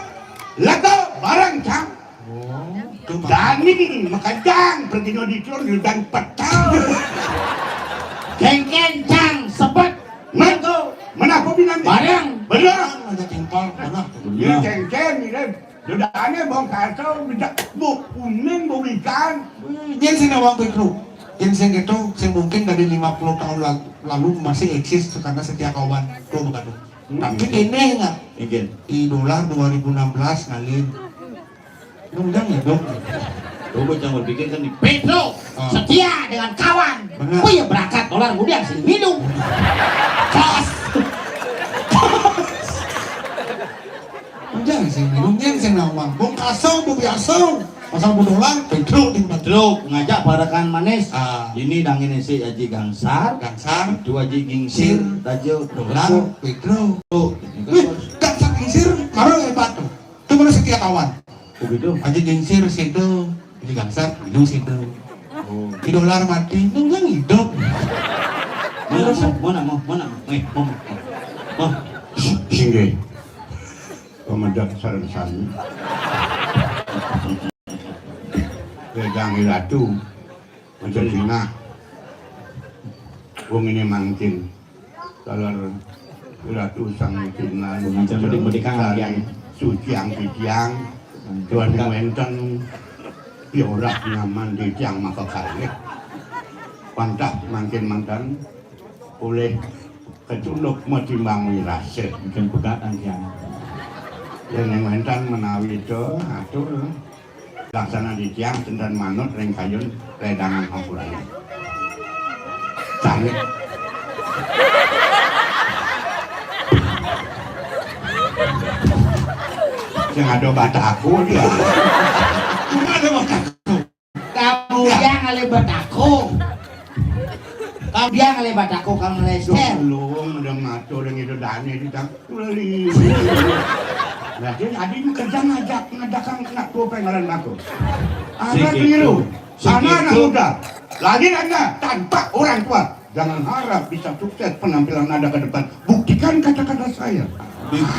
Lego barang cang. Oh, itu mah. Dani makajang pergi di telur dan petal. Kengkeng cang sepet. Mengko menakuti nanti. Barang. Bener. Ada timpal, mana? Iya, kengkeng, ini. Duda aneh bong kacau, bisa bu kuning, bu ikan. Yen sing nawang Pétruk. Yen sing itu, sing mungkin dari lima puluh tahun la- lalu masih eksis karena setia kawan. Tuh, bukan tuh. Hmm. Tapi ini nggak? Inggih. Di dolar dua ribu enam belas ngalir. Undang ya, Dok. Coba jangan berpikir kan nih. Pétruk, ah, setia dengan kawan. Benar. Oh iya, berangkat dolar kemudian sing minum. Cos. Undang sing minum, yen sing nawang. Bung kasong, bung biasa. Pasang bung dolar, Pétruk di Pétruk ngajak barakan manis. Ah. Ini dangin isi Haji Gangsar. Gangsar. Itu Haji Gingsir, Sir. Raja. Dolar, Pétruk. Tuh, ini kan. Wih, Gangsar Gingsir, baru hebat tuh. Itu mana setia kawan. Begitu. Haji Gingsir situ, Haji Gangsar hidup situ. Oh. Di dolar mati, nunggang hidup. Mana mau, mana mau, mana mau. Eh, mau, mau. Mau. Singgih. Pemedak sareng sami. Wedang Ratu. Aja dingah. Wong ini mangkin. Taler Ratu Sang Tinan. Wong aja mending-mending kang saling suciang titiang. Tuhan wénten ya ora nyaman titiang maka kalih. Wantah mangkin mantan oleh kecunduk matimbang wirase. Mungkin pegat angkian. Yen wénten menawi itu atur. Laksana titiang ten manut ring kayun ledangan hampurane. Sangit. Sing ada bataku dia. Cuma ada bataku. Kamu yang ale bataku. Kamu yang ale bataku, kamu leser. Belum ada matur yang itu dane di tang. Lali. Nah, jadi adi kerja ngajak, ngajak kang anak tua pengaran aku. Anak keliru. Anak, anak muda. Lahir Anda tanpa orang tua. Jangan harap bisa sukses penampilan Anda ke depan. Buktikan kata-kata saya.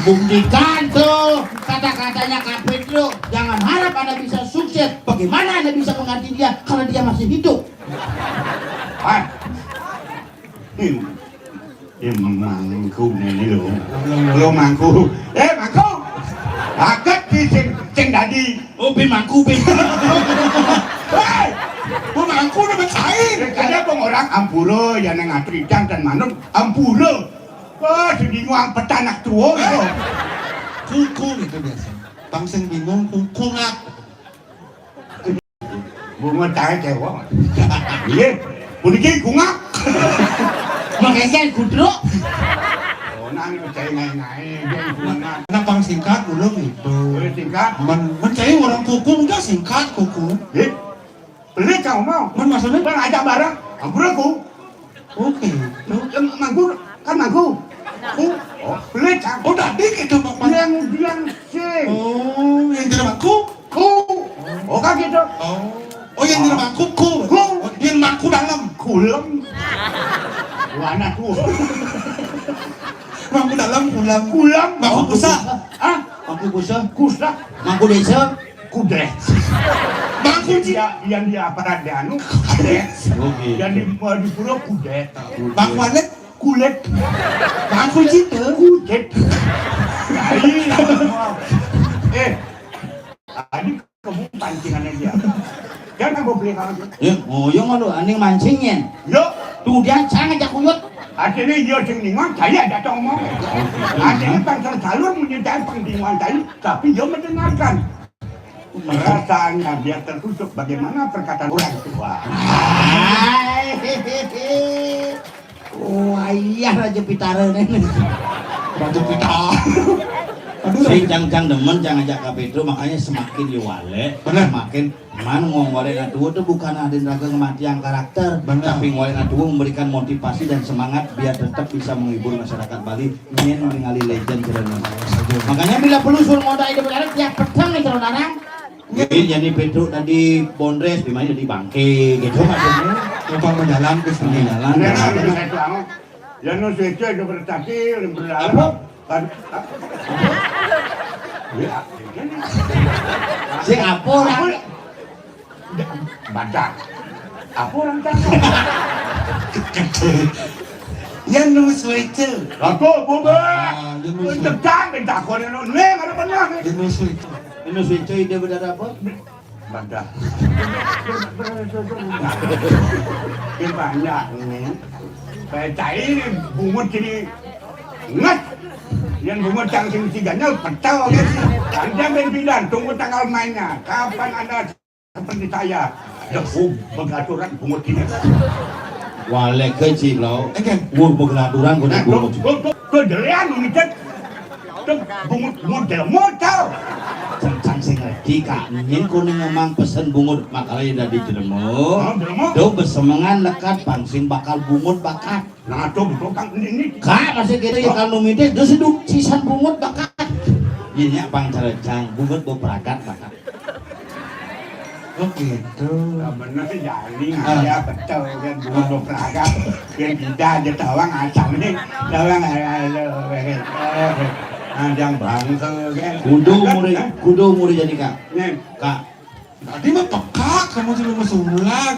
Buktikan tuh kata-katanya Kak Pedro. Jangan harap Anda bisa sukses. Bagaimana Anda bisa mengganti dia kalau dia masih hidup? Ah. Hmm. Ya, mangku ini lho. Lho, mangku. Eh, mangku. Aget di sing, sing dadi. Oh, bin mangku, bin. Hei, bu mangku udah bercair. Ada pengorang ampura, ya neng atri dan manut ampura. Wah, sedingu ampetan anak tua gitu. Kuku gitu biasa. Bang sing bingung, kuku ngak. Bunga cahaya cewek. Iya. Puniki gungak. Makanya gudruk. Oh, nang percaya naik-naik, dia gungak. Nah, pang singkat dulu gitu. Boleh singkat? Men, men saya orang kuku, enggak singkat kuku. Iya. Pelit kamu mau? Men maksudnya? Bang ajak bareng, ampun aku. Oke. Em, mangku, kan mangku. Ku. Oh, pelit kamu. Oh, tadi gitu, Bang. Yang, yang sing. Oh, yang tidak mangku? Ku. Oh, kan gitu. Oh. Oh, yang di rumah kuku. Ku. Oh, yang mangku dalam. Kulem. Wah, anakku. Mangku dalam, kulam. Kulam. Mangku kusa. Hah? Mangku kusa. Kusa. Mangku desa. Kudet. Mangku ci- Dia, yang di aparat di anu, kudet. Oh, gitu. Yang di, di pura kudet. Mangku anet. Kulit. Mangku cinta. Kudet. Nah, iya. Eh, tadi Kebun pancingannya dia. Jangan gue beli kawan. Ya, ngoyong lu, aning mancing, Nyen. Yuk. Tuh, dia jangan ajak uyut. Artinya iya sing ningon, saya ada omong. Artinya pang salur menyintai pang ningon tadi, tapi dia mendengarkan. Perasaannya biar tertusuk bagaimana perkataan orang tua. Wah, iya, Raja Pitara nih. Raja Pitara. Aduh, sing cang-cang demen, cang ajak kabéh itu, makanya semakin yuwalé, bener, semakin man ngong walé na tuwa tuh bukan adén raga ngematiang karakter, bener, tapi ngwalé na tuwa memberikan motivasi dan semangat biar tetap bisa menghibur masyarakat Bali. Nyén ningali legend cerana. Makanya bila perlu suruh modal ide berarti tiap petang nih, saudara. Jadi, jadi Pétruk tadi bondrés, di mana di bangké, gitu maksudnya. Numpang menjalan ke sini. Menjalan. Nah, nah, nah. Yang nu suci itu berarti berlalu. Apa? Kan, ya, sing apa orang? Baca. Apa orang cakap? Yang nu suci. Aku, Bu, Bu. Ah, yang nu suci. Tegang, tegang, kau ni, nu, ni, mana pernah, ni? Yang nu suci. Yang nu suci, dia berdarah apa? Baca. Dia banyak ni. Saya cari bungut sini. Nget. Yang bungut yang sini tiga nya petel, kan? Jangan pindah, tunggu tanggal mainnya. Kapan ada seperti saya, ya, bu, beraturan bungut ini. Walé kecil lo. Oke. Wah, beraturan kok. Nah, bungut. Tuh, tuh, tuh, tuh, delian ini, Cek. Tuh, bungut model motor. Cang sing ngerti, Kak. Nyén kuning emang pesen bungut, makanya udah dijelema. Oh, jelema. Tuh, besemengan lekat, pang sing bakal bungut bakat. Nah, tuh, betul, Kang. Ini, ini. Kak, masih gitu ya, kalau nu mintis, terus hidup sisan bungut bakat. Ini apa yang cerecang? Bungut bau peragat bakat. Oh, gitu. Nah, bener sih, jadi ngaya betul kan, bungut bau peragat. Yang tidak aja tawang asal nih. Tawang, ayo, ayo, ayo. Nah, yang bangsa kan. Kudu muri, kudu muri jadi, Kak. Nih. Kak, tadi mah peka, kamu tuh mau sulak.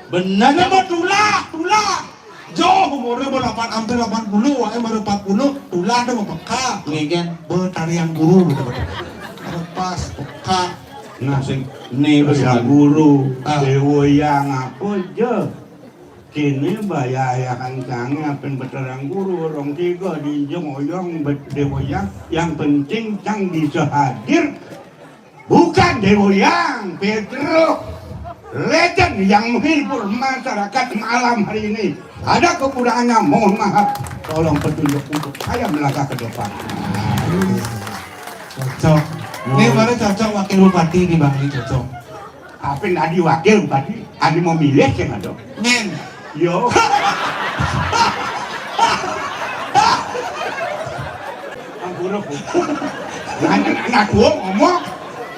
Bener, ya, kamu mau tulak, tulak. Jauh umurnya mau delapan, hampir delapan puluh, wae baru empat puluh, tulak tuh mau peka. Iya, kan? Betarian guru gitu. Baru pas peka. Nah, sing nih, tarian guru, ah. Dewa yang apa aja? Kini bayar ya kencangnya, pen betarian guru, orang tiga, dinjeng, oyong, bet-, dewa yang, yang penting cang bisa hadir. Bukan Dewoyang, Pedro. Legend yang menghibur masyarakat malam hari ini. Ada kekurangannya, mohon maaf. Tolong petunjuk untuk saya melangkah ke depan. Cocok. Ini baru cocok wakil bupati di Bangli, cocok. Apa yang tadi wakil bupati? Ada mau milih sih, ada. Men. Yo. Ampun, aku. Anak, anak gua ngomong.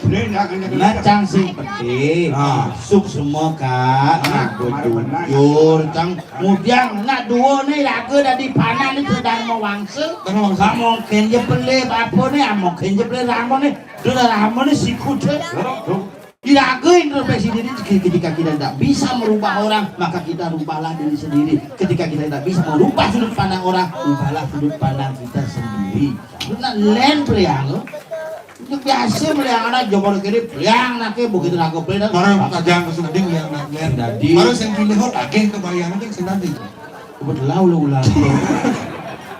Ini jangan, jangan. Nah, cang sing penting. Ah. Suk semua, Kak. Ah, nah, kemarin benar. Jujur, cang. Kemudian, nak dua nih, raga dari panas nih sedang mau wangsa. Sedang mau wangsa. Mungkin je pelih apa nih, mungkin je pelih rama nih. Sudah rama nih, sikut deh. Tuh, tuh. Iraga introspeksi diri, ketika kita tidak bisa merubah orang, maka kita rubahlah diri sendiri. Ketika kita tidak bisa merubah sudut pandang orang, ubahlah sudut pandang kita sendiri. Itu nak len peliang lo. Itu biasa peliang anak jomor kiri, peliang nak ke begitu nak ke peliang. Orang kajang ke sendiri yang nak len. Jadi. Baru yang pilih hot, agak kebayang aja sendiri. Kebetulan lo ulang.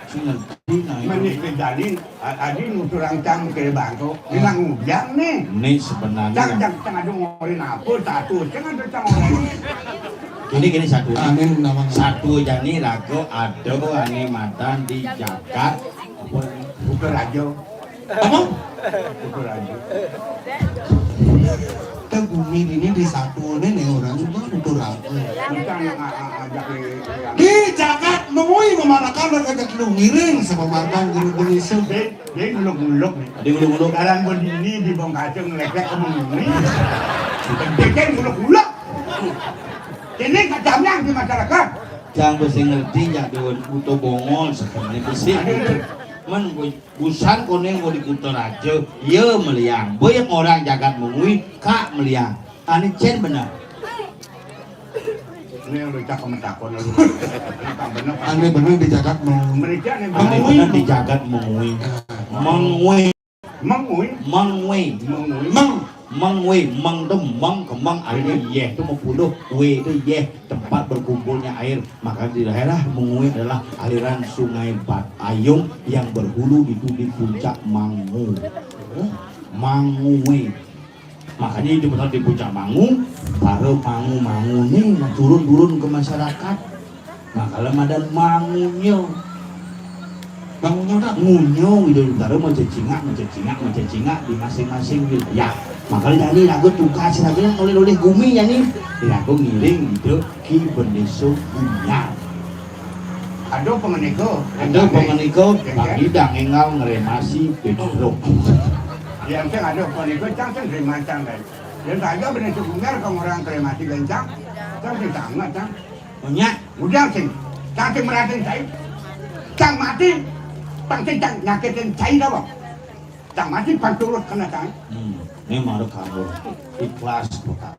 Sing ngerti, nah, itu. Menik ke jalin, a-, adi nuturang cang ke bangko. Ah. Bilang ujang nih. Ini sebenarnya. Cang, cang, cang, aduh, ngorin apa? Satu, cang, aduh, cang, ngorin. Ini, ini satu. Amin, nama. Satu aja nih, raga, ada, ane matan di jagat. Apa? Bukan raja. Apa? Ukur aja. Teh bumi ini di satu ini nih orang itu ukur aja. Bukan a-, a-, ajak di, di, di jagat mengui memarakan dan ajak lu ngiring sama makan guru guru isu. Dia, dia nguluk-nguluk nih. Dia nguluk-nguluk. Sekarang berdiri di Bongkacung ngelekek ke mengui. Dia nguluk-nguluk. Ini kacamnya di masyarakat. Jangan mesti ngerti, ya, Dun. Utuh bongol sebenarnya besi. Men, Busan koné mau di Kutaraja, ya meliang. Boyang orang jagat mengui, kak meliang. Ane cén bener. Ini yang udah cakep mentakon lu. Ini tak bener, Pak. Ane bener di jagat mengui. Mereka nih ane mengui. Bener di jagat mengui. Ah. Mengui. Mengui. Mengui. Mengui. Meng. Mengwi, meng itu meng, kemeng, artinya yeh itu mepuluh, wi itu yeh, tempat berkumpulnya air. Maka di daerah Mengwi adalah aliran Sungai Bat-, Ayung yang berhulu itu di puncak Mangu. Mangui. Makanya itu benar di puncak Mangu, para mangu-mangu nih, nah, turun-turun ke masyarakat. Nah, kalau madan mangunyo. Mangunyo tak? Ngunyo gitu, baru mau cecingak, mau cecingak, mau cecingak di masing-masing gitu. Ya, makanya tadi lagu tugas lagi yang oleh-oleh gumi ya nih. Lagu ngiring gitu, Ki Bendeso Unyar. Aduh, pengeniko. Aduh, pengeniko, bagi dang engal ngeremasi Pedro. Ya, cang aduh, pengeniko, cang, cang, terima, cang, kan. Ya, saja Bendeso Unyar, kamu orang ngeremasi, kan, cang. Cang, sing sangat, cang. Punya? Udah, sing. Cang, sing merhatiin saya. Cang mati, pang sing, cang, nyakitin saya, dah, Bang. Cang mati, pang turut kena, cang. Hmm, ini baru kamu ikhlas, bukan?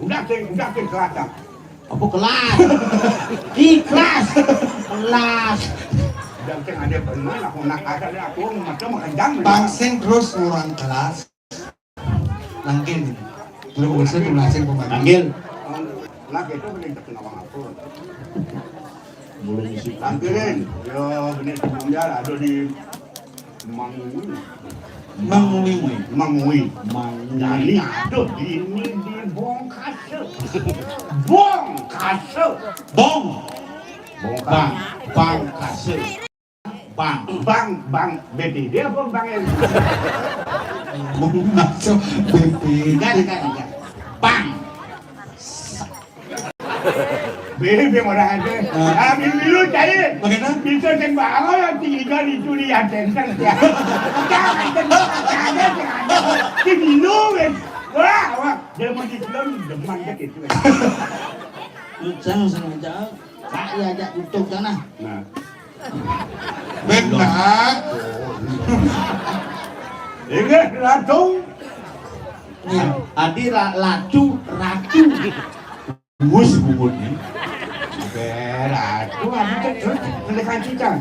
Udah, sing, udah, sing, kelas, cang. Apa kelas? Ikhlas. Kelas. Udah, sing, ada benar, aku nak ada, aku macam macam. Bang sing terus ngurang kelas. Nangkin. Belum usah jelasin pembantu. Nangkin. Nah, itu boleh kita ngomong apa? Belum isi. Nangkirin. Yo, benih sebelumnya ada di Mangui. Mangui. Mangui. Mangui. Nah, ini ada di ini di Bongkase. Bongkase. Bong. Bongkase. Bang. Bang Kase. Bang. Bang, Bang, B P D apa Bang L? Bang masuk B P D. Enggak, enggak, enggak. Bang. Bebe orang ada. Ah. Ah, bilu cari. Bagaimana? Bisa tembak awal nanti ikan itu di Aten kan. Ya. Jangan tembak, jangan, jangan. Di bilu, kan. Wah, wah. Dia mau di film, demen ke gitu. Lucang sengaja. Kak, ya, ajak tutup sana. Nah. Benar. Ini ratu. Nih, adi ra-, lacu, ratu. Bus bungut nih. Oke, ratu, adi cek, cek, cek, cek, cek.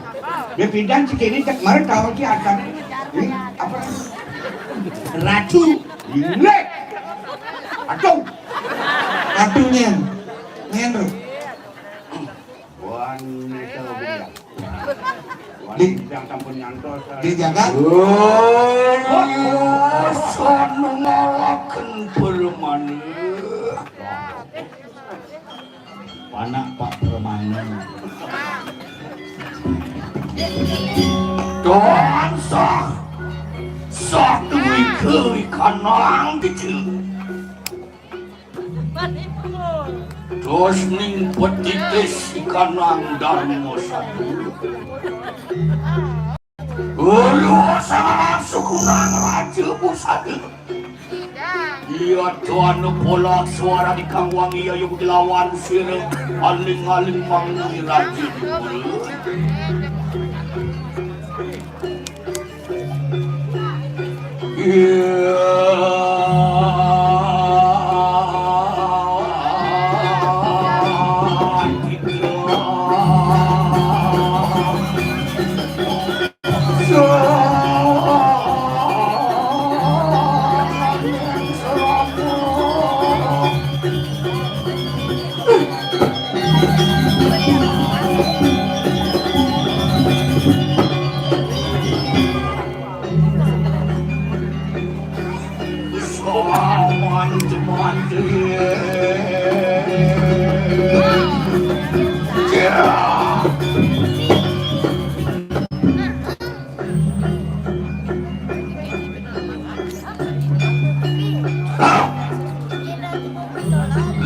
Dia pindah cek ini, cek, mari tahu ki akan. Ini apa? Ratu. Ini. Ratu. Ratu, nyen. Nyen, Ru. Wanita bujang. Di, wanita bujang sampun nyantos. Dijaga. Oh, sanu ngalaken permane. Panak Pak Permane. Tansah satu ika ikanang ditu. Terus ning petitis ikanang Darma Sadu. Ulu sama sukunang Raja Pusada. Iya tuan polak suara di kang wangi ayo dilawan sira aling-aling manguli Raja.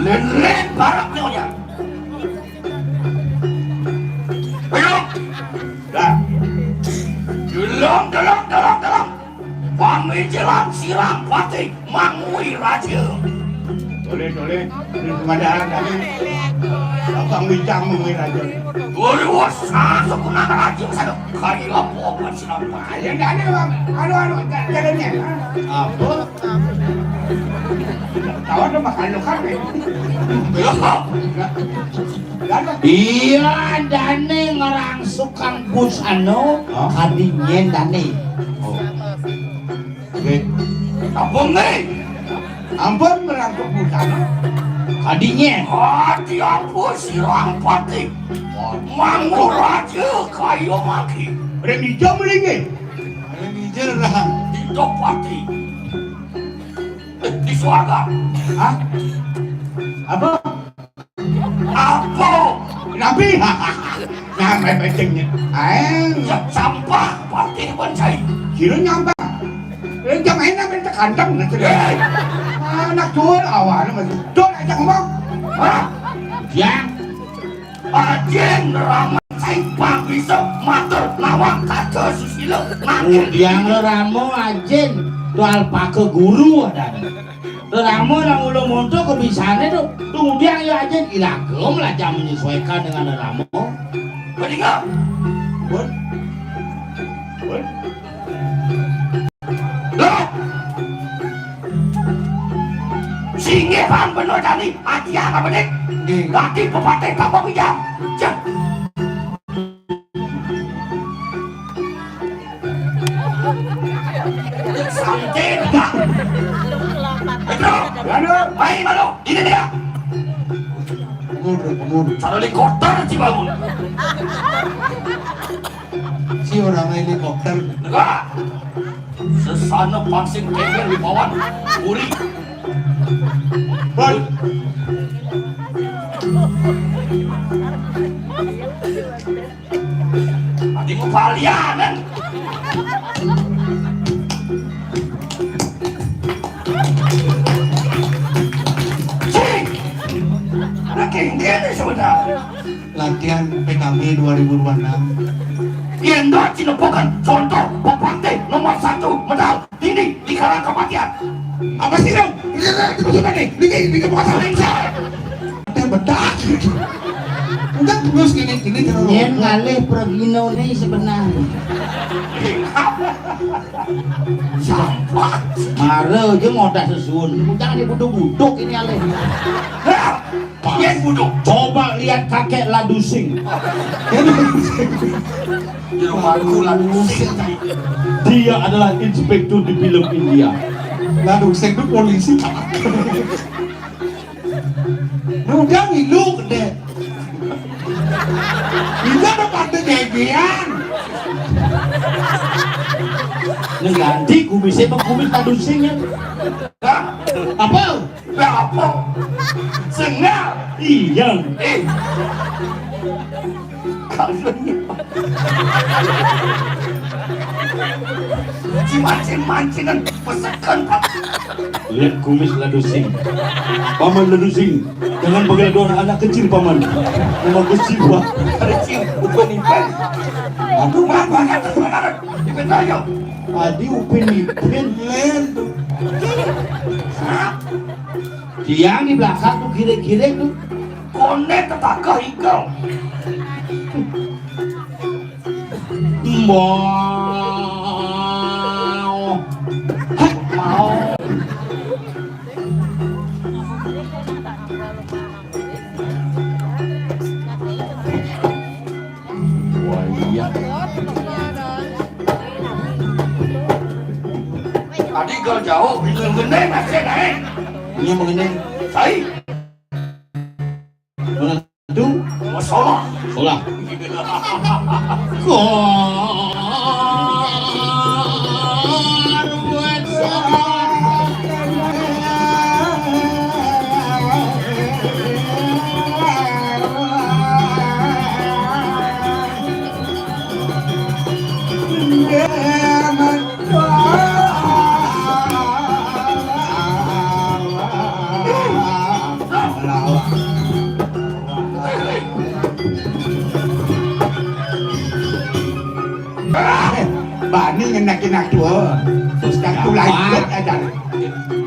Lén-lén barak nyonya. Ayo. Dah. Delong, delong, delong, delong. Pamikiran sirang patih mangui raja. Boleh, boleh. Ini pengadaran kami. Abang bincang mangui raja. Boleh, wah, satu kunang raja, satu kali laporan sirang patih. Ya, dah, dah, Bang. Anu, anu, ja-, jalannya. Apa? Tahu ada makan lo kan, eh? Iya, dane ngerang sukang bus anu, hah? Kadi nyen dane. Oh. Oke. Apa nih? Ampun merangkep busana. Kadinya. Ati ampun sirang pati. Manguraja kayu maki. Rem ijo melingi. Rem ijo rahang. Di Dopati. Eh, di swarga. Hah? Apa? Apa? Nabi. Nah, main becengnya. Ayo. Ya, sampah. Pati pun saya. Kira nyampah. Eh, jam enak main tekandang, nah, sudah. Eh. Anak jual, awalnya masih. Dol, ajak ngomong. Hah? Ya. Ajin raman saya bisa matur nawang kata susila. Ngudiang rerama, ajin. Tuh alpaka guru ada. Rerama nang ulu monto kebisane tuh. Tuh ngudiang ya, ajin. Ilagem lah jam menyesuaikan dengan rerama. Beninga. Bun. Bun. Loh. Singgih pang beno jani, aji apa benik? Nggih. Dadi pepatih tanpa bijak. Cek. Santai, Pak. Pedro. Aduh. Baik, Pak. Ini dia. Mundur, mundur. Cara helikopter sih bangun. Si orang helikopter. Enggak. Sesana pangsing kengel di bawah. Uri. Bal. Ati mu palianan. Cing. Anak kengel ni sebenarnya. Latihan P K B dua ribu dua puluh enam. Yenda cinepokan contoh pepatih nomor satu medal dini di karang kematian. Apa sih dong? Ini kan itu maksudnya nih. Ini ini maksudnya. Ada bedak. Enggak terus gini gini terus. Yen ngalih pragina ne sebenarnya. Sampah. Mara aja ngodah sesuun. Jangan dibuduk-buduk ini alih. Hah? Yen buduk. Coba lihat kakek Ladusing. Dia adalah inspektur di film India. Ladusing itu polisi. Udah ngilu gede. Ini ada pada gegean. Neng ganti kumisnya, kumis Ladusing ya. Hah? Apa? Lah apa? Sengak. Iya. Eh. Kalau ini. Cimancing-mancingan pesekan, Pak. Lihat kumis Ladusing. Paman Ladusing, jangan pakai dua anak kecil, Paman. Nama kecil, Pak. Kecil, bukan ikan. Aduh, Pak, Pak, Pak, Pak. Ikan ayo. Adi Upin Ipin. Len. Hah? Tiang di belakang tuh, girik-girik tuh. Konek ketakah hingga. Mbah. Mau. Wah, iya. Tadi gal jauh, ini gede masih naik. Ini mengenai. Sai. Mengenai itu. Masalah. Salah. Kor. Bani ngenekin aku. Terus kan tulah ikut aja.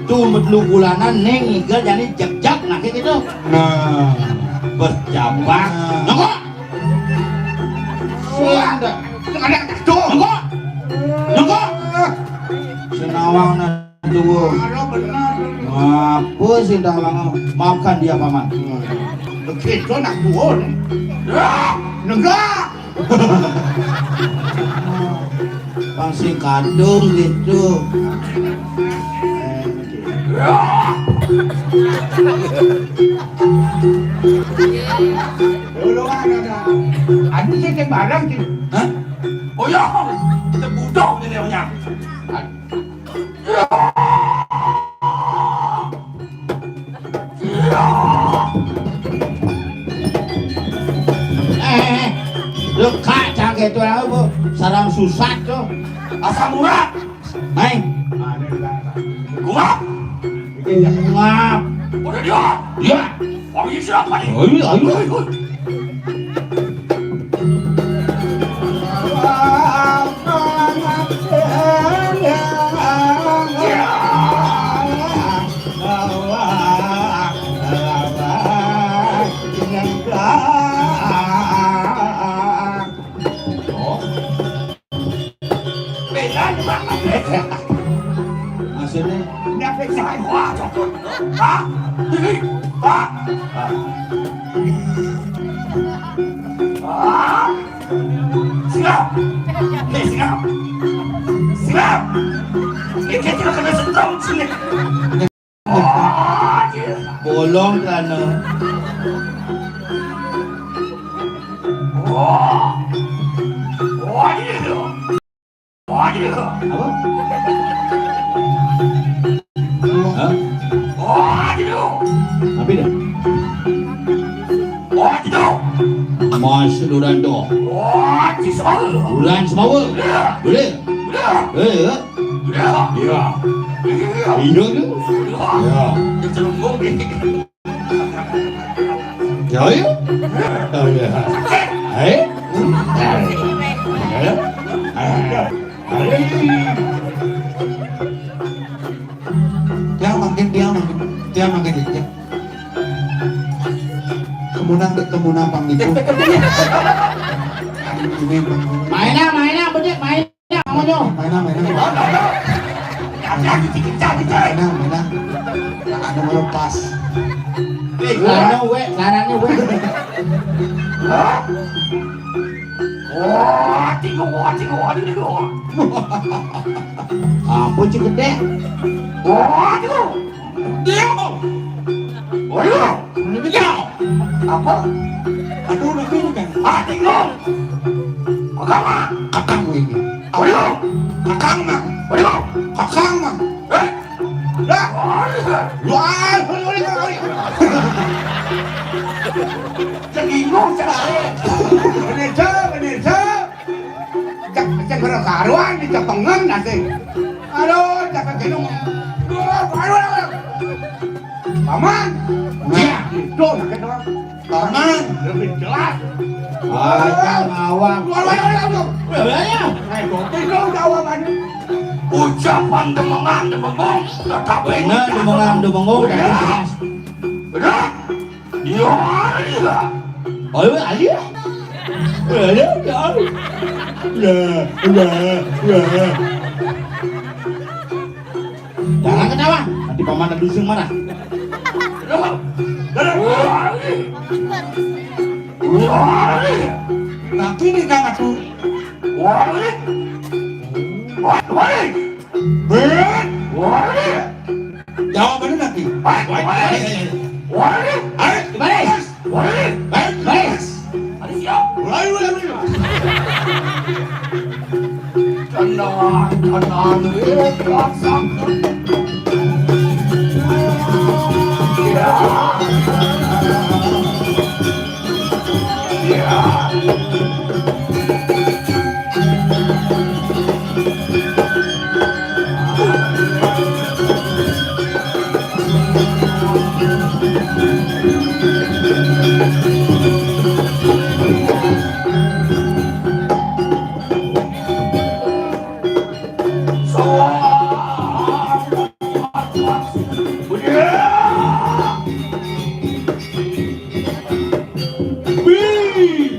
Tuh metelu bulanan neng igel jani jek-jek nake gitu. Nah. Berjabak. Nah. Nengok. Sing ada. Sing ada tuh. Nengok. Nengok. Senawang na dua. Kalau benar. Apa sih dah lama? Maafkan dia, Paman. Begitu nak turun. Negak. Pang sing kadung gitu. Eh, oke. Anu sing barang sing. Hah? Oh ya, kita budak ini orangnya. Eh, eh, eh. Lu kacang gitu ya, Bu. Sarang susah tuh. Asam urat. Main. Gua. Ngap. Udah dia. Dia. Wangi siapa nih? Ayo, ayo. Ayo, ayo. Maksudnya? Ndak bisa. Wah, cokot. Ah, ini. Ah. Ah. Siap. Nih, siap. Siap. Ini kita kena setrum sini. Bolong celana. Wah. Wah, ini loh. Wah, ini loh. Apa? Hah? Wah, ini loh. Apa dah? Wah, ini loh. Mas Duranto. Wah, ini loh. Bulan Semawa. Iya. Boleh? Iya. Eh, ya. Iya. Iya. Iya. Iya tu. Iya. Ya. Dia celungkup ni. Ya, ya. Ya, ya. Eh? Eh? Eh? Eh? Dia makin, dia makin, dia makin, dia. Kemunang, kemunang pang itu. Ini pang. Mainan, mainan, bedik, mainan. Ya, amonyo. Mainan, mainan. Hati-hati, dikit, dikit. Mainan, mainan. Nah, anu melepas. Eh, larangnya we, larangnya we. Hah? Wah, tigo, wah, tigo, wah, tigo. Apa cik gede? Wah, tigo. Dia. Waduh. Dia. Apa? Aduh, nanti bukan. Ah, tigo. Agama. Kakang ini. Waduh. Kakang, Mang. Waduh. Kakang, Mang. Eh. Dah. Waduh. Wah, waduh, waduh, waduh. Telingo, cak. Manajer, manajer. Cak, cak, karuan, cak, pengen, nasi. Aduh, cak, cak, kidung. Aduh, aduh, aduh. Paman. Nah. Ya, itu, nah, kan, Paman. Paman. Lebih jelas. Ah, kan, awak. Aduh, aduh, aduh, aduh. Udah, udah, ya. Eh, kopi dong, jawab, Paman. Ucapan demengan, demengong, tetap benar, demengan, demengong, udah jelas. Benar. Iya, iya. Oh, iya, iya. Iya, iya, iya. Iya, iya, iya. Jangan ketawa, nanti paman ada dusung mana? Loh, loh, loh. Tapi ini kan aku. Wah, ini. Wah, wah, ini. Ber. Wah, ini. Jawabannya nanti. Baik, baik, baik. Wah, ini. Baik, baik. Wah, ini. Baik, baik. Ada siap. Wah, ini, wah, ini. Tenang, tenang, eh, tenang. Ya. Ya. Wih.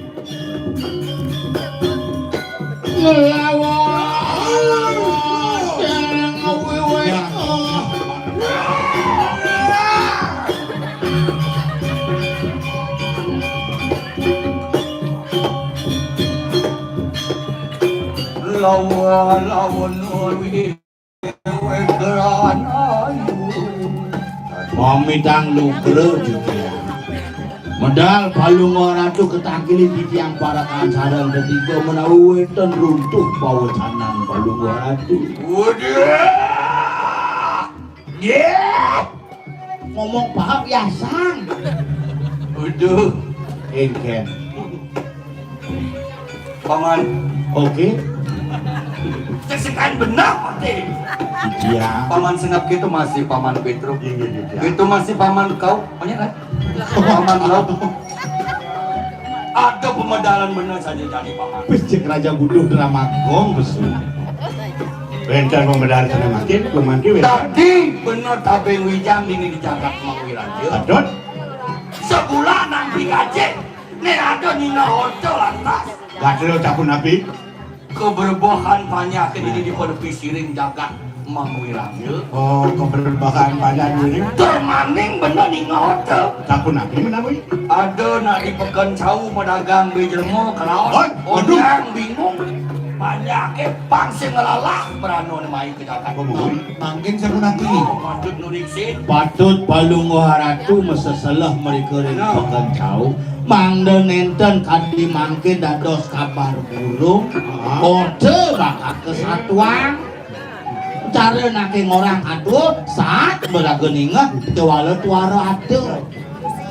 Ngelawan. Jangan ngawewe. Lawan, lawan, lawan. Wegeran ayu. Pamitang lugra titiang. Medal Palungguh Ratu ketangkili titiang parekan sareng tetiga menawi wénten runtuh pawecanan Palungguh Ratu. Waduh. Yé. Ngomong paham ya sang. Waduh. Éngkén. Paman. Oké. Cek sekan benar pati. Iya. Paman Sengap gitu masih Paman Petruk. Iya, iya, iya. Itu masih Paman kau, banyak kan? Paman kau. Ada pemedalan benar saja jadi Paman. Wis cek raja butuh drama gong besu. Bentar pemedalan sana makin, kumanti wis. Tadi benar tabing wijang ini di jagat Mang Wiranja. Adot. Sebulan nanti gaji. Nih ada nina hotel lantas. Gatel capun api. Keberbohan panyakin ini di pisiring jagat Mang Wiranja. Oh, keberbohan panyakin ini. Termaning bener nina hotel. Capun api menawi. Ada nak di Pekan Cau pedagang bejelmo kelaos. Oh, waduh. Orang bingung. Panyakin pang sing ngelalah berano mai ke jagat. Oh, bener. Mangkin sapuniki. Oh, patut nurik sin. Patut Palungguh Ratu maseselah mrika ring Nah. Peken Cau. Mangda nénten kadi mangkin dados kabar burung. Ah. Orta bakal kesatuan. Cara nanging orang aduh saat belaga ningeh kewala tuara ada.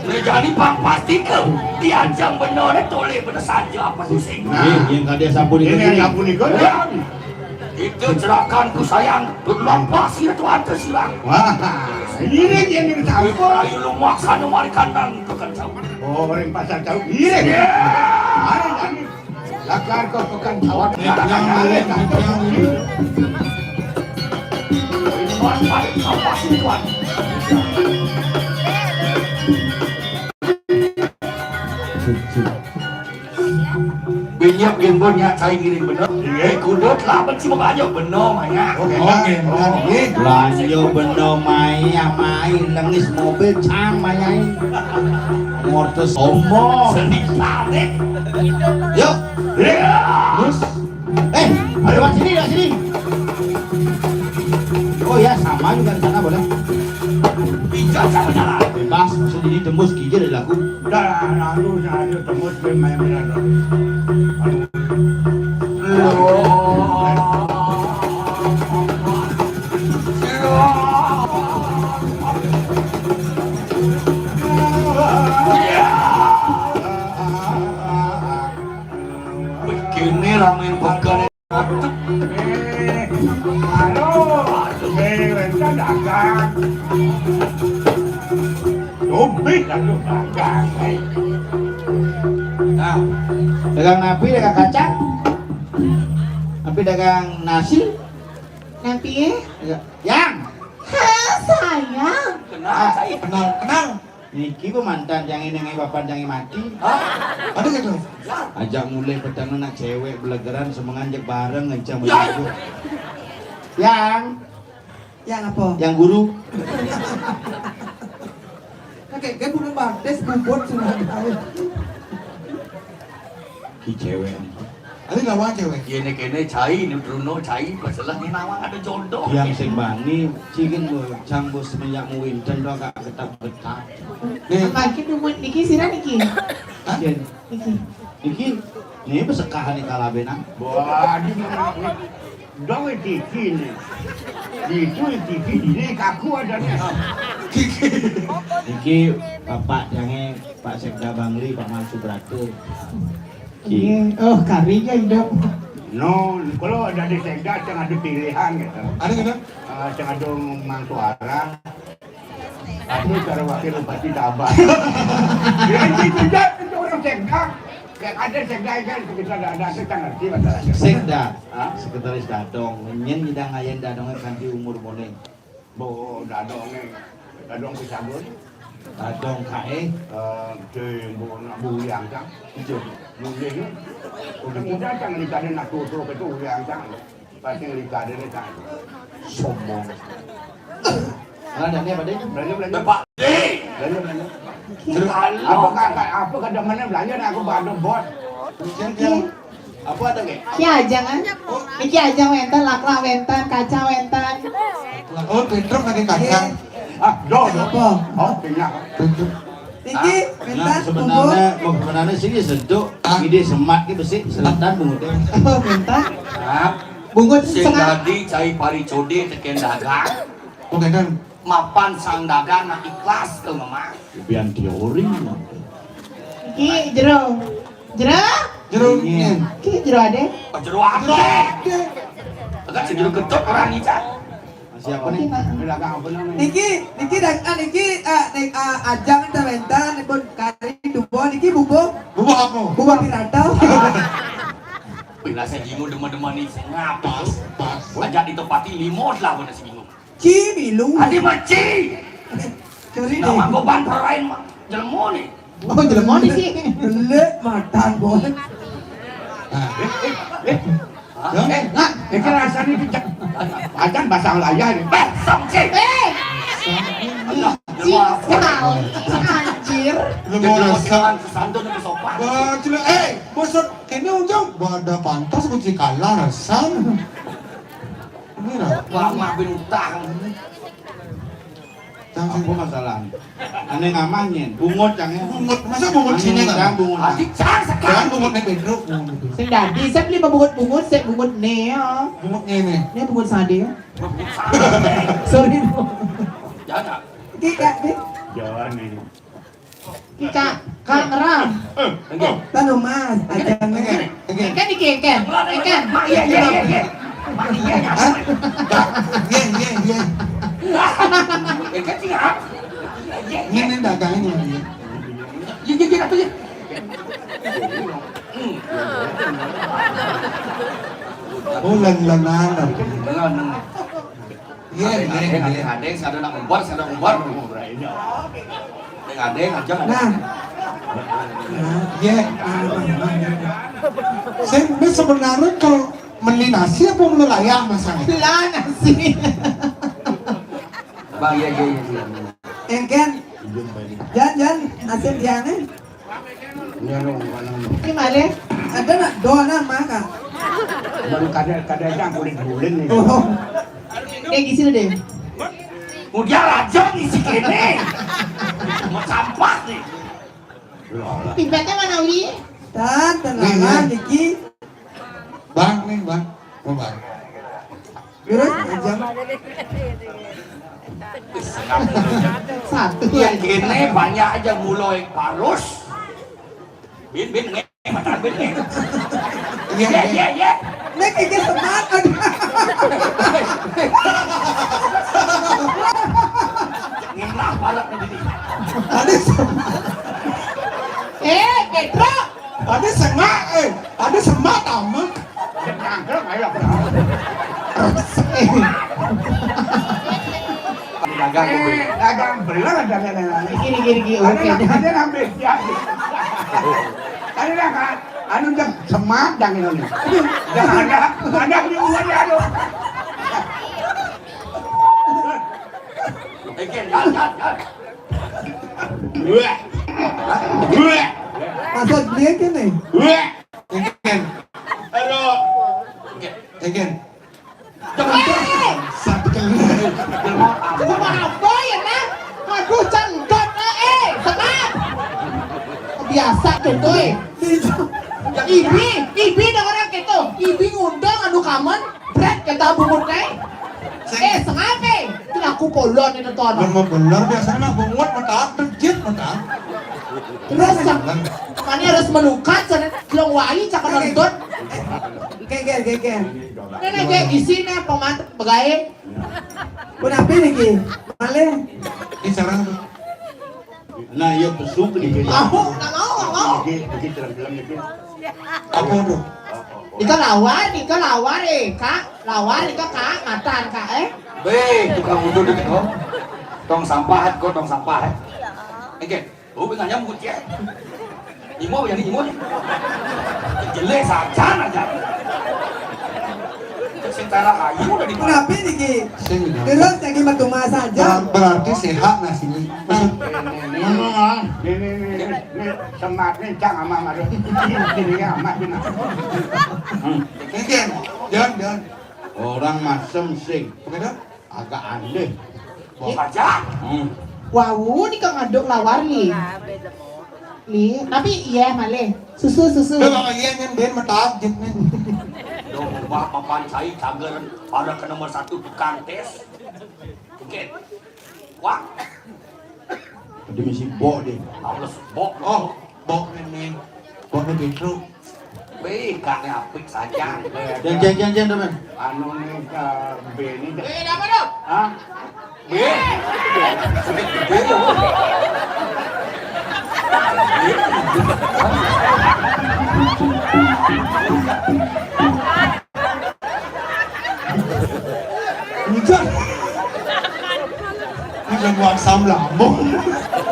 Nah, jani pang pastika. Diajeng bener toleh bener saja apa sing. Nah. Nggih, yen kadi sapunika. Ini sapunika. Ya. Itu cerakan ku sayang, lampah sira tu ada silang. Wah, ini yang ini tahu. Ibu rayu lumak sana marikan dan pekan jauh. Oh, orang pasar jauh. Iya. Ya. Mari kami. Lakar kau pekan jauh. Pekan jauh. Ini pas, pas, pas, pas, pas. Binyep gin pun nyak cai ngiring bener. Iya. Kudut lah benci mabanya bener maya. Oh, bener. Belanja bener maya, mai lengis mobil cang mayai. Ngortes sombong. Seni tarik. Yuk. Iya. Terus. Eh, ayo lewat sini, lewat sini. Oh ya, sama juga di sana boleh. Bisa sama jalan. Bebas, maksud ini tembus gigi dari lagu. Udah, lalu saya tembus main-main. Begini ramen pekan. Eh, halo, eh, wénten dagang. Dompet atuh dagang, eh. Nah, dagang napi, dagang kacang? Napi dagang nasi? Napi, eh? Dagang, yang. Hah, sayang. Kenal, saya. Kenal, kenal. Niki pemantan tiangé nengé bapan tiangé mati. Hah? Ada gitu? Ajak mulai peteng nak cewek belegeran semengan jek bareng ngencang Ya. Begitu. Yang. Yang apa? Yang guru. Oke, kan belum baptis, bubut sudah tahu. Ki cewek. Ada lawan cewek. Yéné kéné cai, nu Bruno cai, masalah ni nawang ada jodoh. Yang sing bani, cikin lo, cang bos semenjak mu winten do agak getap-getap. Nih. Apa iki dumun niki sira niki? Hah? Jen. Niki. Niki, nih pesekahan nih kalabenan. Wah, di mana? Dong tiki nih. Itu tiki ini kaku adanya. Niki Bapak Jange, Pak Sekda Bangli, Pak Mansur Brata. Iya. Oh, kari ya hidup. No, kalau ada di sekda, jangan ada pilihan gitu. Ada gitu? Ah, jangan ada mang suara. Aku cara wakil bupati Tabah. Ya, itu juga itu orang sekda. Yang ada sekda kan kita ada ada kita ngerti masalahnya. Sekda, hah? Sekretaris Dadong, nyen nyidang ayen Dadongnya kanti umur moning. Bo dadonge, dadong pisagun. Dadong kae. Eh, de bo nak buyang cang. Ijo. Mulih. Udah kita cang likade nak tutu ke tu buyang cang. Pasti likade ni cang. Sombong. Nah, dan ni apa deh? Belanja, belanja. Pak Dek. Belanja, belanja. Terus apa kata, apa kata mana belanja nak aku badu bot. Terus yang Apa ada, Kek? Ki ajeng, kan? Niki ajeng wénten, laklak wénten, kacang wénten. Oh, Petruk lagi kacang. Ah, yo, yo. Apa? Oh, pindah. Iki, ah, minta nah, sebenarnya, bubur. Oh, sebenarnya sih seduk. Ah. Ide semat ki besi, selatan bungut. Oh, minta. Ah. Bungut sing setengah. Dadi cai pari code teken dagang. Oke, kan. Mapan sang dagang nak ikhlas ke memang. Bian teori. Iki jero. Jero? Jero. Iya. Iki jero ade. Oh, jero ade. Agak si jero ketut orang ica. Siapa nih? Ini dagang apa namanya? Niki, niki dagang niki, eh, nih, eh, ajang tawenta nipun kari dubo niki bubuk. Bubuk apa? Bubuk piratau. Bila saya bingung demen-demen nih, saya ngapa? Pas, pas. Ajak di tempat ini, limos lah, mana si bingung. Ci milu. Adi maci. Curi. Nah, deh. Manggoban perain mah. Jelmo nih. Oh, jelmo nih sih. Lek matan, boy. Nah. Eh, eh, eh. Hah? Eh, nak, ini rasanya pijak. Pacan basah layah nih. Basah, sih. Eh. Alah, ci, jelmo. Kenal. Anjir. Lu mau jelmo rasa? Santun ke sopan. Wah, cile, eh, maksud ini ujung, ada pantas kunci kalah rasam. Ini lah. Wah, maafin utang. Apa masalah? Ane ngamah nyen, bungut cang ya. Bungut, masa bungut sini kan? Bungut. Adik cang sekarang. Jangan bungut nih Pedro. Sing dadi, saya beli bungut-bungut, saya bungut ne ya. Bungut ne nih. Ini bungut sade ya. Sorry, Bu. Jangan. Iki, Kak, iki. Jangan nih. Iki, Kak, Kak ngeram. Tanu Mas, aja nih. Engken iki, engken. Engken. Mak, iya, iya, iya, iya. Mak, iya, iya. Hah? Iya, iya, iya. Engken sih, Kak. Iya, iya. Ini nih dagangnya, iya. Iya, iya, iya, apa ya? Hmm. Oh, lan-lanan. Lan-lanan. Iya, iya, iya. Adeng, adeng, adeng, sadar nak ngubar, sadar ngubar. Adeng, adeng, aja. Nah. Nah, iya. Sing, ini sebenarnya kalau meli nasi apa meli layah, Mas? Lah, nasi. Bang, iya, iya, iya, iya. Engken. Jan, jan, asin diane. Ini anu, anu. Ini malih. Ada nak doa nak makan. Baru kada, kada aja kulit bulan nih. Oh. Eh, gisi deh. Udah raja nih si kene. Mau sampah nih. Timpetnya mana, Wi? Dan, tenang, nih, nih. Niki. Bang, nih, Bang. Oh, Bang. Terus, aja. Satu. Yang kene banyak aja mulai parus. Bin, bin, nge, mata bin, nge. Iya, iya, iya, iya. Nek, iki semangat. Ngelah balak nih, dini. Ada semangat. Eh, Pedro. Ada sengak, eh. Ada semangat, amat. Nyangkruk, ayo. Dagang, eh, dagang beler, dagang, dagang. Gini, gini, gini, oke. Ada, ada nambah, ya. Tadi dah, Kak, anu dah semat dah ini. Dah ada, ada di rumah dia, aduh. Eken, jan, jan, jan. Wah. Wah. Maksud dia gini. Wah. Eken. Aduh. Eken. Hei! Satu kali. Cuma apa ya, Nak? Aduh, canggot, eh, eh, tenang. Biasa tuh, tuh, eh. Ibi, ibi dengerin gitu. Ibi ngundang anu kamen, bret kita bungut, eh. Eh, sengape? Itu aku polon itu, Ton. Mun mau bener, biasanya mah bungut, mata dejit, mata. Terus, makanya harus melukat, sana belum wali, cakap nonton. Geger, geger. Nenek, kayak di sini, pemat-, begawe. Pun apa niki? Malih. Ini sarang tuh. Nah, iya besuk di sini. Aku nggak mau, nggak mau. Niki, niki terang-terang niki. Apa tuh? Ika lawar, ika lawar, eh, Kak. Lawar, ika, Kak, matan, Kak, eh. Be, tukang udut itu, kok. Tong sampah, kok, tong sampah, eh. Oke. Oh, bukan nyambut ya. Imo, yang imo. Jelek saja aja. Secara ayu udah di. Kenapa niki? Sing, ya. Terus lagi metu mas aja. Ber-, berarti sehat nasinya. Maksud, ini, ini, ini, ini, ini, semat nih, cang ama maru. Ini ya, ama benar. Hmm. Mungkin, jangan, jangan. Orang masem sing. Begitu? Agak aneh. Saja. Hmm. Wau, ni kang aduk lawar ni. Ni, tapi iya malih. Susu, susu. Dah, Bang, iya, nyen ben metak, jit, nyen. Duh, ubah papan cai cager, pada ke nomor satu tukang tes. Oke. Wah. Tadi misi bok deh. Males bok. Oh, bok ini. Bok ini Petro. Wih, kane apik saja. Jeng, jeng, jeng, jeng, teman. Anu nih, eh, B ini deh. Eh, apa dong? Hah? B? Sakit gede ya, Bu. Ujar. Ujar buang sam lambung.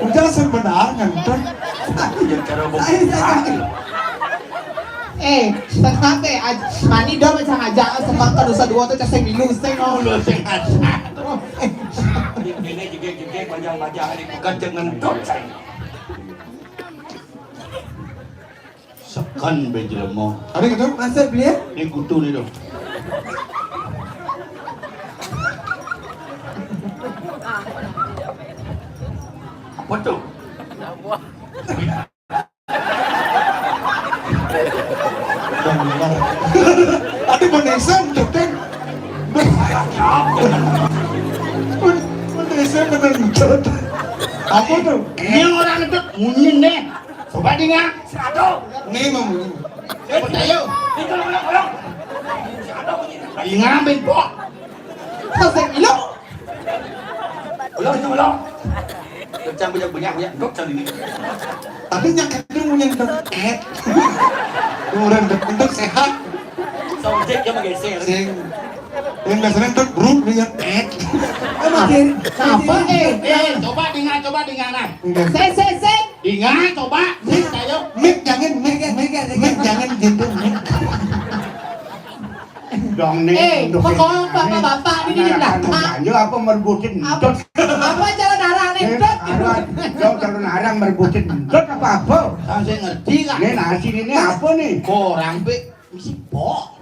Ujar sebenarnya, Tut. Ya, cara bukti. Saya, saya, saya. Eh, sampai aj-, mani dong macam aja, semangka dosa dua tu, cak sing milu, sing, oh. Lu sing aja. Terus, eh. Ini juga, juga, panjang-panjang, ini bukan jangan dong, saya. Sekan be jelema. Ada gitu? Maksud beliau? Ini kutu ni tu. Apa tu? Ada menesan tu kan? Menesan menentut. Apa tu? Ini orang tu munyi ni. Coba dengar. Satu. Ni mamunyi. Percaya. Itu orang, orang. Satu munyi. Ingat, bengkok. Kau saya bilang. Ulang itu, ulang. Kencang banyak, banyak, banyak. Dok, cari ni. Tapi yang kedua punya dok, eh. Orang dok, dok sehat. Subjek dia menggeser. Sing. Yang biasanya dok, bro, dia, eh. Emang dia, apa? Eh, eh, coba dengar, coba dengar, nah. Enggak. Sing, sing, sing. Dengar, coba. Sing, ayo. Mik, jangan, mik, mik, mik, jangan gitu, mik. Dong ni, eh, untuk pokok ini, bapak-bapak ni di anak belakang. Anak apa merbutin? Apa, entut? Apa cara narang ni, eh, entut? Arah, dong, cara narang merbutin entut apa apa? Saya ngerti lah. Ni nasi ni, ni apa ni? Korang pe mesti bok.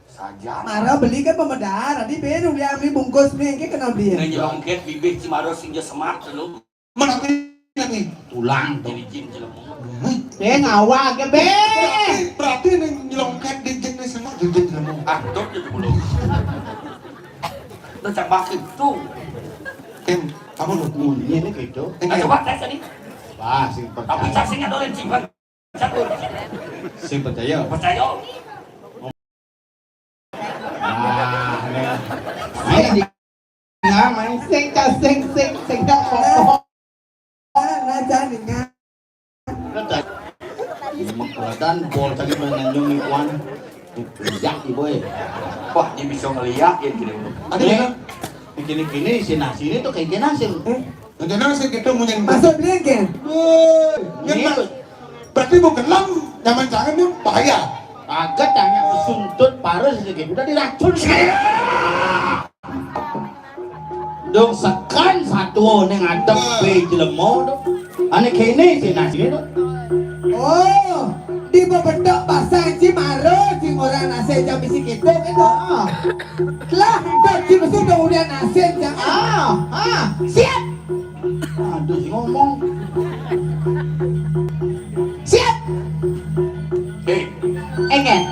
Saja. Mara beli kan pemedar, tadi baru dia ambil bungkus ni, ke kenal dia. Ni nyelongket bibir Cimaros sing dia semak dulu. Mana ni? Tulang tu. Jadi jin jelema. Eh, ngawak ke, be? Berarti, berarti ni nyelongket di jin ni semua di jin jelema. Ah, dok je dulu. Tu cak basi tu. Em, kamu lu munyi ni gitu. Nah, coba tes tadi. Wah, sing percaya. Tapi cacingnya dolen ciban. Satu. Sing percaya. Percaya. Nah, ni. Main di, nah, main. Sing, sing, sing, sing, sing, dah, pokok. Nah, jangan ingat. Mekelatan bol tadi mau nganjung ni, kuan. Liak, ibu, eh. Wah, dia bisa ngeliak ya, gini. Ada ni, ya? Kini-kini si nasi ni tu kayak nasi. Eh? Rencana saya kita mau nyanyi. Masuk beli ke? Woi, ini nyemak. Berarti mau gelem, zaman jangan ni bahaya. Agak tanya ke suntut parus lagi. Udah diracun saya. Dong sekan satu ni ngadep be jelema tu. Ane kene si nasi tu. Oh, di bebedok basah ji maro ji orang nasi jam bisi kita ke tu. Ah. Lah, dadi mesti udah udah nasib jangan. Ah, ah, siap. Aduh, si ngomong. Siap. Eh, enggak.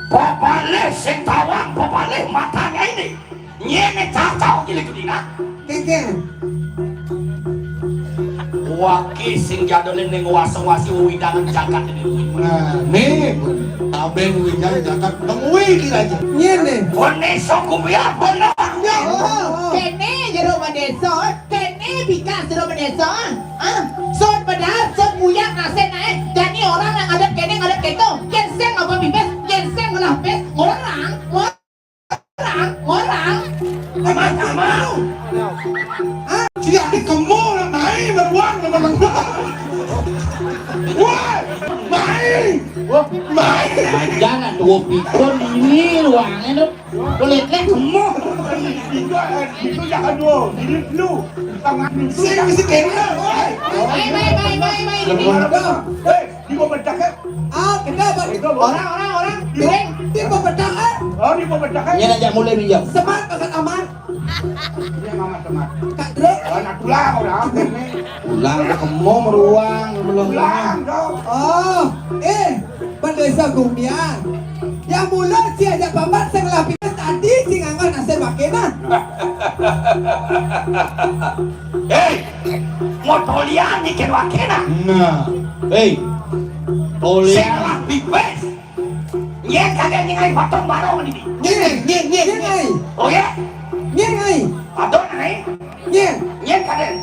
Pepalih sing tawang, pepalih matanya ini. Nyene cacau kile kudina. Kengkeng. Waki sing jadone ning wasa-wasi wewidangan jagat ini. Nah, ni tabeng wewidangan jagat nengwi kira aja. Nyene. One sok kubiah bener. Oh, kene jero desa, kene bikas jero desa. Ah, son benar, son muyak nasib naik. Jani orang nang ngadep kene ngadep keto. Yen sing apa pipis, yen sing ngolah pis, ngorang, ngorang. Orang, orang. Sama-sama. Hah? Siap ni kamu nak main beruang sama orang. Woi, main. Main. Aja nak dua pikun ini ruangnya tu. Boleh klik semua. Itu, itu jangan dua. Ini dulu. Tangan itu. Sing mesti kena, woi. Mai, mai, mai, mai, mai. Ini. Hei, di bawah pecah, kan? Ah, kena, Pak. Orang, orang, orang. Piring. Di bawah pecah, kan? Oh, di pemecah kan? Nyén ajak mulih minjem. Semat, Kak Amat. Ini Mama semat. Kak Dre. Oh, nak tulang orang ini. Tulang kemo meruang belum. Tulang dong. Oh, eh, bendesa gumian. Yang mula ci ajak papat sing lapis tadi ci nganggo nasib waké nah. Hei, mau tolian nih kén waké nah. Nah, hei, tolian. Sing lapis. Nyén kadén nyingai potong barong ini. Nyén, nyén, nyén, nyén. Oh ya? Nyén ai. Adon ai. Nyén. Nyén kadén.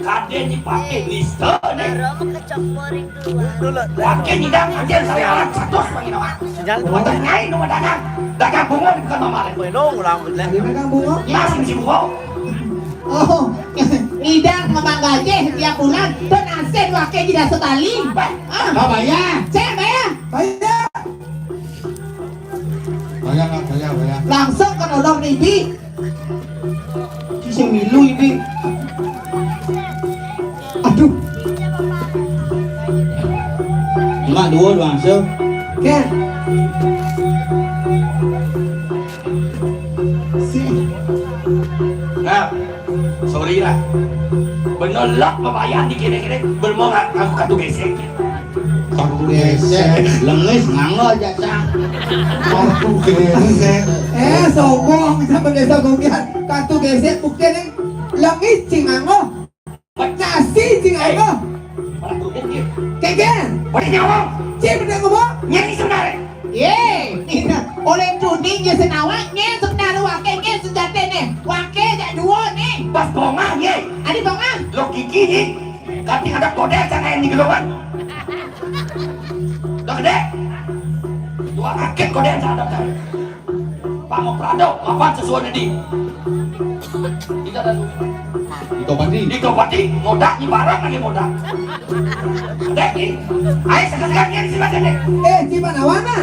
Kadén dipaké lista nih. Paké nyidang kadén saya orang satu penginawan. Sinyal. Bukan nyai nu dagang. Dagang bunga di bukan mamaling. Kowe dong ulang bener. Ada dagang bunga? Mas mesti bunga. Oh, idang memang gaji setiap bulan. Pun asin waké jida setali. Ah. Bayar. Cek bayar. Bayar. Bayar, Kak, bayar, bayar. Langsung ke nolong Ibi. Ki sing milu Ibi. Aduh. Mak dua doang, so. Ken. Si. Nah, sorry lah. Bener lah, pembayaran di kene-kene. Belum mau ngaku kartu gesek. Kartu gesek. Lengis nganggo aja, Cang. Kartu gesek. Eh, sombong, bisa bendesa gogian. Kartu gesek, bukti nih. Lengis, cing nganggo. Nasi, cing nganggo. Kegen. Boleh nyawang. Cing, bener ngomong. Nyari sebenarnya. Yé, oleh tuning ya senawa, nyén sebenarnya waké, nyén sejatiné. Waké jak dua nih. Pas bongah, yé. Adi bongah. Lo gigi, yé. Kati ada kode, jangan yang digelongan. Lo gedé. Dua rakit kode yang ada. Pak mau Prado, apa sesuai di? Kita ada. Di Topati. Di Topati, modak, di barang lagi modak. Dek, ni. Ayo, sekarang ni, sila sini. Eh, di mana wana?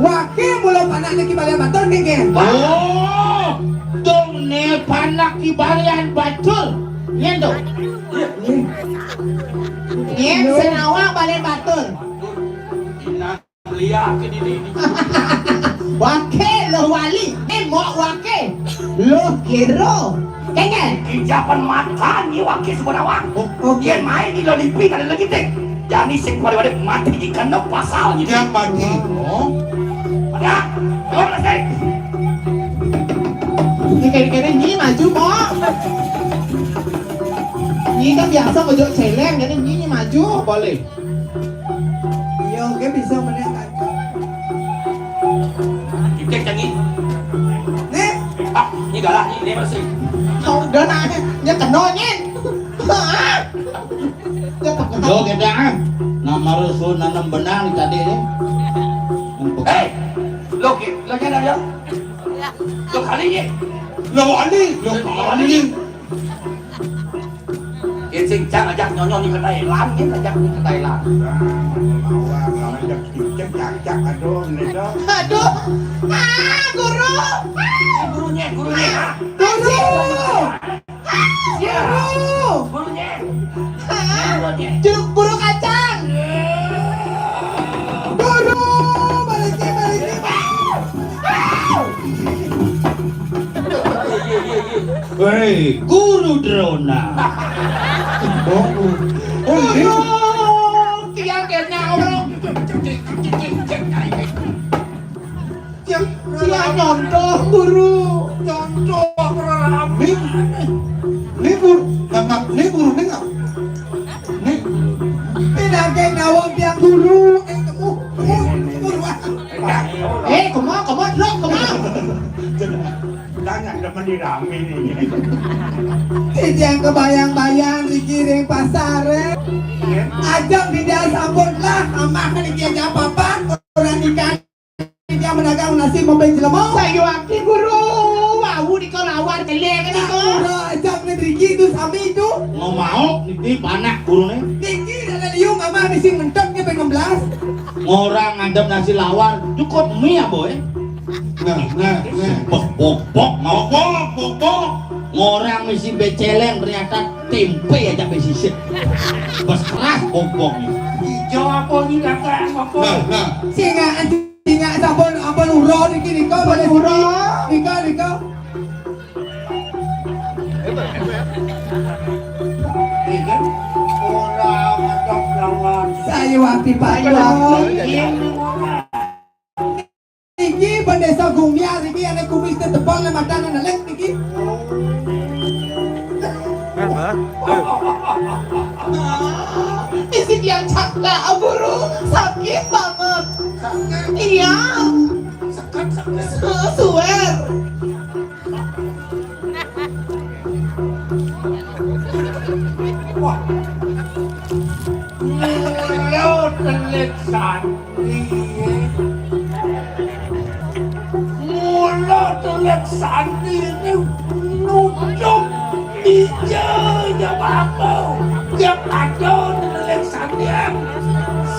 Waké mula panak ni Ki Balian Batur, Ki, Ki. Oh, dong ni panak Ki Balian Batur. Nyén tu. Nyén senawa Balian Batur. Ina. Mulia ke diri. Waké lo wali, eh, mok waké lo kiro. Kengel. Kijapan mata ni waké sebenawang. Oh, oh. Dia main di lo lipi kada lagi teh. Jadi sing pada mati di kena pasal ni. Dia mati. Oh. Ada. Lo selesai. Ini kene-kene ni maju, mok. Ni kan biasa ngojok celeng, jadi ni, ni maju. Boleh. Iya, oke, bisa meneh kan. Cek canggih. Nih. Ah, ini galak nih, ini masih. Kau udah nanya, dia kena nyén. Dia tak kena. Yo, kita ah. Nama rusuh nanam benang tadi ni. Hei, lo ki, lo nyén ada? Lo kali ni. Lo kali, lo kali. Yén sing cang ajak nyonyo ni ka Thailand, yén ajak ni ka Thailand. Nah, mau ajak cicak, cak, cak, aduh, ini dah. Aduh. Ah, guru. Gurunya, gurunya. Guru. Ah, guru. Gurunya. Ah, guru kacang. Guru, balikin, balikin. Hei, Guru Drona. Oh, oh. Oh, iya. Guru, tiang kena orang. Tiang, tiang nyontoh, Guru. Nyontoh, Guru. Ni, ni, Guru. Nggak, nggak, ni, Guru, ni, nggak. Ni. Pindah ke gawang tiang Guru. Eh, kamu, kamu, Guru. Eh, kamu, kamu, Dro, kamu. Jangan demen dirame ni. Titiang kebayang-bayang dikiring pasar. Ajak dia sampun lah, amah kan dia apa-apa, orang ikan. Dia medagang nasi membeli jelema. Saya wakil guru, wau di kau lawar keleng ni kau. Ora ajak ni driki tu sami tu. Ngomong niki panak guru ni. Niki dah ada liung amah misi mentok ke pengembelas. Ngorang ngadep nasi lawar, cukup mi apa eh? Nah, nah, nah. Bok, bok, bok, mau. Bok, bok, bok. Ngorang misi beceleng, ternyata tempe aja besisit. Bes keras bok, bok ni. Hijau apa ni, kakak? Apa? Nah, nah. Singa, singa Sampun, ampun ura niki, nika, ampun ura. Nika, nika. Iki ora ngetok lawan. Sayu ati, Pak. Sayu ati. Iki bendesa Gumiar iki, ana kumis tetepang nang mata nang elek iki. Isi yang cakla, Guru. Sakit banget. Iya. Sekat, sekat. Su-, suwer. Wah. Mula telik sandi. Mula telik sandi ini nunjuk dija ya bapa. Ya ada telik sandi.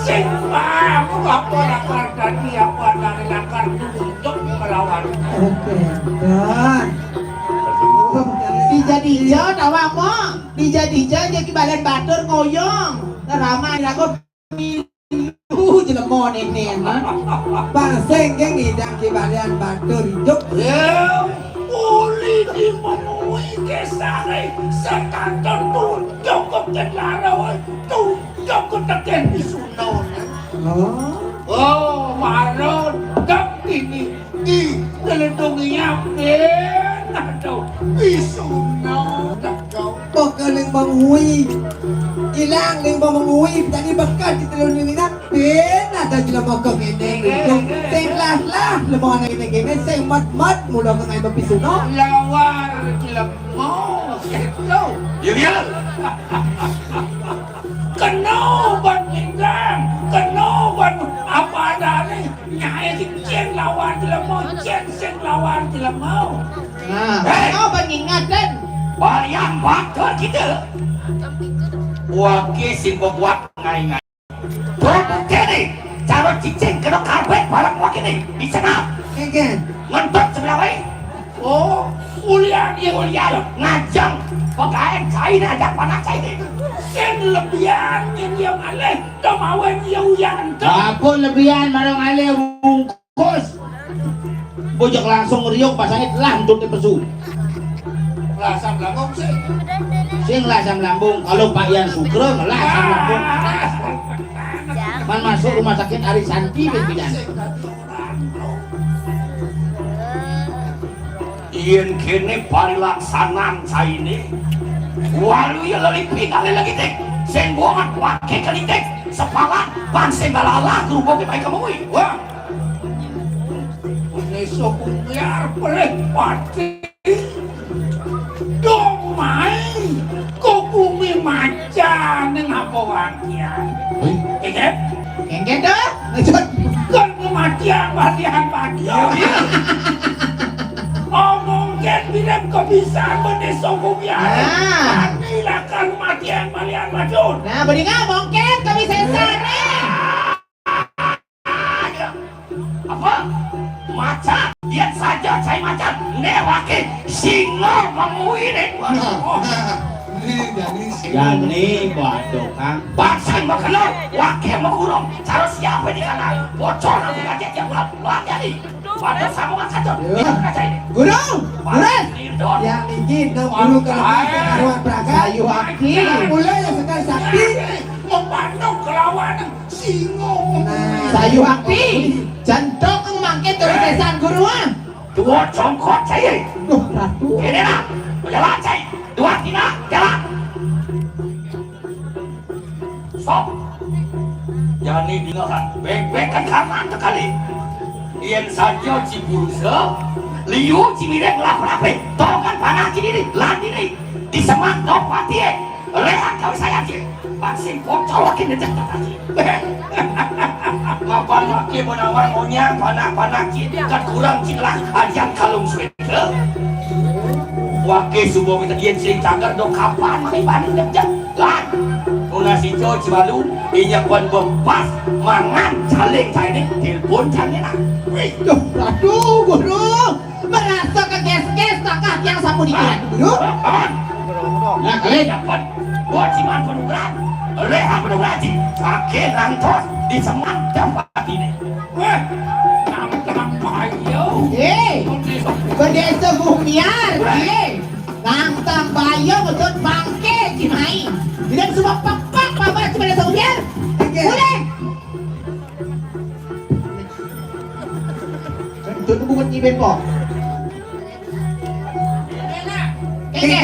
Sing paham apa lakar tadi, apa dari lakar nunjuk melawan. Oke, dah. Dija-dija tawa mo. Dija-dija ya ki balen batur ngoyong. Ramai lagu milu jelema nene mah. Paseng geng idang ki balen batur ijuk. Ya, uli di memui kesare setanton tunjuk ke kendara, woi. Tunjuk ke teken di sunau. Oh. Oh, marot. Dak ini. Di, telendung iam, den, aduh, bisuna, aduh. Pok ning bang hui. Ilang ning bang hui, tadi bekas di telendung iam, den, ada jelema kok ngene, gitu. Sing lah-lah, jelema ngene-ngene, sing mat-mat, mula ke ngai bepisuno. Lawar jelema, gitu. Iya, iya. Kena ban pinggang, kena ban apa adane. Nyai sing lawan jelema, sing lawan jelema. Nah, hei, kau ban ngingat, Den. Balian batur kita. Waki sing bebuat ngai-ngai. Tuh, bukti nih, cara cicing kena karpet barang waki nih, dicenap. Ngentut sebelah wae. Oh, ulian ya ulian ngajeng pagaen kain aja panak kain. Sing lebihan yang dia malih kemauan ya ulian. Apa lebihan marang alih bungkus. Bojok langsung ngeriuk pasangit lah untuk pesu. Lasam lambung sih. Sing lasam lambung kalau Pak Yan Sugro lah lasam lambung. Man masuk rumah sakit Ari Santi pikiran. Yen kene parilaksanan saine, walu ya lelipi kali lagi tik, sing bongat wake kelitik, sepalan, pan sing galalah, gerubuk baik kamu, wih. Wah. Ini sokong biar pelih pati. Dong main, kok bumi macan, ngapa wakian? Hei. Kengket? Kengket dah. Lanjut. Kan kematian, matian, matian. Omongke bilang kok bisa bende sokong ya. Nah. Mati lah kan matian, malian, macun. Nah, beri ngomong, Ken, kami sesane. Apa? Macan? Lihat saja, saya macan. Newake singa mengui nih. Nah, nah, ini jadi singa. Jani, waduh, Kang. Paksa mau kenal, wakil mau urung. Cara siapa di kanan? Bocor aku kaget ya, pulang, pulang jadi. Waduh, sama Kang Kacot. Ya. Ini Kang Kacot ini. Guru, Mas, guru. Ini dong. Yang ini, dong, guru, kalau Wah. Karuan Praga. Sayu Aki. Mulai ya, sekali sakti. Memandang kelawan. Singo. Nah. Sayu Aki, jantok mangke terus sesan guru, ah. Dua congkot saya. Duh, Ratu. Ini lah, jalan saya. Dua, tiga, jalan. Sok. Jani dinahan. Bebek kan karena sekali. Yen saja Cibursa, liu Cimirek lapar apa? Tongan panah Cimiri, landini. Di semak dok pati, eh. Rehat kau saya, Cik. Vaksin bocor lagi ngejek tadi. Mapan lagi menawan onyang, panah-panah, Cik. Kat kurang, Cik, lah. Ajan kalung sepeda. Wake subuh minta dia sing cagar dong kapan mah ibani ngejek. Lah. Tuna sico cibalu, inya kuan bempas, mangan, caling, caini, telepon, caini, nah. Wih, duh, aduh, guru. Merasa keges-ges, kakak yang sapu di kiran dulu. Nah, kalian dapat buat si Mantu Nugraha. Leha Nugraha, si Kakek Rantos di Semak tempat ini. Weh, Eh, bendésa Gumiar, eh. Nangtang bayang udud mangké cimai. Dina suba pepek papa cimai desa Gumiar. Boleh. Itu tuh bungut nyibet kok. Kéné.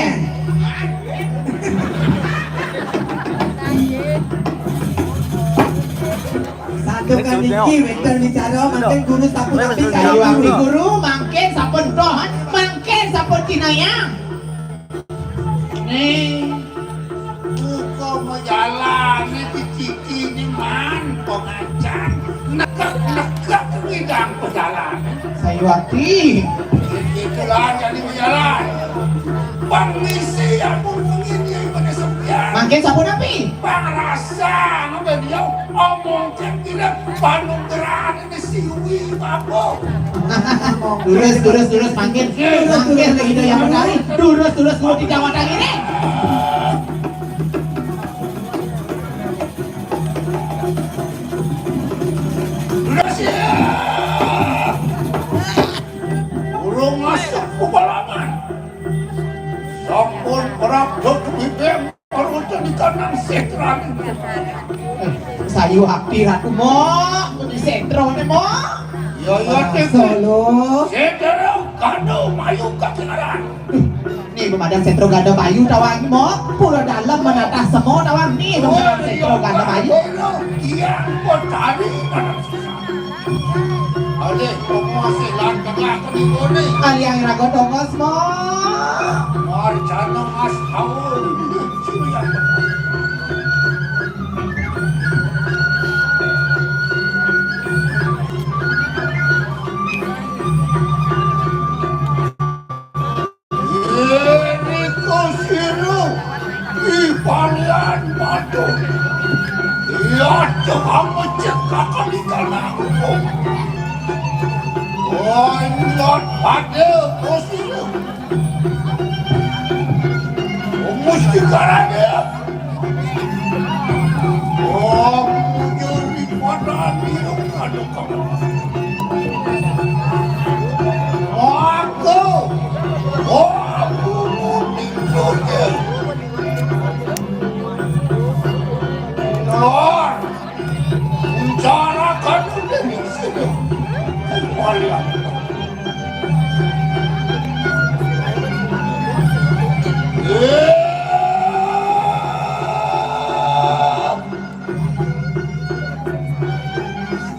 Santukan niki wénten wicara mangkin guru sapunapi? Kayu api guru mangkin sampun dohon, mangkin sampun kinayang. Nih, muka majalan nih, dicicini man pengacan. Nekek-nekek ngidang pejalan. Sayuwakti. Itulah jadi majalan. Pengisi ampun mungkin dia ibadah sepian. Mangkin sapunapi? Pangrasa ngambil dia omong cek tidak panugrahan ini siwi babu. Durus, durus, durus, mangkin. Mangkin ke Ida Yang Betari. Durus, durus, guru di jawatan ini. Durus ya. Urung masuk ke balaman. Sampun prapta kewibeng perlu jadi kanang setran. Sayuwakti Ratu Mok, di setran Mok. Ya, ya, Solo. Setran kanu mayu kakilaran. Nih, pemadam setro ganda bayu tawang mo, pura dalam menatah semo tawang nih, pemadam setro ganda bayu. Iya, kok tadi mana susah. Ale, tongos lan tengah kenimbone. Aliang raga tongos mo. Marjana Mas Kaul. Nika sira I Palian Batu. Iya, coba ngecek kakalikan aku. Oh, ingat pada posisi. Musti karane. Oh, nyuri pada minum kado kamu. Aku. Oh, aku. Lor. Rencanakan udah di sini. Kembali. Eh.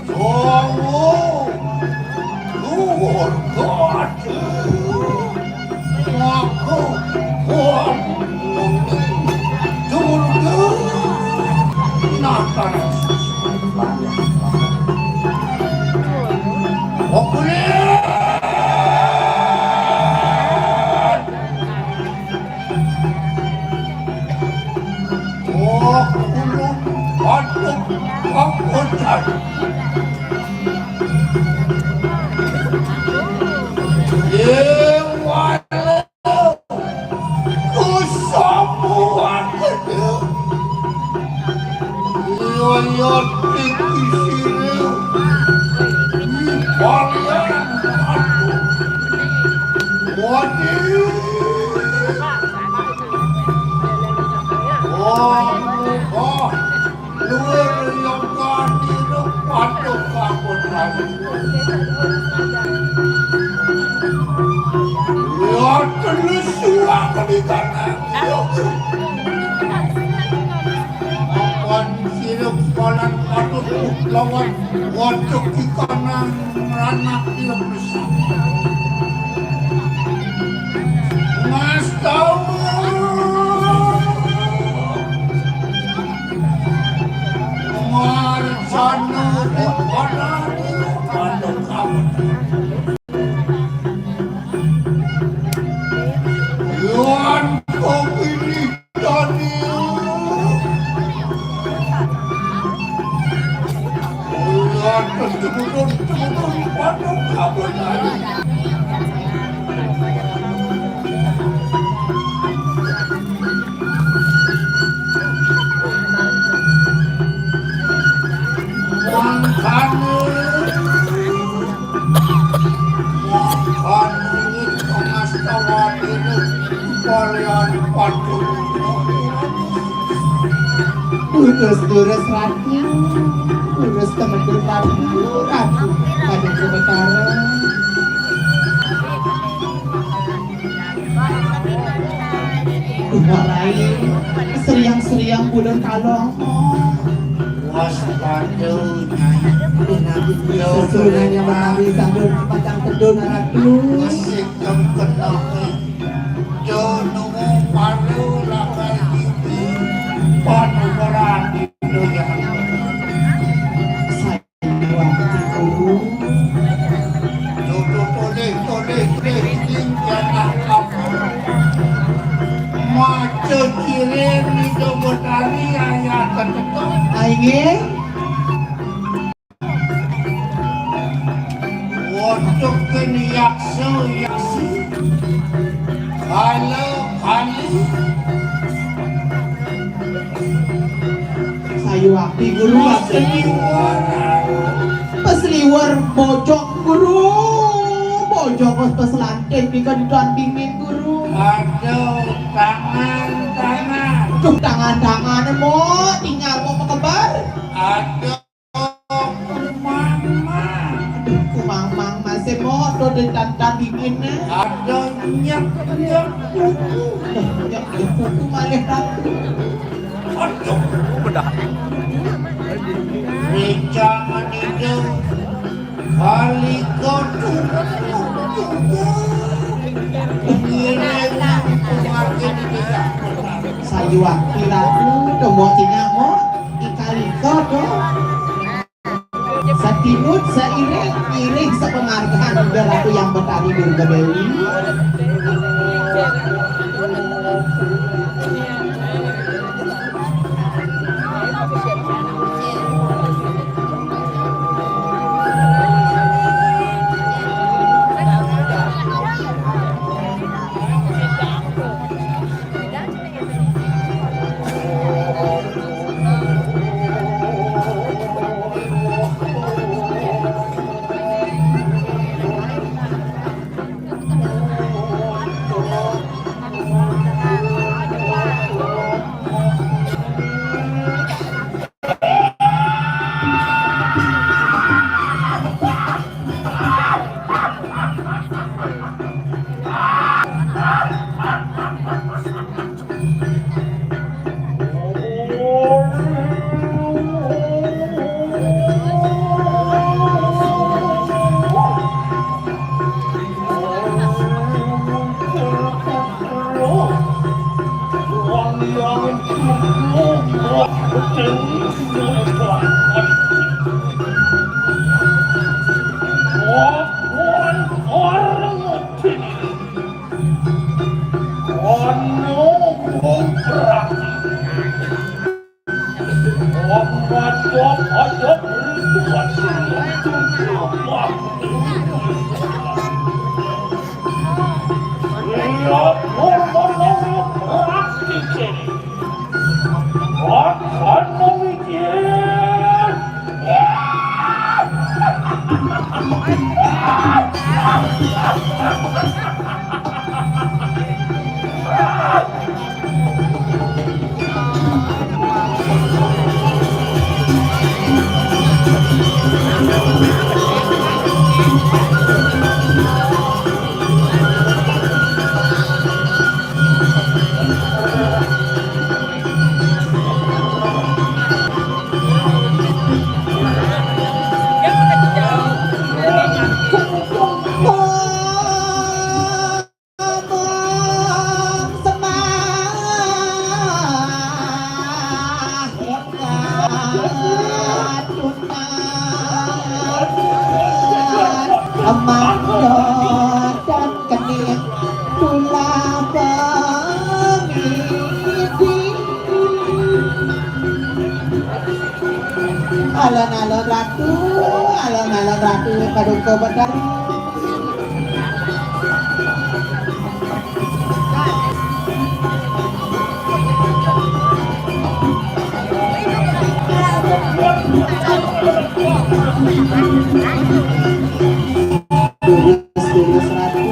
Jowo. Luhur gati. Maka kuat durga. Nah, panas. Oke. Oh, kulun, waduh, kaputan. Ye, waduh, kusamu aku. Iya, iya, tinggi sini. Ih, kalian, waduh. Waduh. Wah, wah, luwih liya kanthi patuh kabudayane. Ya, terus suwak di tanah. Apan sirup palan patut lawan waduk di kanan ranak. Mas Tawa. Marjana Ripana Ripana Kamu. Iwan Kopini Daniel. Ulah kesebutan-sebutan pada kabar. Mangkane. Kalian padu. Durus-durus Ratu, durus temedun Ratu, Ratu Paduka Betara. Duh, Rai, seriang-seriang bulan kalong. Waspada, Nyai. Sesunanya menari sambil pacang tedun, Ratu. Masih kena. Jono palu lakar gigi, panukaran di dunia. Saya waktu guru. Jono toleh, toleh, toleh, ini jatah apa? Maca kirim di Jogo Tari ayah ketetok. Aingin. Wonten yaksa, yaksi. Kala, kali. Sayuwakti guru. Pasliwer. Pasliwer bojok guru. Bojok pas, pas lantin nika dituan dingin guru. Aduh, tangan, tangan. Duh, tangan-tangan mo, tinggal mo mekebar. Aduh. Kumang-mang. Aduh, kumang-mang masih mo, do de tan-tan bikin, eh. Ada nyep-nyep kuku. Nyep-nyep kuku malih, Ratu. Aduh. Bedah. Reca maniga. Kali kotu. Ngiring keluarga di desa. Sayuwakti, Ratu, tembok tinggal mo. Ikalika to. Satinut sairing, iring sapamargan Ida Ratu Hyang Betari Durga Dewi. Amanda dan kening tulah pemidi. Alon-alon ratu, alon-alon ratu paduka Betari. Durus, durus, Ratu.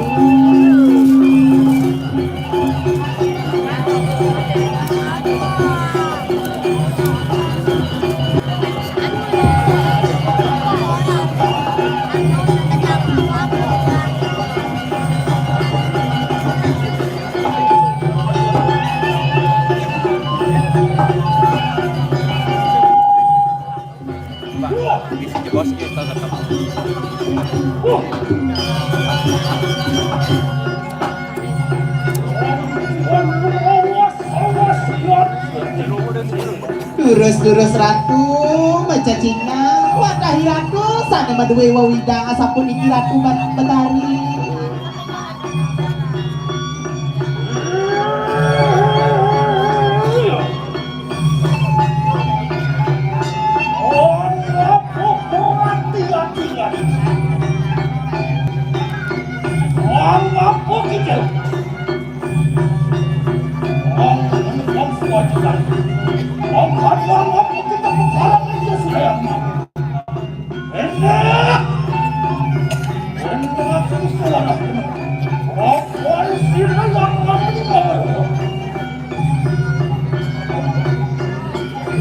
Durus-durus Ratu, macacingan, wadahi Ratu, sané madué wewidang asapuniki Ratu Bat-, Betari.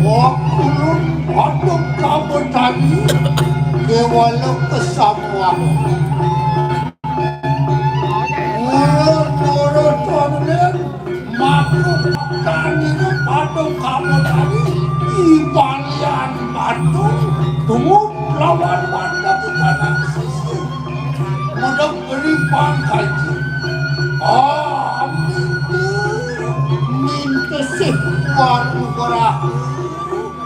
Wakulun paduk kabetani, kéwala kesamuan. Mula nurut online, makhluk tanine paduk kabetani, ibalian batu, tumut lawan wanda di kanan sisi. Mudeng beri pangkaji. Ah, mintu, mintu sih warung gerah.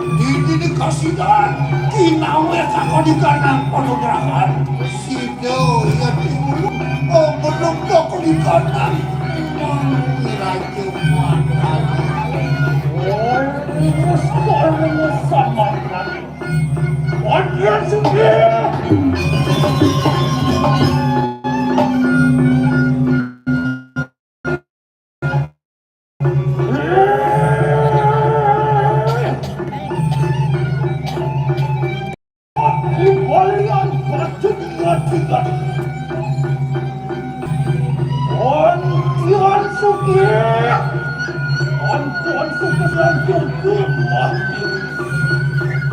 Dini kasidan, kinawe kakodikanang panugrahan. Sida ya tiwul, oh, belum kakodikanang. Mang Raja Muan. Oh, ini sekolah sama.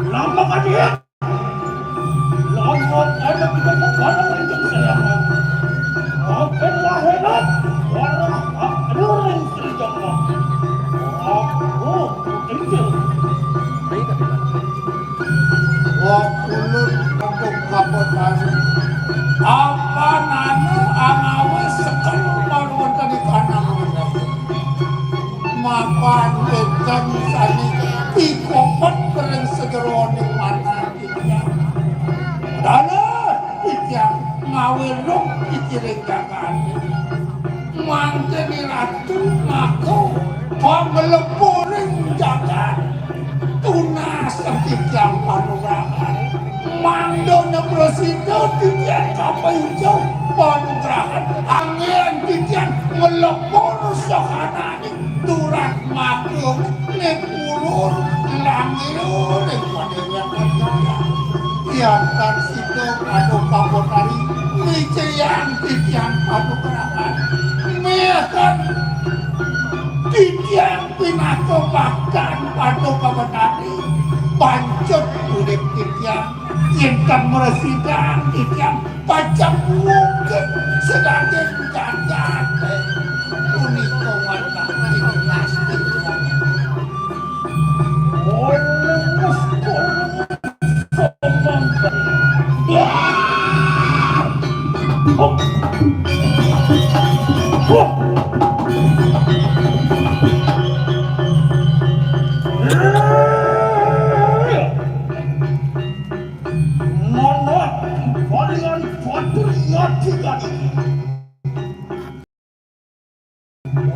Nama kadieu? Lamun anak kita kepada rindu sayangan. Makin lahirat, warah akluring sejengah. Aku kecil. Wong ulun untuk kapotan. Apa nanu angawe sekel marwetani kanang. Mapan ingkang sami pikopet ring sajeroning manah titiang. Dana titiang ngaweluk pikiring jagate. Mangkene ratu ngaku panglepuring jagat. Tunas titiang panugrahan. Mangdana prasida titiang kapaica panugrahan. Anggen titiang ngelepur sahananing Turak makhluk ning ulun langir ring padewean. Tiantan sida pada kapotari micayang titiang panugrahan. Meken titiang pinaka baktan pada kapotari. Pancut urip titiang. Yen tan mrasidang titiang pacang mungkin sedangkan jagat punika wantah dinasti. Manah kalian patria tiga ini.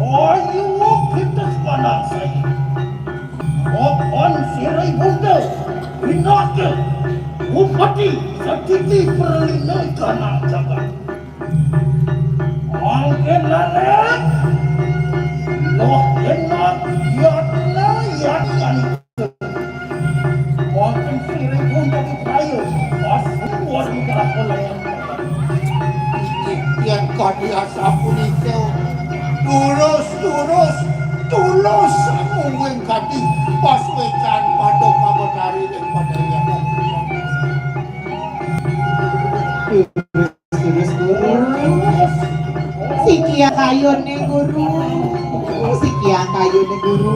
Ayo kita sepanasai. Mapan sirai bunda, pinaka, upati, sakiti perlina kana jagat. Angken lalat, loh enak, yatna, yatna. Wonten siripun Datuk Rayu, pas luar negara Polandia. Yang kadi asapunika, tulus, tulus, tulus, mungguing kadi, pas wecan pada pamedari dan pada yang. Terus, Guru. Sikia kayune, Guru. Sikia kayune, Guru.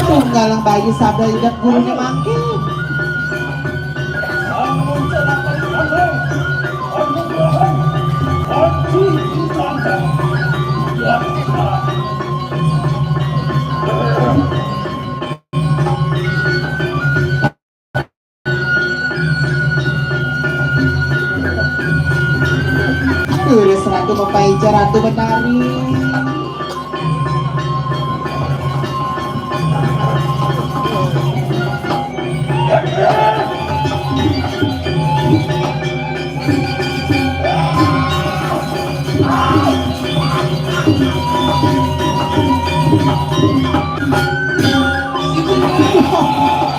Tunggal bayu sabda idep gurune mangke. Leres Ratu Mapaica, Ratu Betari.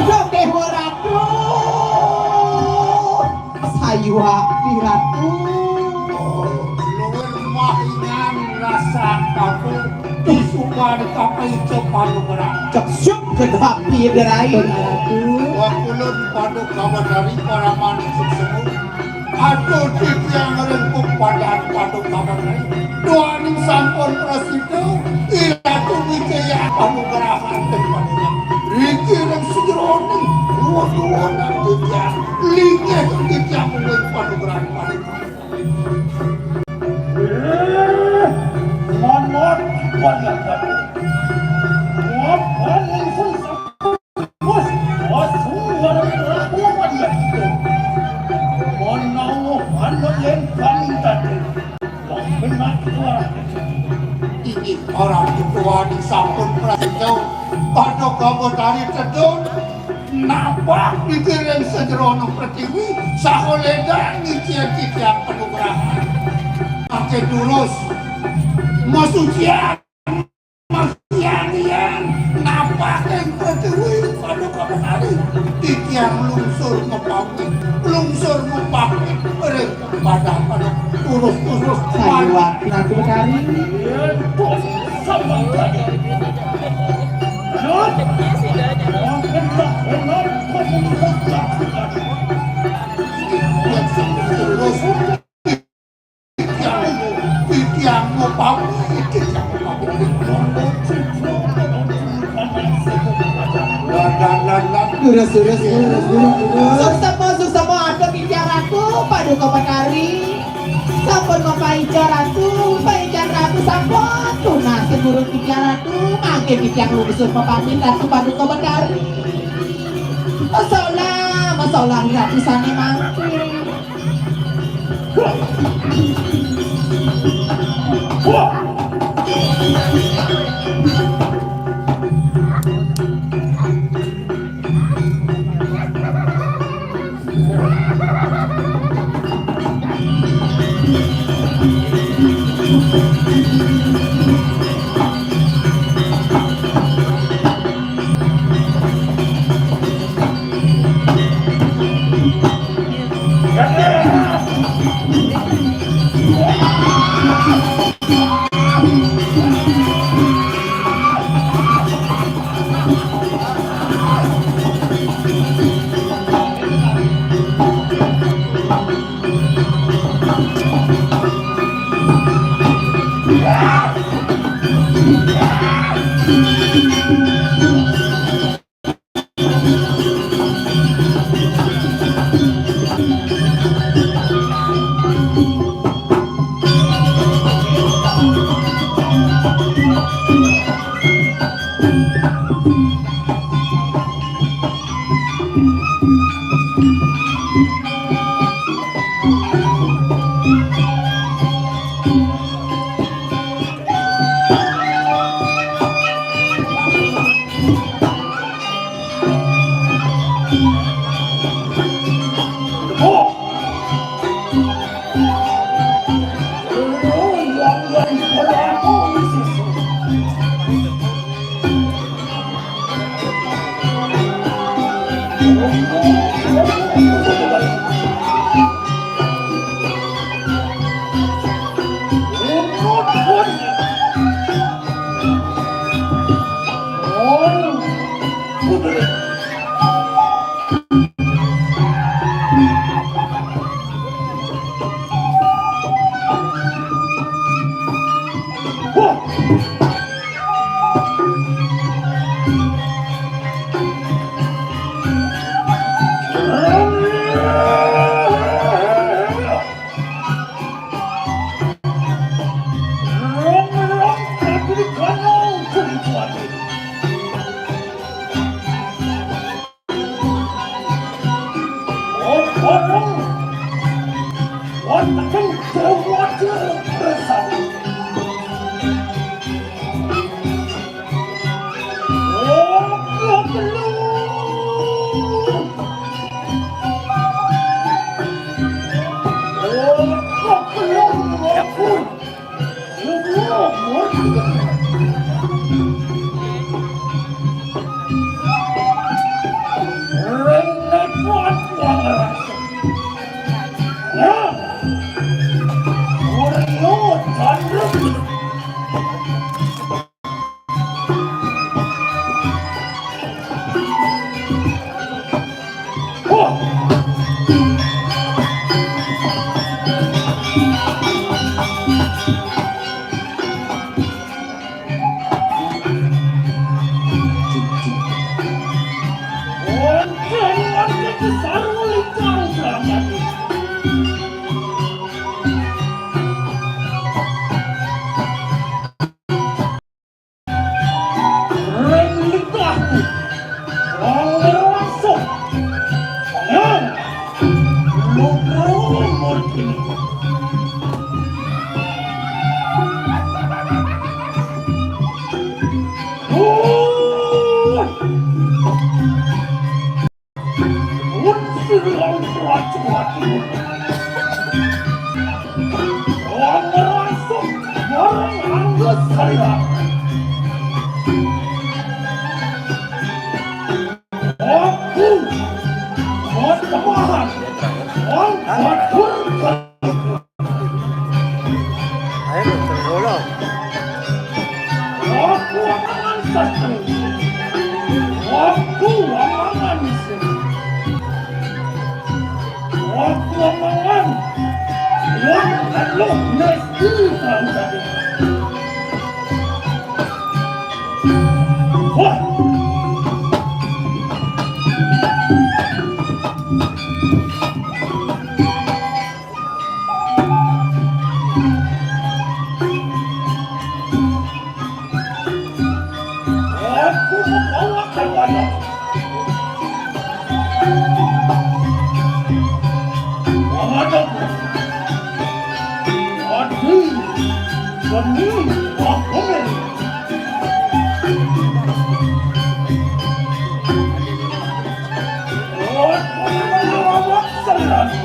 Loh, Déwa Ratu. Sayuwakti, Ratu. Luwih mahingan rasa kabur, isukan kapaica panugrahan. Cek syuk kedapi derai, Ratu. Wakulun Paduka Betari paramaning suksema. Atur titiang ring pupudan Paduka Betari. Duaning sampun prasida, Iratu Wijaya panugrahan ring panugrahan. Riki ring sajeroning duwa-duwaning titiang, linggih titiang ring panugrahan panugrahan. Eh, ngonot, ngonot, ngonot. Ngonot, ngonot. Bos, bos, suara berlaku apa dia? Menawa anu yen kami tadi. Wong benak suara. Inggih, para ketua di sampun prasetya, Paduka Betari tedun, napak dikiring sajeroning pretiwi, saha ledang ngicen titiang panugrahan. Mangke durus, masucian. Masian-ian napak ing pretiwi Paduka Betari, titiang lungsur mapamit, lungsur mapamit ring padan Paduka, turus-turus. Sayuwakti Ratu Betari. Turus. Titiang mau, titiang mau pamit, titiang mau pamit. Durus, durus, durus, durus, durus. Suksema, suksema, atur titiang Ratu, Paduka Betari. Sampun mapaica Ratu, paican Ratu sampun tunas guru titiang Ratu, mangke titiang lungsur mapamit Ratu Paduka Betari. Masolah, masolah Ratu sané mangke. Aku, Tuhan Tuhan, Tuhan Tuhan. Ayo, terus dulu. Aku akan satu. Aku akan satu. Aku akan. Wah, aduh, nasi, tadi. Wah. Aku membawa kawanya. Menghadap. Adi. Seni. Aku. Aku membawa kawanya.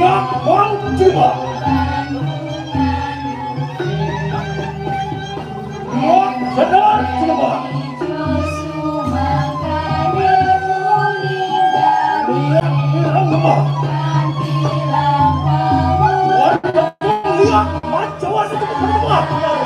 Iya, Bang Jiwa. Iya, benar, Jiwa. Iya, iya, Jiwa. Iya, Bang Jiwa, itu benar, Bang.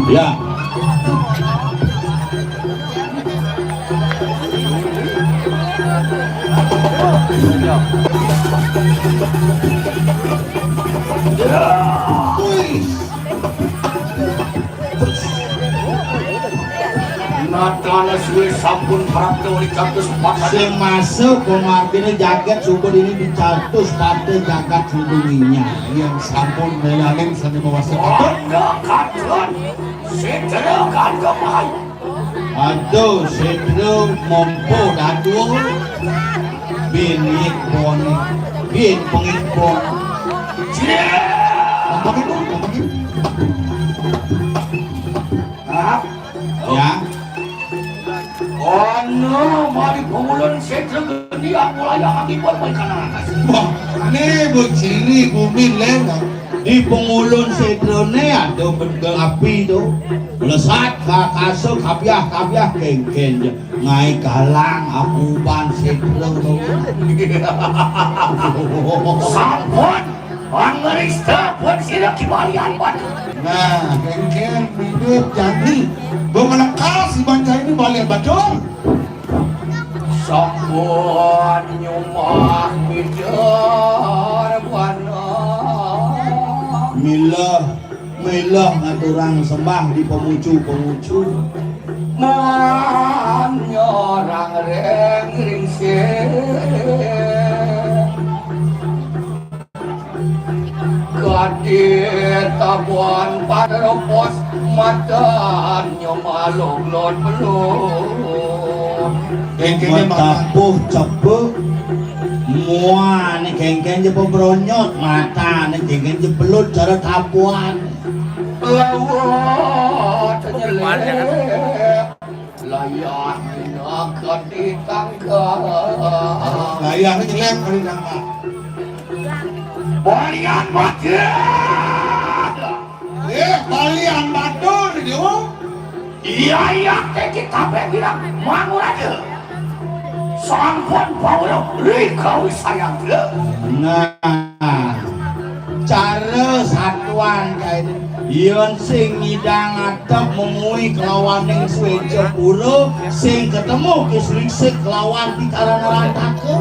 Ya. Wih. Natana suwe sampun prapta wali kados pakan. Sing masuk pemargine jagat subur ini dicatus pada jagat sedunia. Yang sampun melaning sami mawasta. Anda katon, sedera kandung mai. Aduh, sedera mompo dadua. Bin yik bon, bin pengit bon. Cie. Apa itu? Apa itu? Hah? Ya. Ana mari pengulun sedra geni aku layang akibat maikan atas. Wah, ne bocili bumi leng. Di pengulun sedrane ada bendel api tu. Melesat ke kasur kabiah-kabiah kengken je. Ngai galang aku ban sedra tu. Sampun. Angrista pun sira kibalian ban. Nah, kengken hidup jani. Bung lekas iban jani balian batul. Sampun nyumbah mijar bana. Milah, milah ngaturang sembah di pemucu-pemucu. Manyorang ring ringsing. Kadit tabuan parepos madan nyomalog lot belum. Kengkene matapuh cepuk. Muane kengken je pebronyot, matane kengken je belut cara tabuan. Lawat nyelip. Layah dina kadi tangga. Layah ni jelek kadi tangga. Balian batur. Eh, balian batur, Jo. Iya, iya, teki kabeh bilang mangu raja. Sampun pawulo rikawi sayang. Nah. Cara satuan kae. Yen sing ngidang ngadep mengui kelawaning Swecapura, sing ketemu Ki Sliksik kelawan Tikarana Rantaka.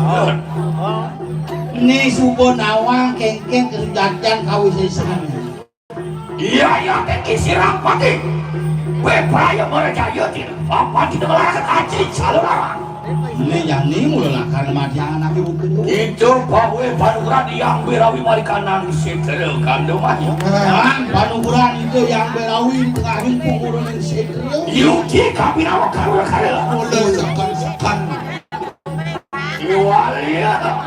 Ni suba nawang kengken kesujatian kawisesan. Iya, iya, teki sirang pati. Bebraya merajaya ti. Apa kita melarang kaji calon larang? Ini jani mula lakar mati anake buku tu. Itu bawe panukuran yang berawi marikanang sedera kandung aja. Kan panukuran itu yang berawi di tengahing pungurun sedera. Yuki kami nawa karura karela. Mula sekan-sekan. Iwalia.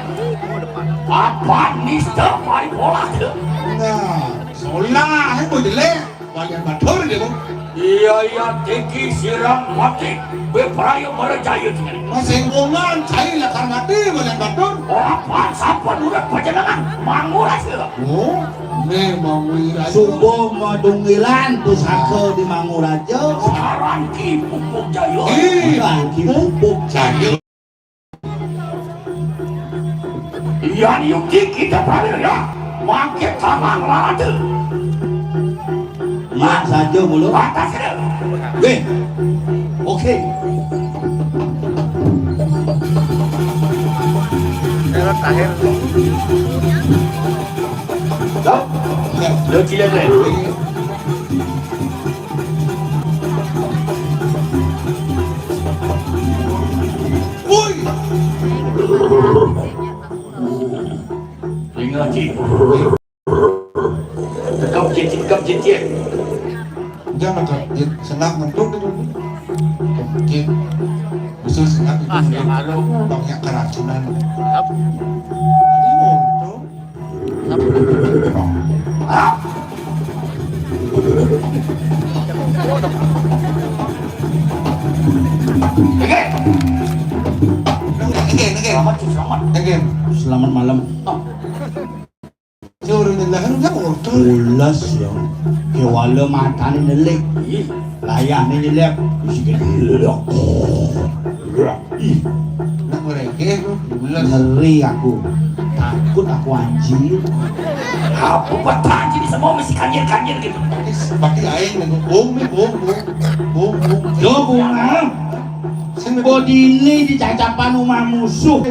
Apa nista paripolah tu? Nah, solah, eh, boleh. Walian batur dia tu. Iya, iya, teki sirang pati bepraya merajaya tinggal. Masing bungan, cai lakar mati, walian batur. Apa sampun urut panjenengan, mangu raja. Oh, memang wira. Subuh madunggilan, pusaka di mangu raja. Aran Ki Pupuk Jaya. Ih. Aran Ki Pupuk Jaya. Yan yukti kita pramirya, mangke tamang lalata. Iya saja mulu. Batas kena. Weh. Oke. Lo, lo cilek le. Woi. Ringa, Cik. Tekap, Cik, tekap, Cik, Cik. Jangan tekap, Cik. Senang ngentuk itu. Cik. Bisa senang itu ngentuk. Banyak keracunan. Ini ngentuk. Nggih. Nggih, nggih. Selamat, selamat. Nggih. Selamat malam. Suruh nyelah, enggak, order. Ules ya. Kewala matane nelik. Ih. Layahne nyelip. Isi gede. Ih. Nak mereka, ules. Ngeri aku. Takut aku anjir. Apa buat anjir di semua mesti kanjir-kanjir gitu. Tapi, tapi aing nunggu bung nih, bung, bung. Bung, bung. Yo, bung, ah. Sing bodine di cacapan rumah musuh.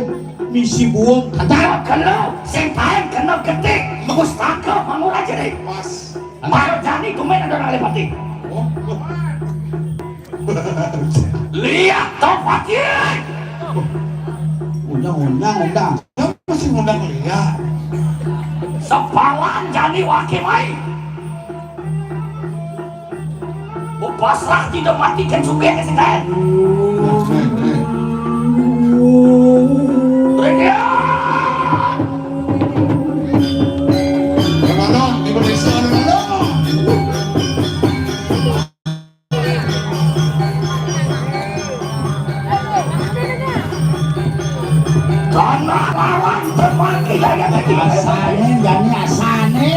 Misi buung. Kata kena, sing paen kena getik. Pustaka mangura jadi. Pas. Marjani kumen ada ngalih mati. Oh. Lihat toh, Pak Kiai. Undang, undang, undang. Siapa sih ngundang lihat? Sepalan jani wake mai. Upasrah tidak mati kan juga ke sini. Nih, nih, nih. Nih, ya. Mana? Di Indonesia ada mana? Tanah lawan tempat kita yang asane, jani asane.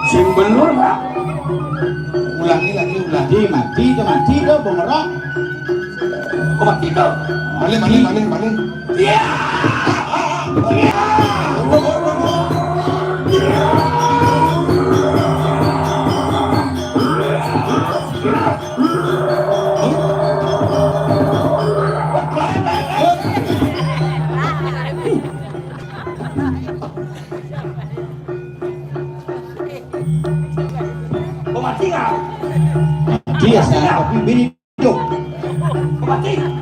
Sing bener, Pak. Ulangi lagi, ulangi. Mati, mati, itu mati, itu, Bung Rok. Oh, mati, itu. Balik, balik, balik, balik. Iya. Iya. Pemancingan. Dia sangat tapi beda. Pemancingan.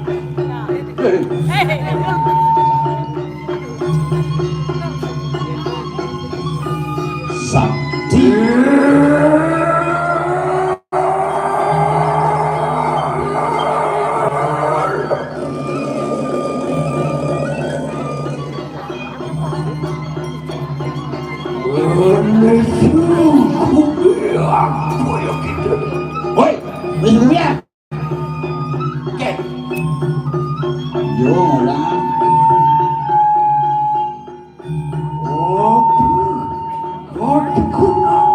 Sakti. Woi, wis kuwi ya. Oke. Yo, ngolah. Oh, oh, dikunang.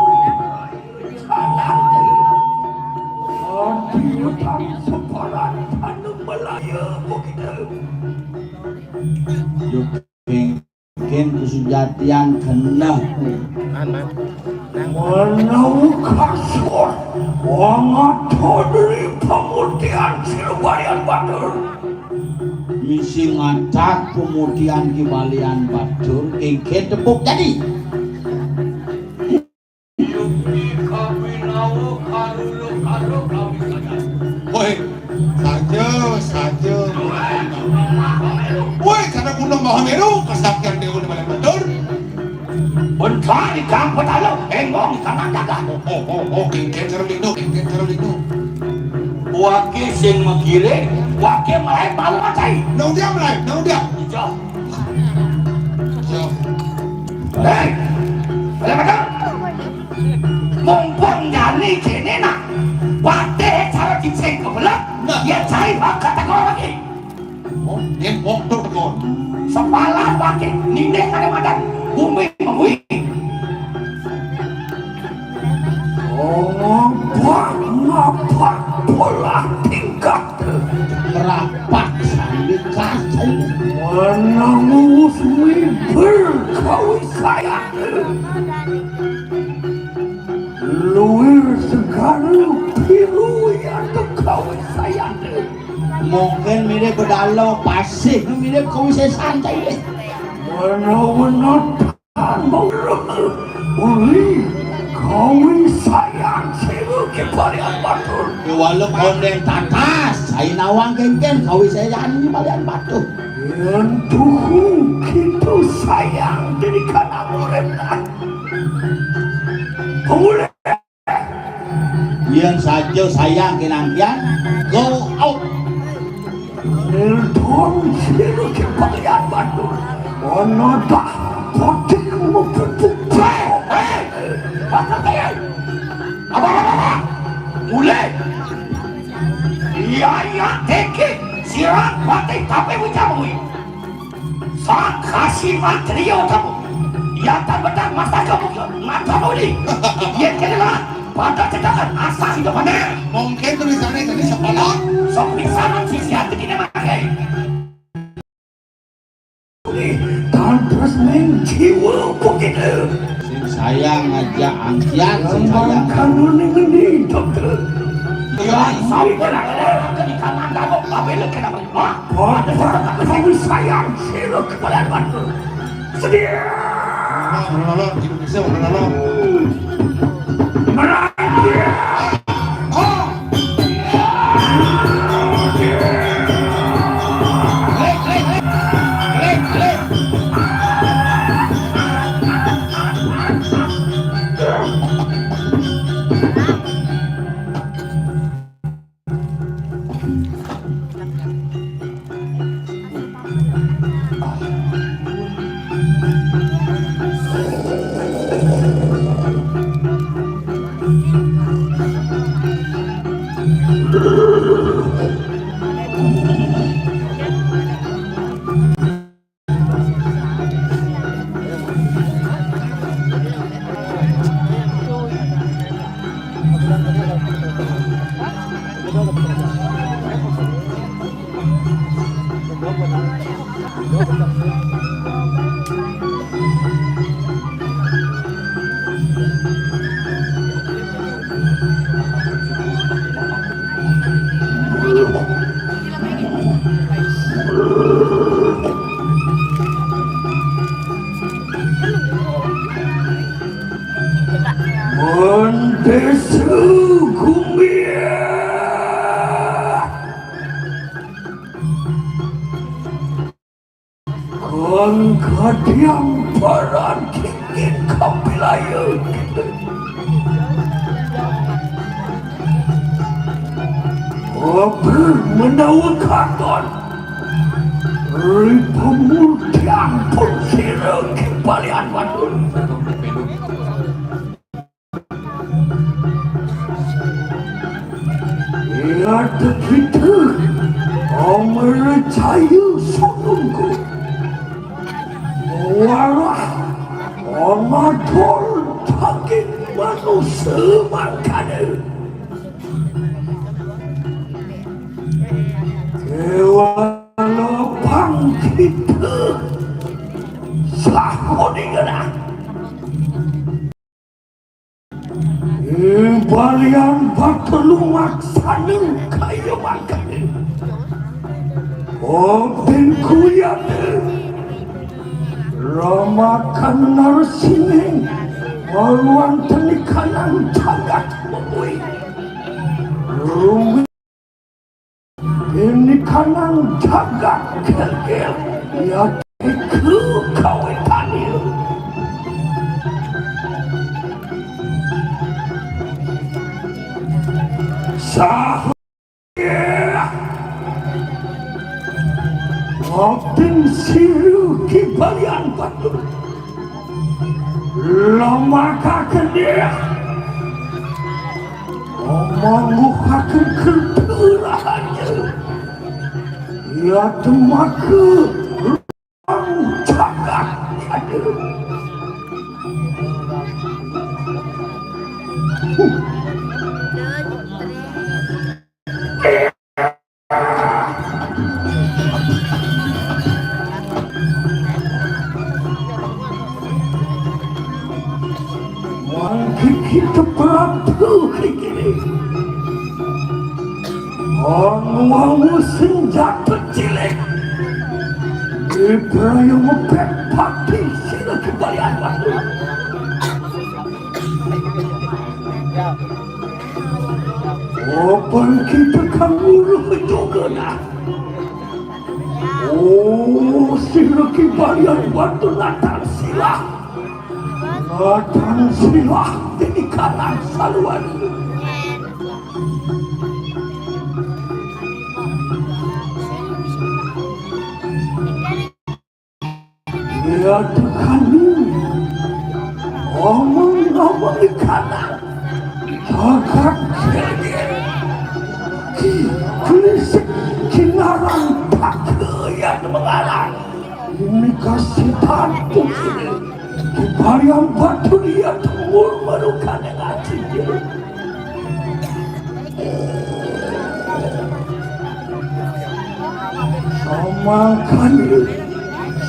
Aduh, utang sepalan anu Malaya begitu. Yo, mungkin kesujatian kena. Man, man. Menawi kasur, wong adoh diri pemutihan Silubarian Batur. Misi ngatak pemutihan Kibalian Batur, ingkih tepuk jadi. Woi, saja, saja. Woi, karena Gunung Mahameru, kesaktian Dewa di Balik Batur. Bentar di Kang Petalo, bengong di Kang Dagang. Oh, oh, oh, kengken seru lino, kengken seru lino. Wake sing megire, wake melae malu acai. Nang dia melae, nang dia. Ijo. Hei, ada apa? Mumpung nyali kene nak, patih cara cicing kebelah, nah. Ya cai bakat teko lagi. Oh, dia boktok kon. Sepalan pakai nindih ada madan, bumi mengui. Oh, ngapa, ngapa pola tingkah? Merapat sambil kasih. Menangus wiber kawisayana. Luir segara pilu yang kawisayana. Mungkin mirip bedalo pasih, mirip kawisesan cai. Mena-mena Uli Kawisayang sira Ki Balian Batur. Kewala konden tatas, sai nawang kengken kawisayang Ki Balian Batur. Yen tuhu kita sayang dini kana urip. Pemulih. Yen saja sayang kinantian, go out. Nilton sira Ki Balian Batur. Ana dah pati mupupuk. Hei, hei, apa kaya? Apa, apa, apa? Mulih. Iya, iya, teki. Sira pati tapi ucap kuwi. Sang Kasi Mantri Utama. Iya, tak benar masa kamu nggak tahu nih. Iya, kira lah. Pada cetakan asal itu mana? Mungkin tulisannya jadi sekolah. Sok bisa nang sisi hati kita pakai. Tanpa semeng jiwa begitu. Sing sayang ngajak angkian, sing sayang. Kamu ini, ini, dokter. Iya, sampai lah. Kita nanda kok, tapi lu kenapa? Wah, wah, tapi sayang, sira kepala batu. Sedia. Mana, mana, mana, Indonesia, mana, mana? Meraih. Mendesu gumiat. Kang kadiang paran kingin kapilaya. Oke, menawa katon. Ripemurtian pun sira kembalian wadul. Iya, kita amarcaya sunungku. Walah, amadul daging manusia mangkana. Kewala pang kita sah kuningan. Balian bakal lumaksana kaya mangkane. Obin kuyate. Ramakan narsining maluan tenikanan jagat mengui. Rumit ini kanang jagat gelgel, ya iku kawitane. Sah. Wapin siru kibalian batur. Lamakaken dia. Omong muhaken kenturahannya. Ia temaka ruang jagat ada. Wong iki tepat iki. Wong wong senjata cilik. Ibrahim mepet pati sila kembalian waktu. Open kita kanguru juga nah. Oh, sira Kibalian Batu, natang sila. Natang sila, jadi kanang saluan. Ya Tuhan, omong-omong di kanang. Jagat kiri. Ki, kelisik, kinarang, pakaian mengarang. Ini kasih tantu ini. Kibalian Batu dia temur merukan dengan cincin. Samangkan,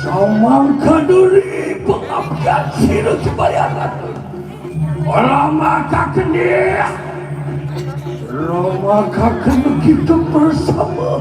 samangkan duri pengabdian sira Kibalian Batu. Ora maka kenih. Ora maka kenih kita bersama.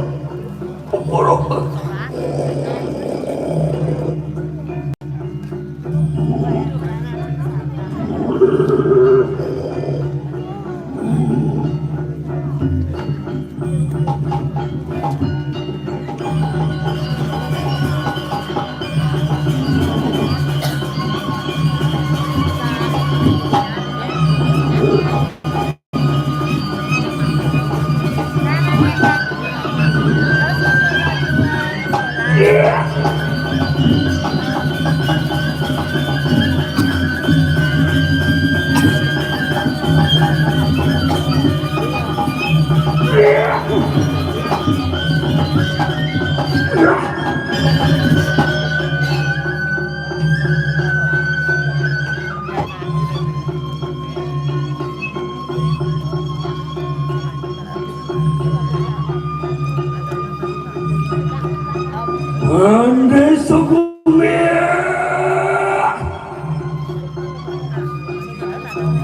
Bendesa Gumil.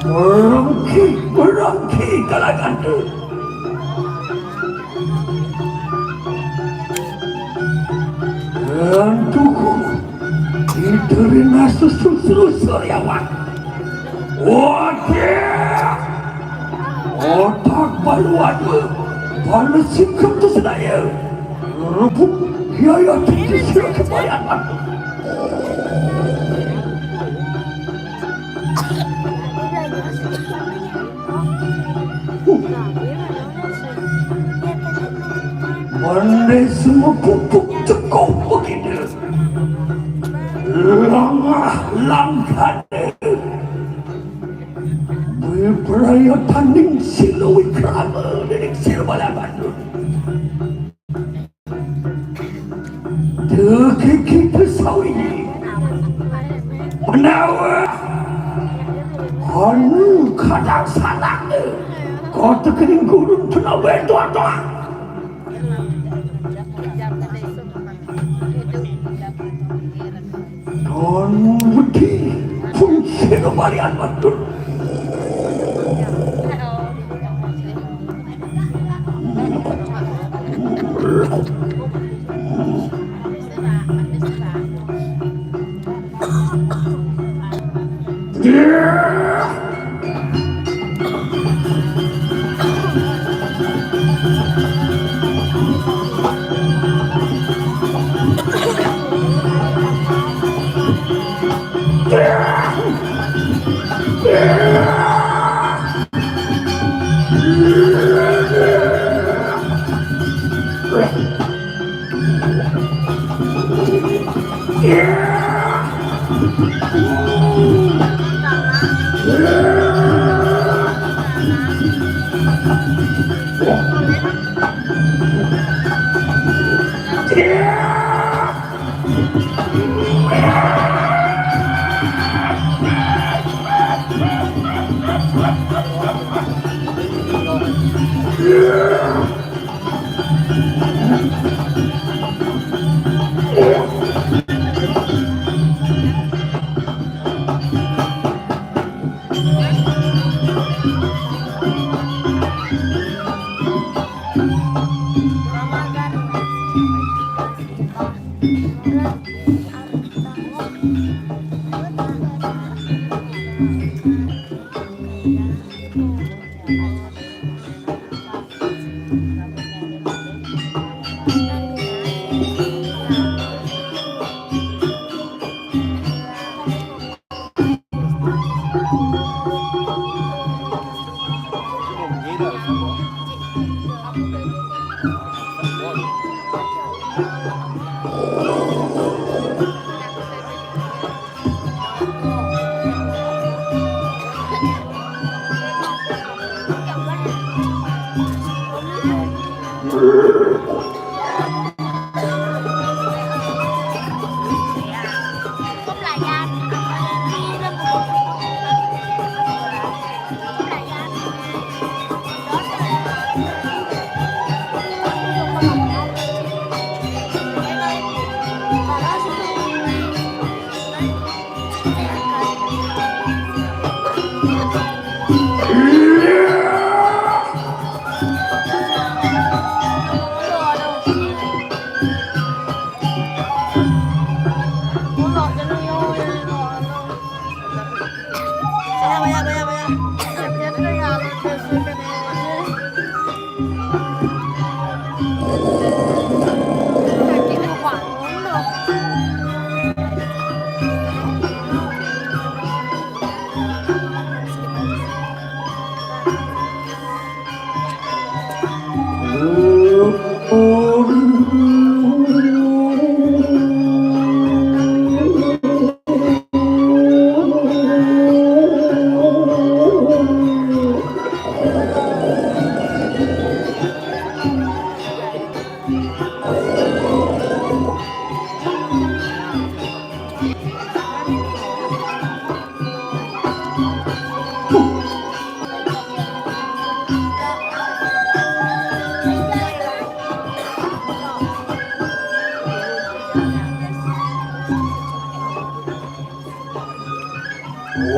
Merengki, merengki kalangan tu. Dan tuku diterima susu-susu Suryawan. Wadah! Otak baluan, balas singkep tu sedaya. Rebut biaya tinggi sila kebayaan. Mandi semua pupuk cukup begini. Langah langkah. Berperaya tanding sila wikrama, dening sila balaban. Teki kita sawi. Menawa. Anu kadang sanak. Kota kening gurun tenawa doa-doa. Anu wedi pun sino balian matur.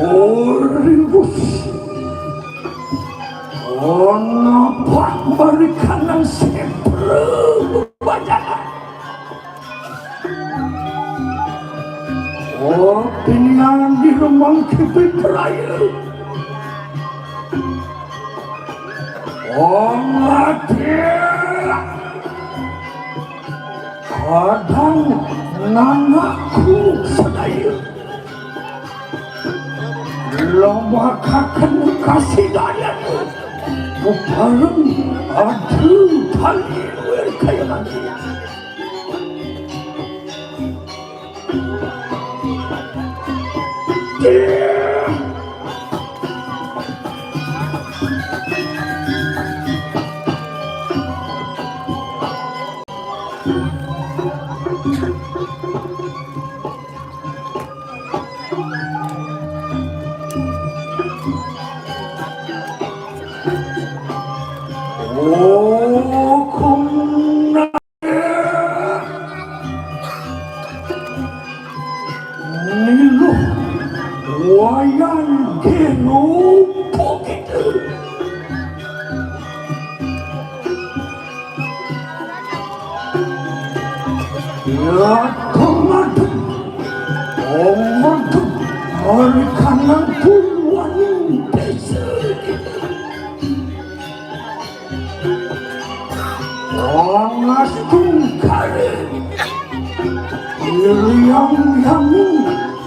Oribus. Onapa marikanang sempro bajangan. Oh, pinian di rumang kipi perayu. Oh, mati. Kadang nanaku sadaya. Lomakaken kasidayan. Bubareng adu tali luwih kaya lagi. Niluh wayan geno pokite. Ya, tomaten. Omaten. Hari kanang puluhan desa. Pangas tungkare. Iriang yamu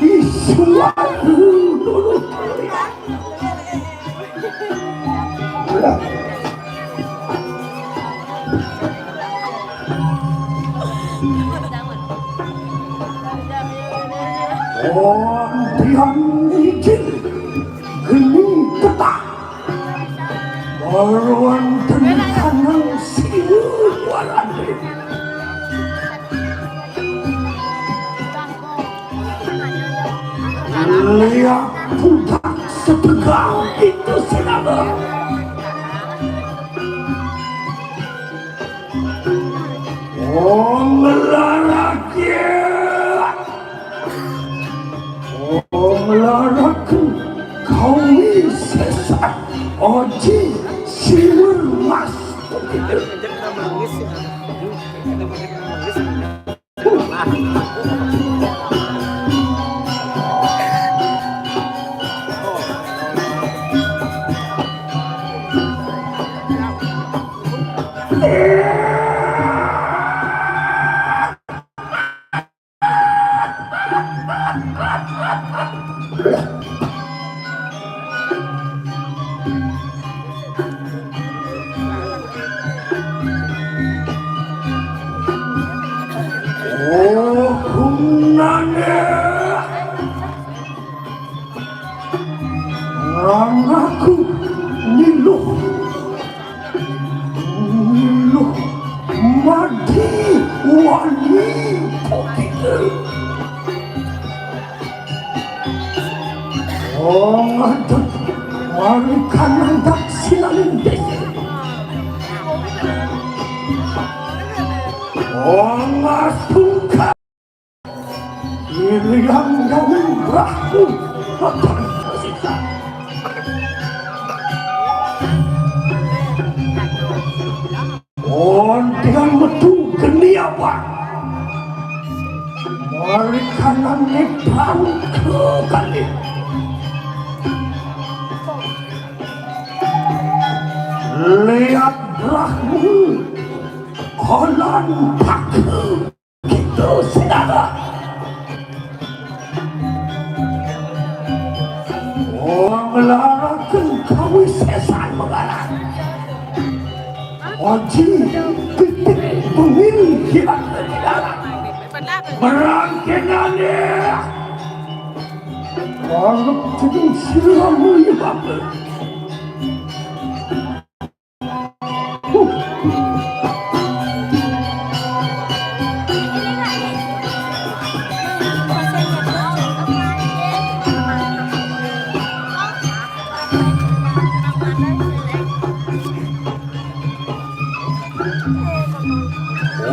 isuar dulu. Ontian ijin geni petak. Baruan tenek kanang siu warane. Lihat budak setegal itu sinama. Wong larakyat. Wong laraku kawi sesat. Oji siwur mas. Wong adep mari kanandak sinalinding. Wong astungkar iriang nyawing Brahmu. Ontian metu geni abang. Marikanan nipang kekalih. Liat Brahmu kolan paku kita sedara. Wong laraken kawisesan megaran. Aji pitik pengin kilat darat. Merangkenane. Warung jeding sira mulya bapa.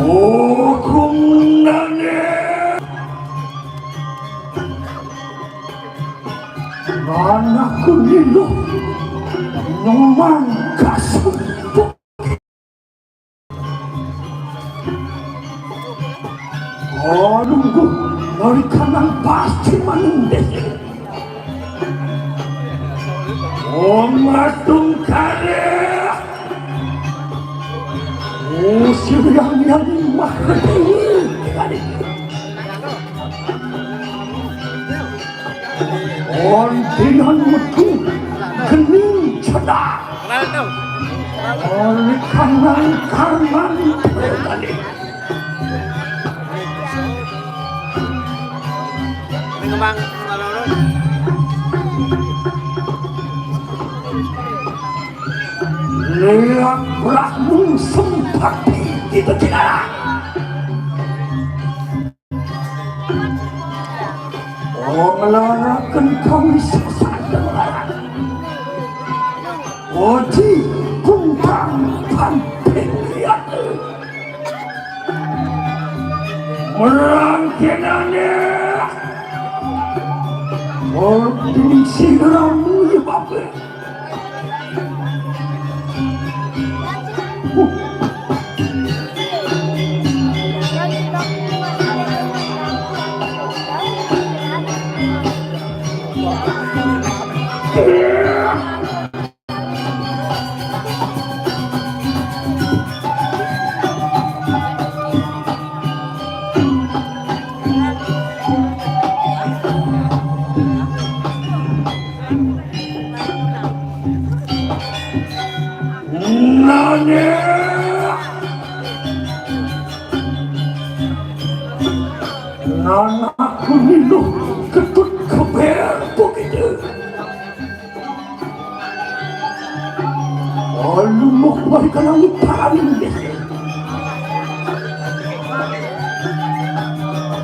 Oh, gunane. Anakku Niluh nyemang kasempuk. Oh, lungguh, nori kanang pasti manendeh. Om Astungkara. Oh, siriang yang mahdewi. Ontian metu geni cedak. Oleh kanang karman kali. Ini kembang, kalau Lihat Brahmu sempati kita tidak. Oh, ngelaraken kawisesan ngelarang. Oji kuntang panting liat. Merangkenane. Oh, ding siramu ya bapak. Nane. Nanakku Niluh ketut keber begitu. Aluluh mari kana utara ninggih.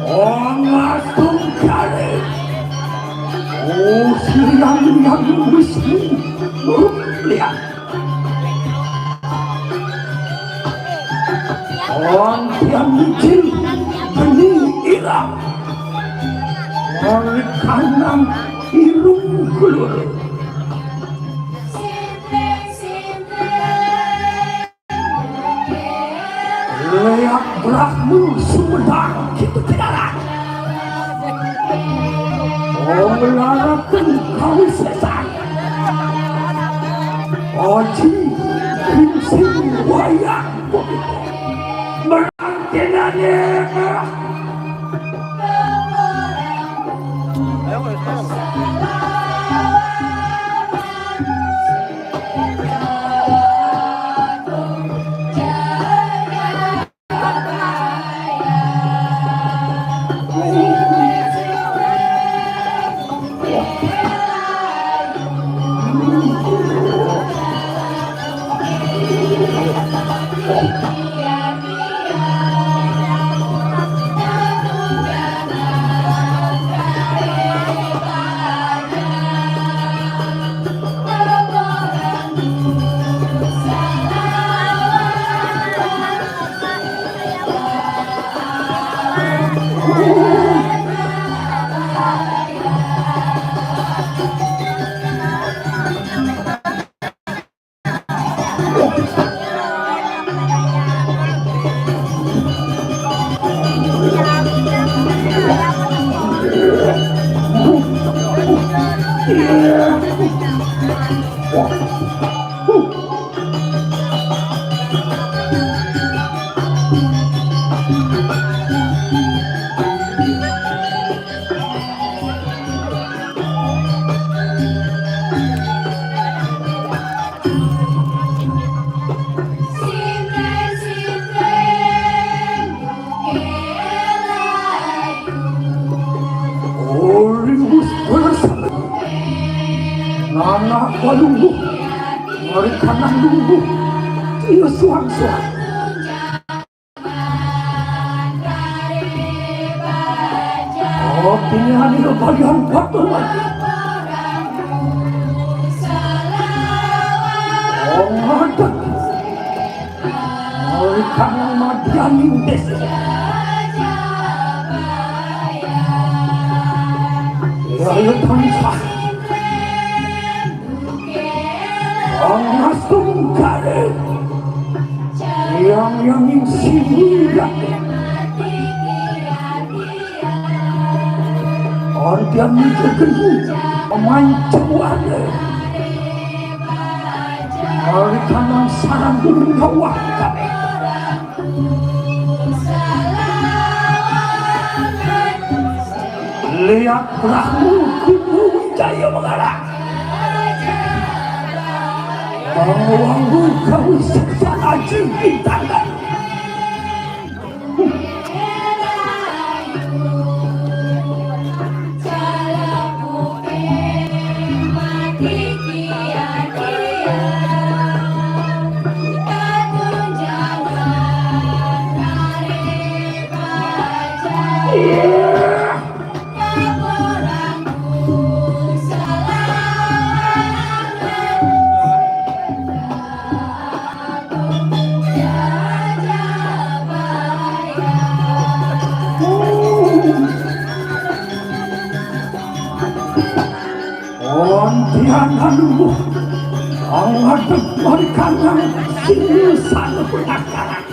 Ongas tungkare. Oh, sirian yang Wisnu nurut lian. Ontian mijil bening irang. Mari kanang irung kulur. Leak Brahmu Sumedang kita kedarat. Oh, melaraken kawisesan. Oji Kringsing wayang merangkenane. Ori wis bersama anak walungguh, mari kanang lungguh, iya suang-suang. Oh, pilihan itu bagian waktu lagi. Oh, ngadeg. Mari kanang madianing desa. Ya, ya, tansah. Pangasung kare. Yang, yang ing singgah. Artian itu geni. Pemain cuan. Ari kanang sarang gunung gawah kami. Lihat perahu kubu Wijaya mengarah. Pangwanggu kami seksa aji bintang. Ontian anu, angadeg mari kanang sini sana penakaran.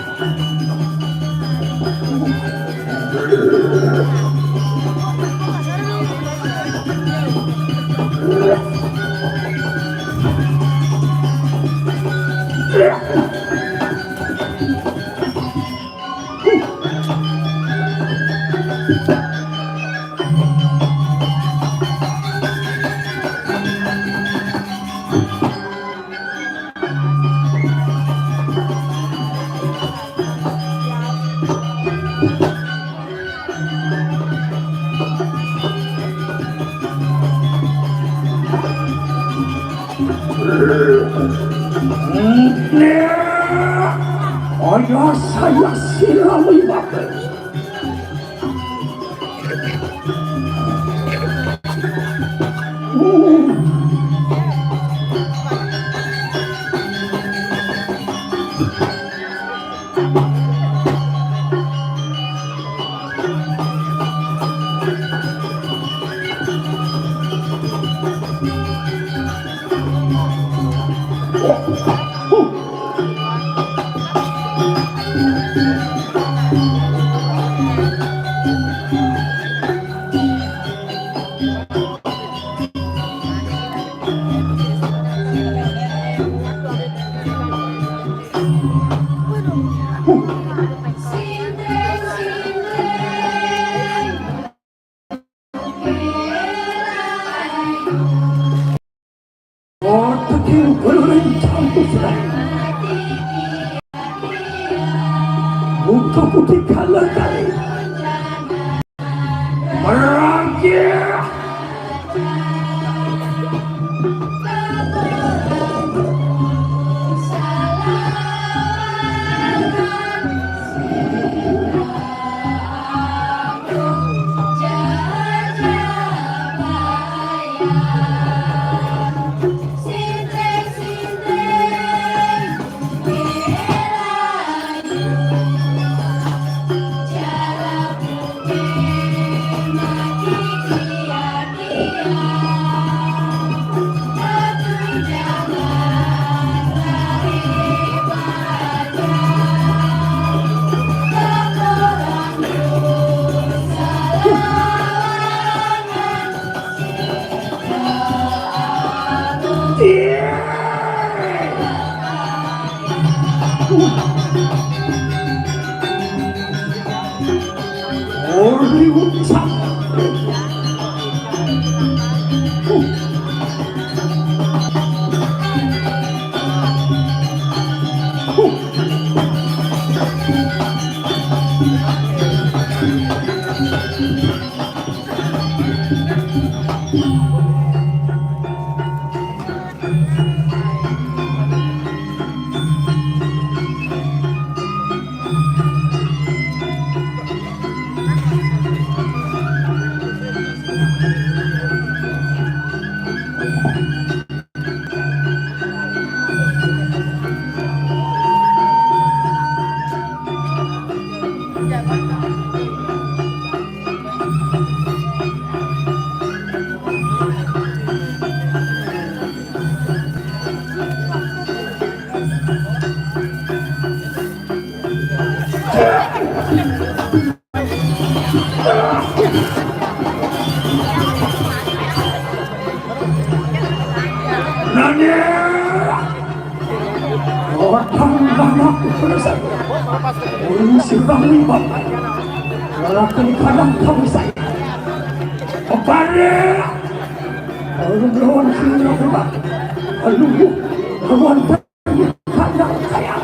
Ayah saya sira liwat. Ori ucap. Nani? Orang lama selesai. Orang sedang libat. Orang kadang tak bisa. Kembali. Orang lawan sini libat. Lalu lawan kadang saya.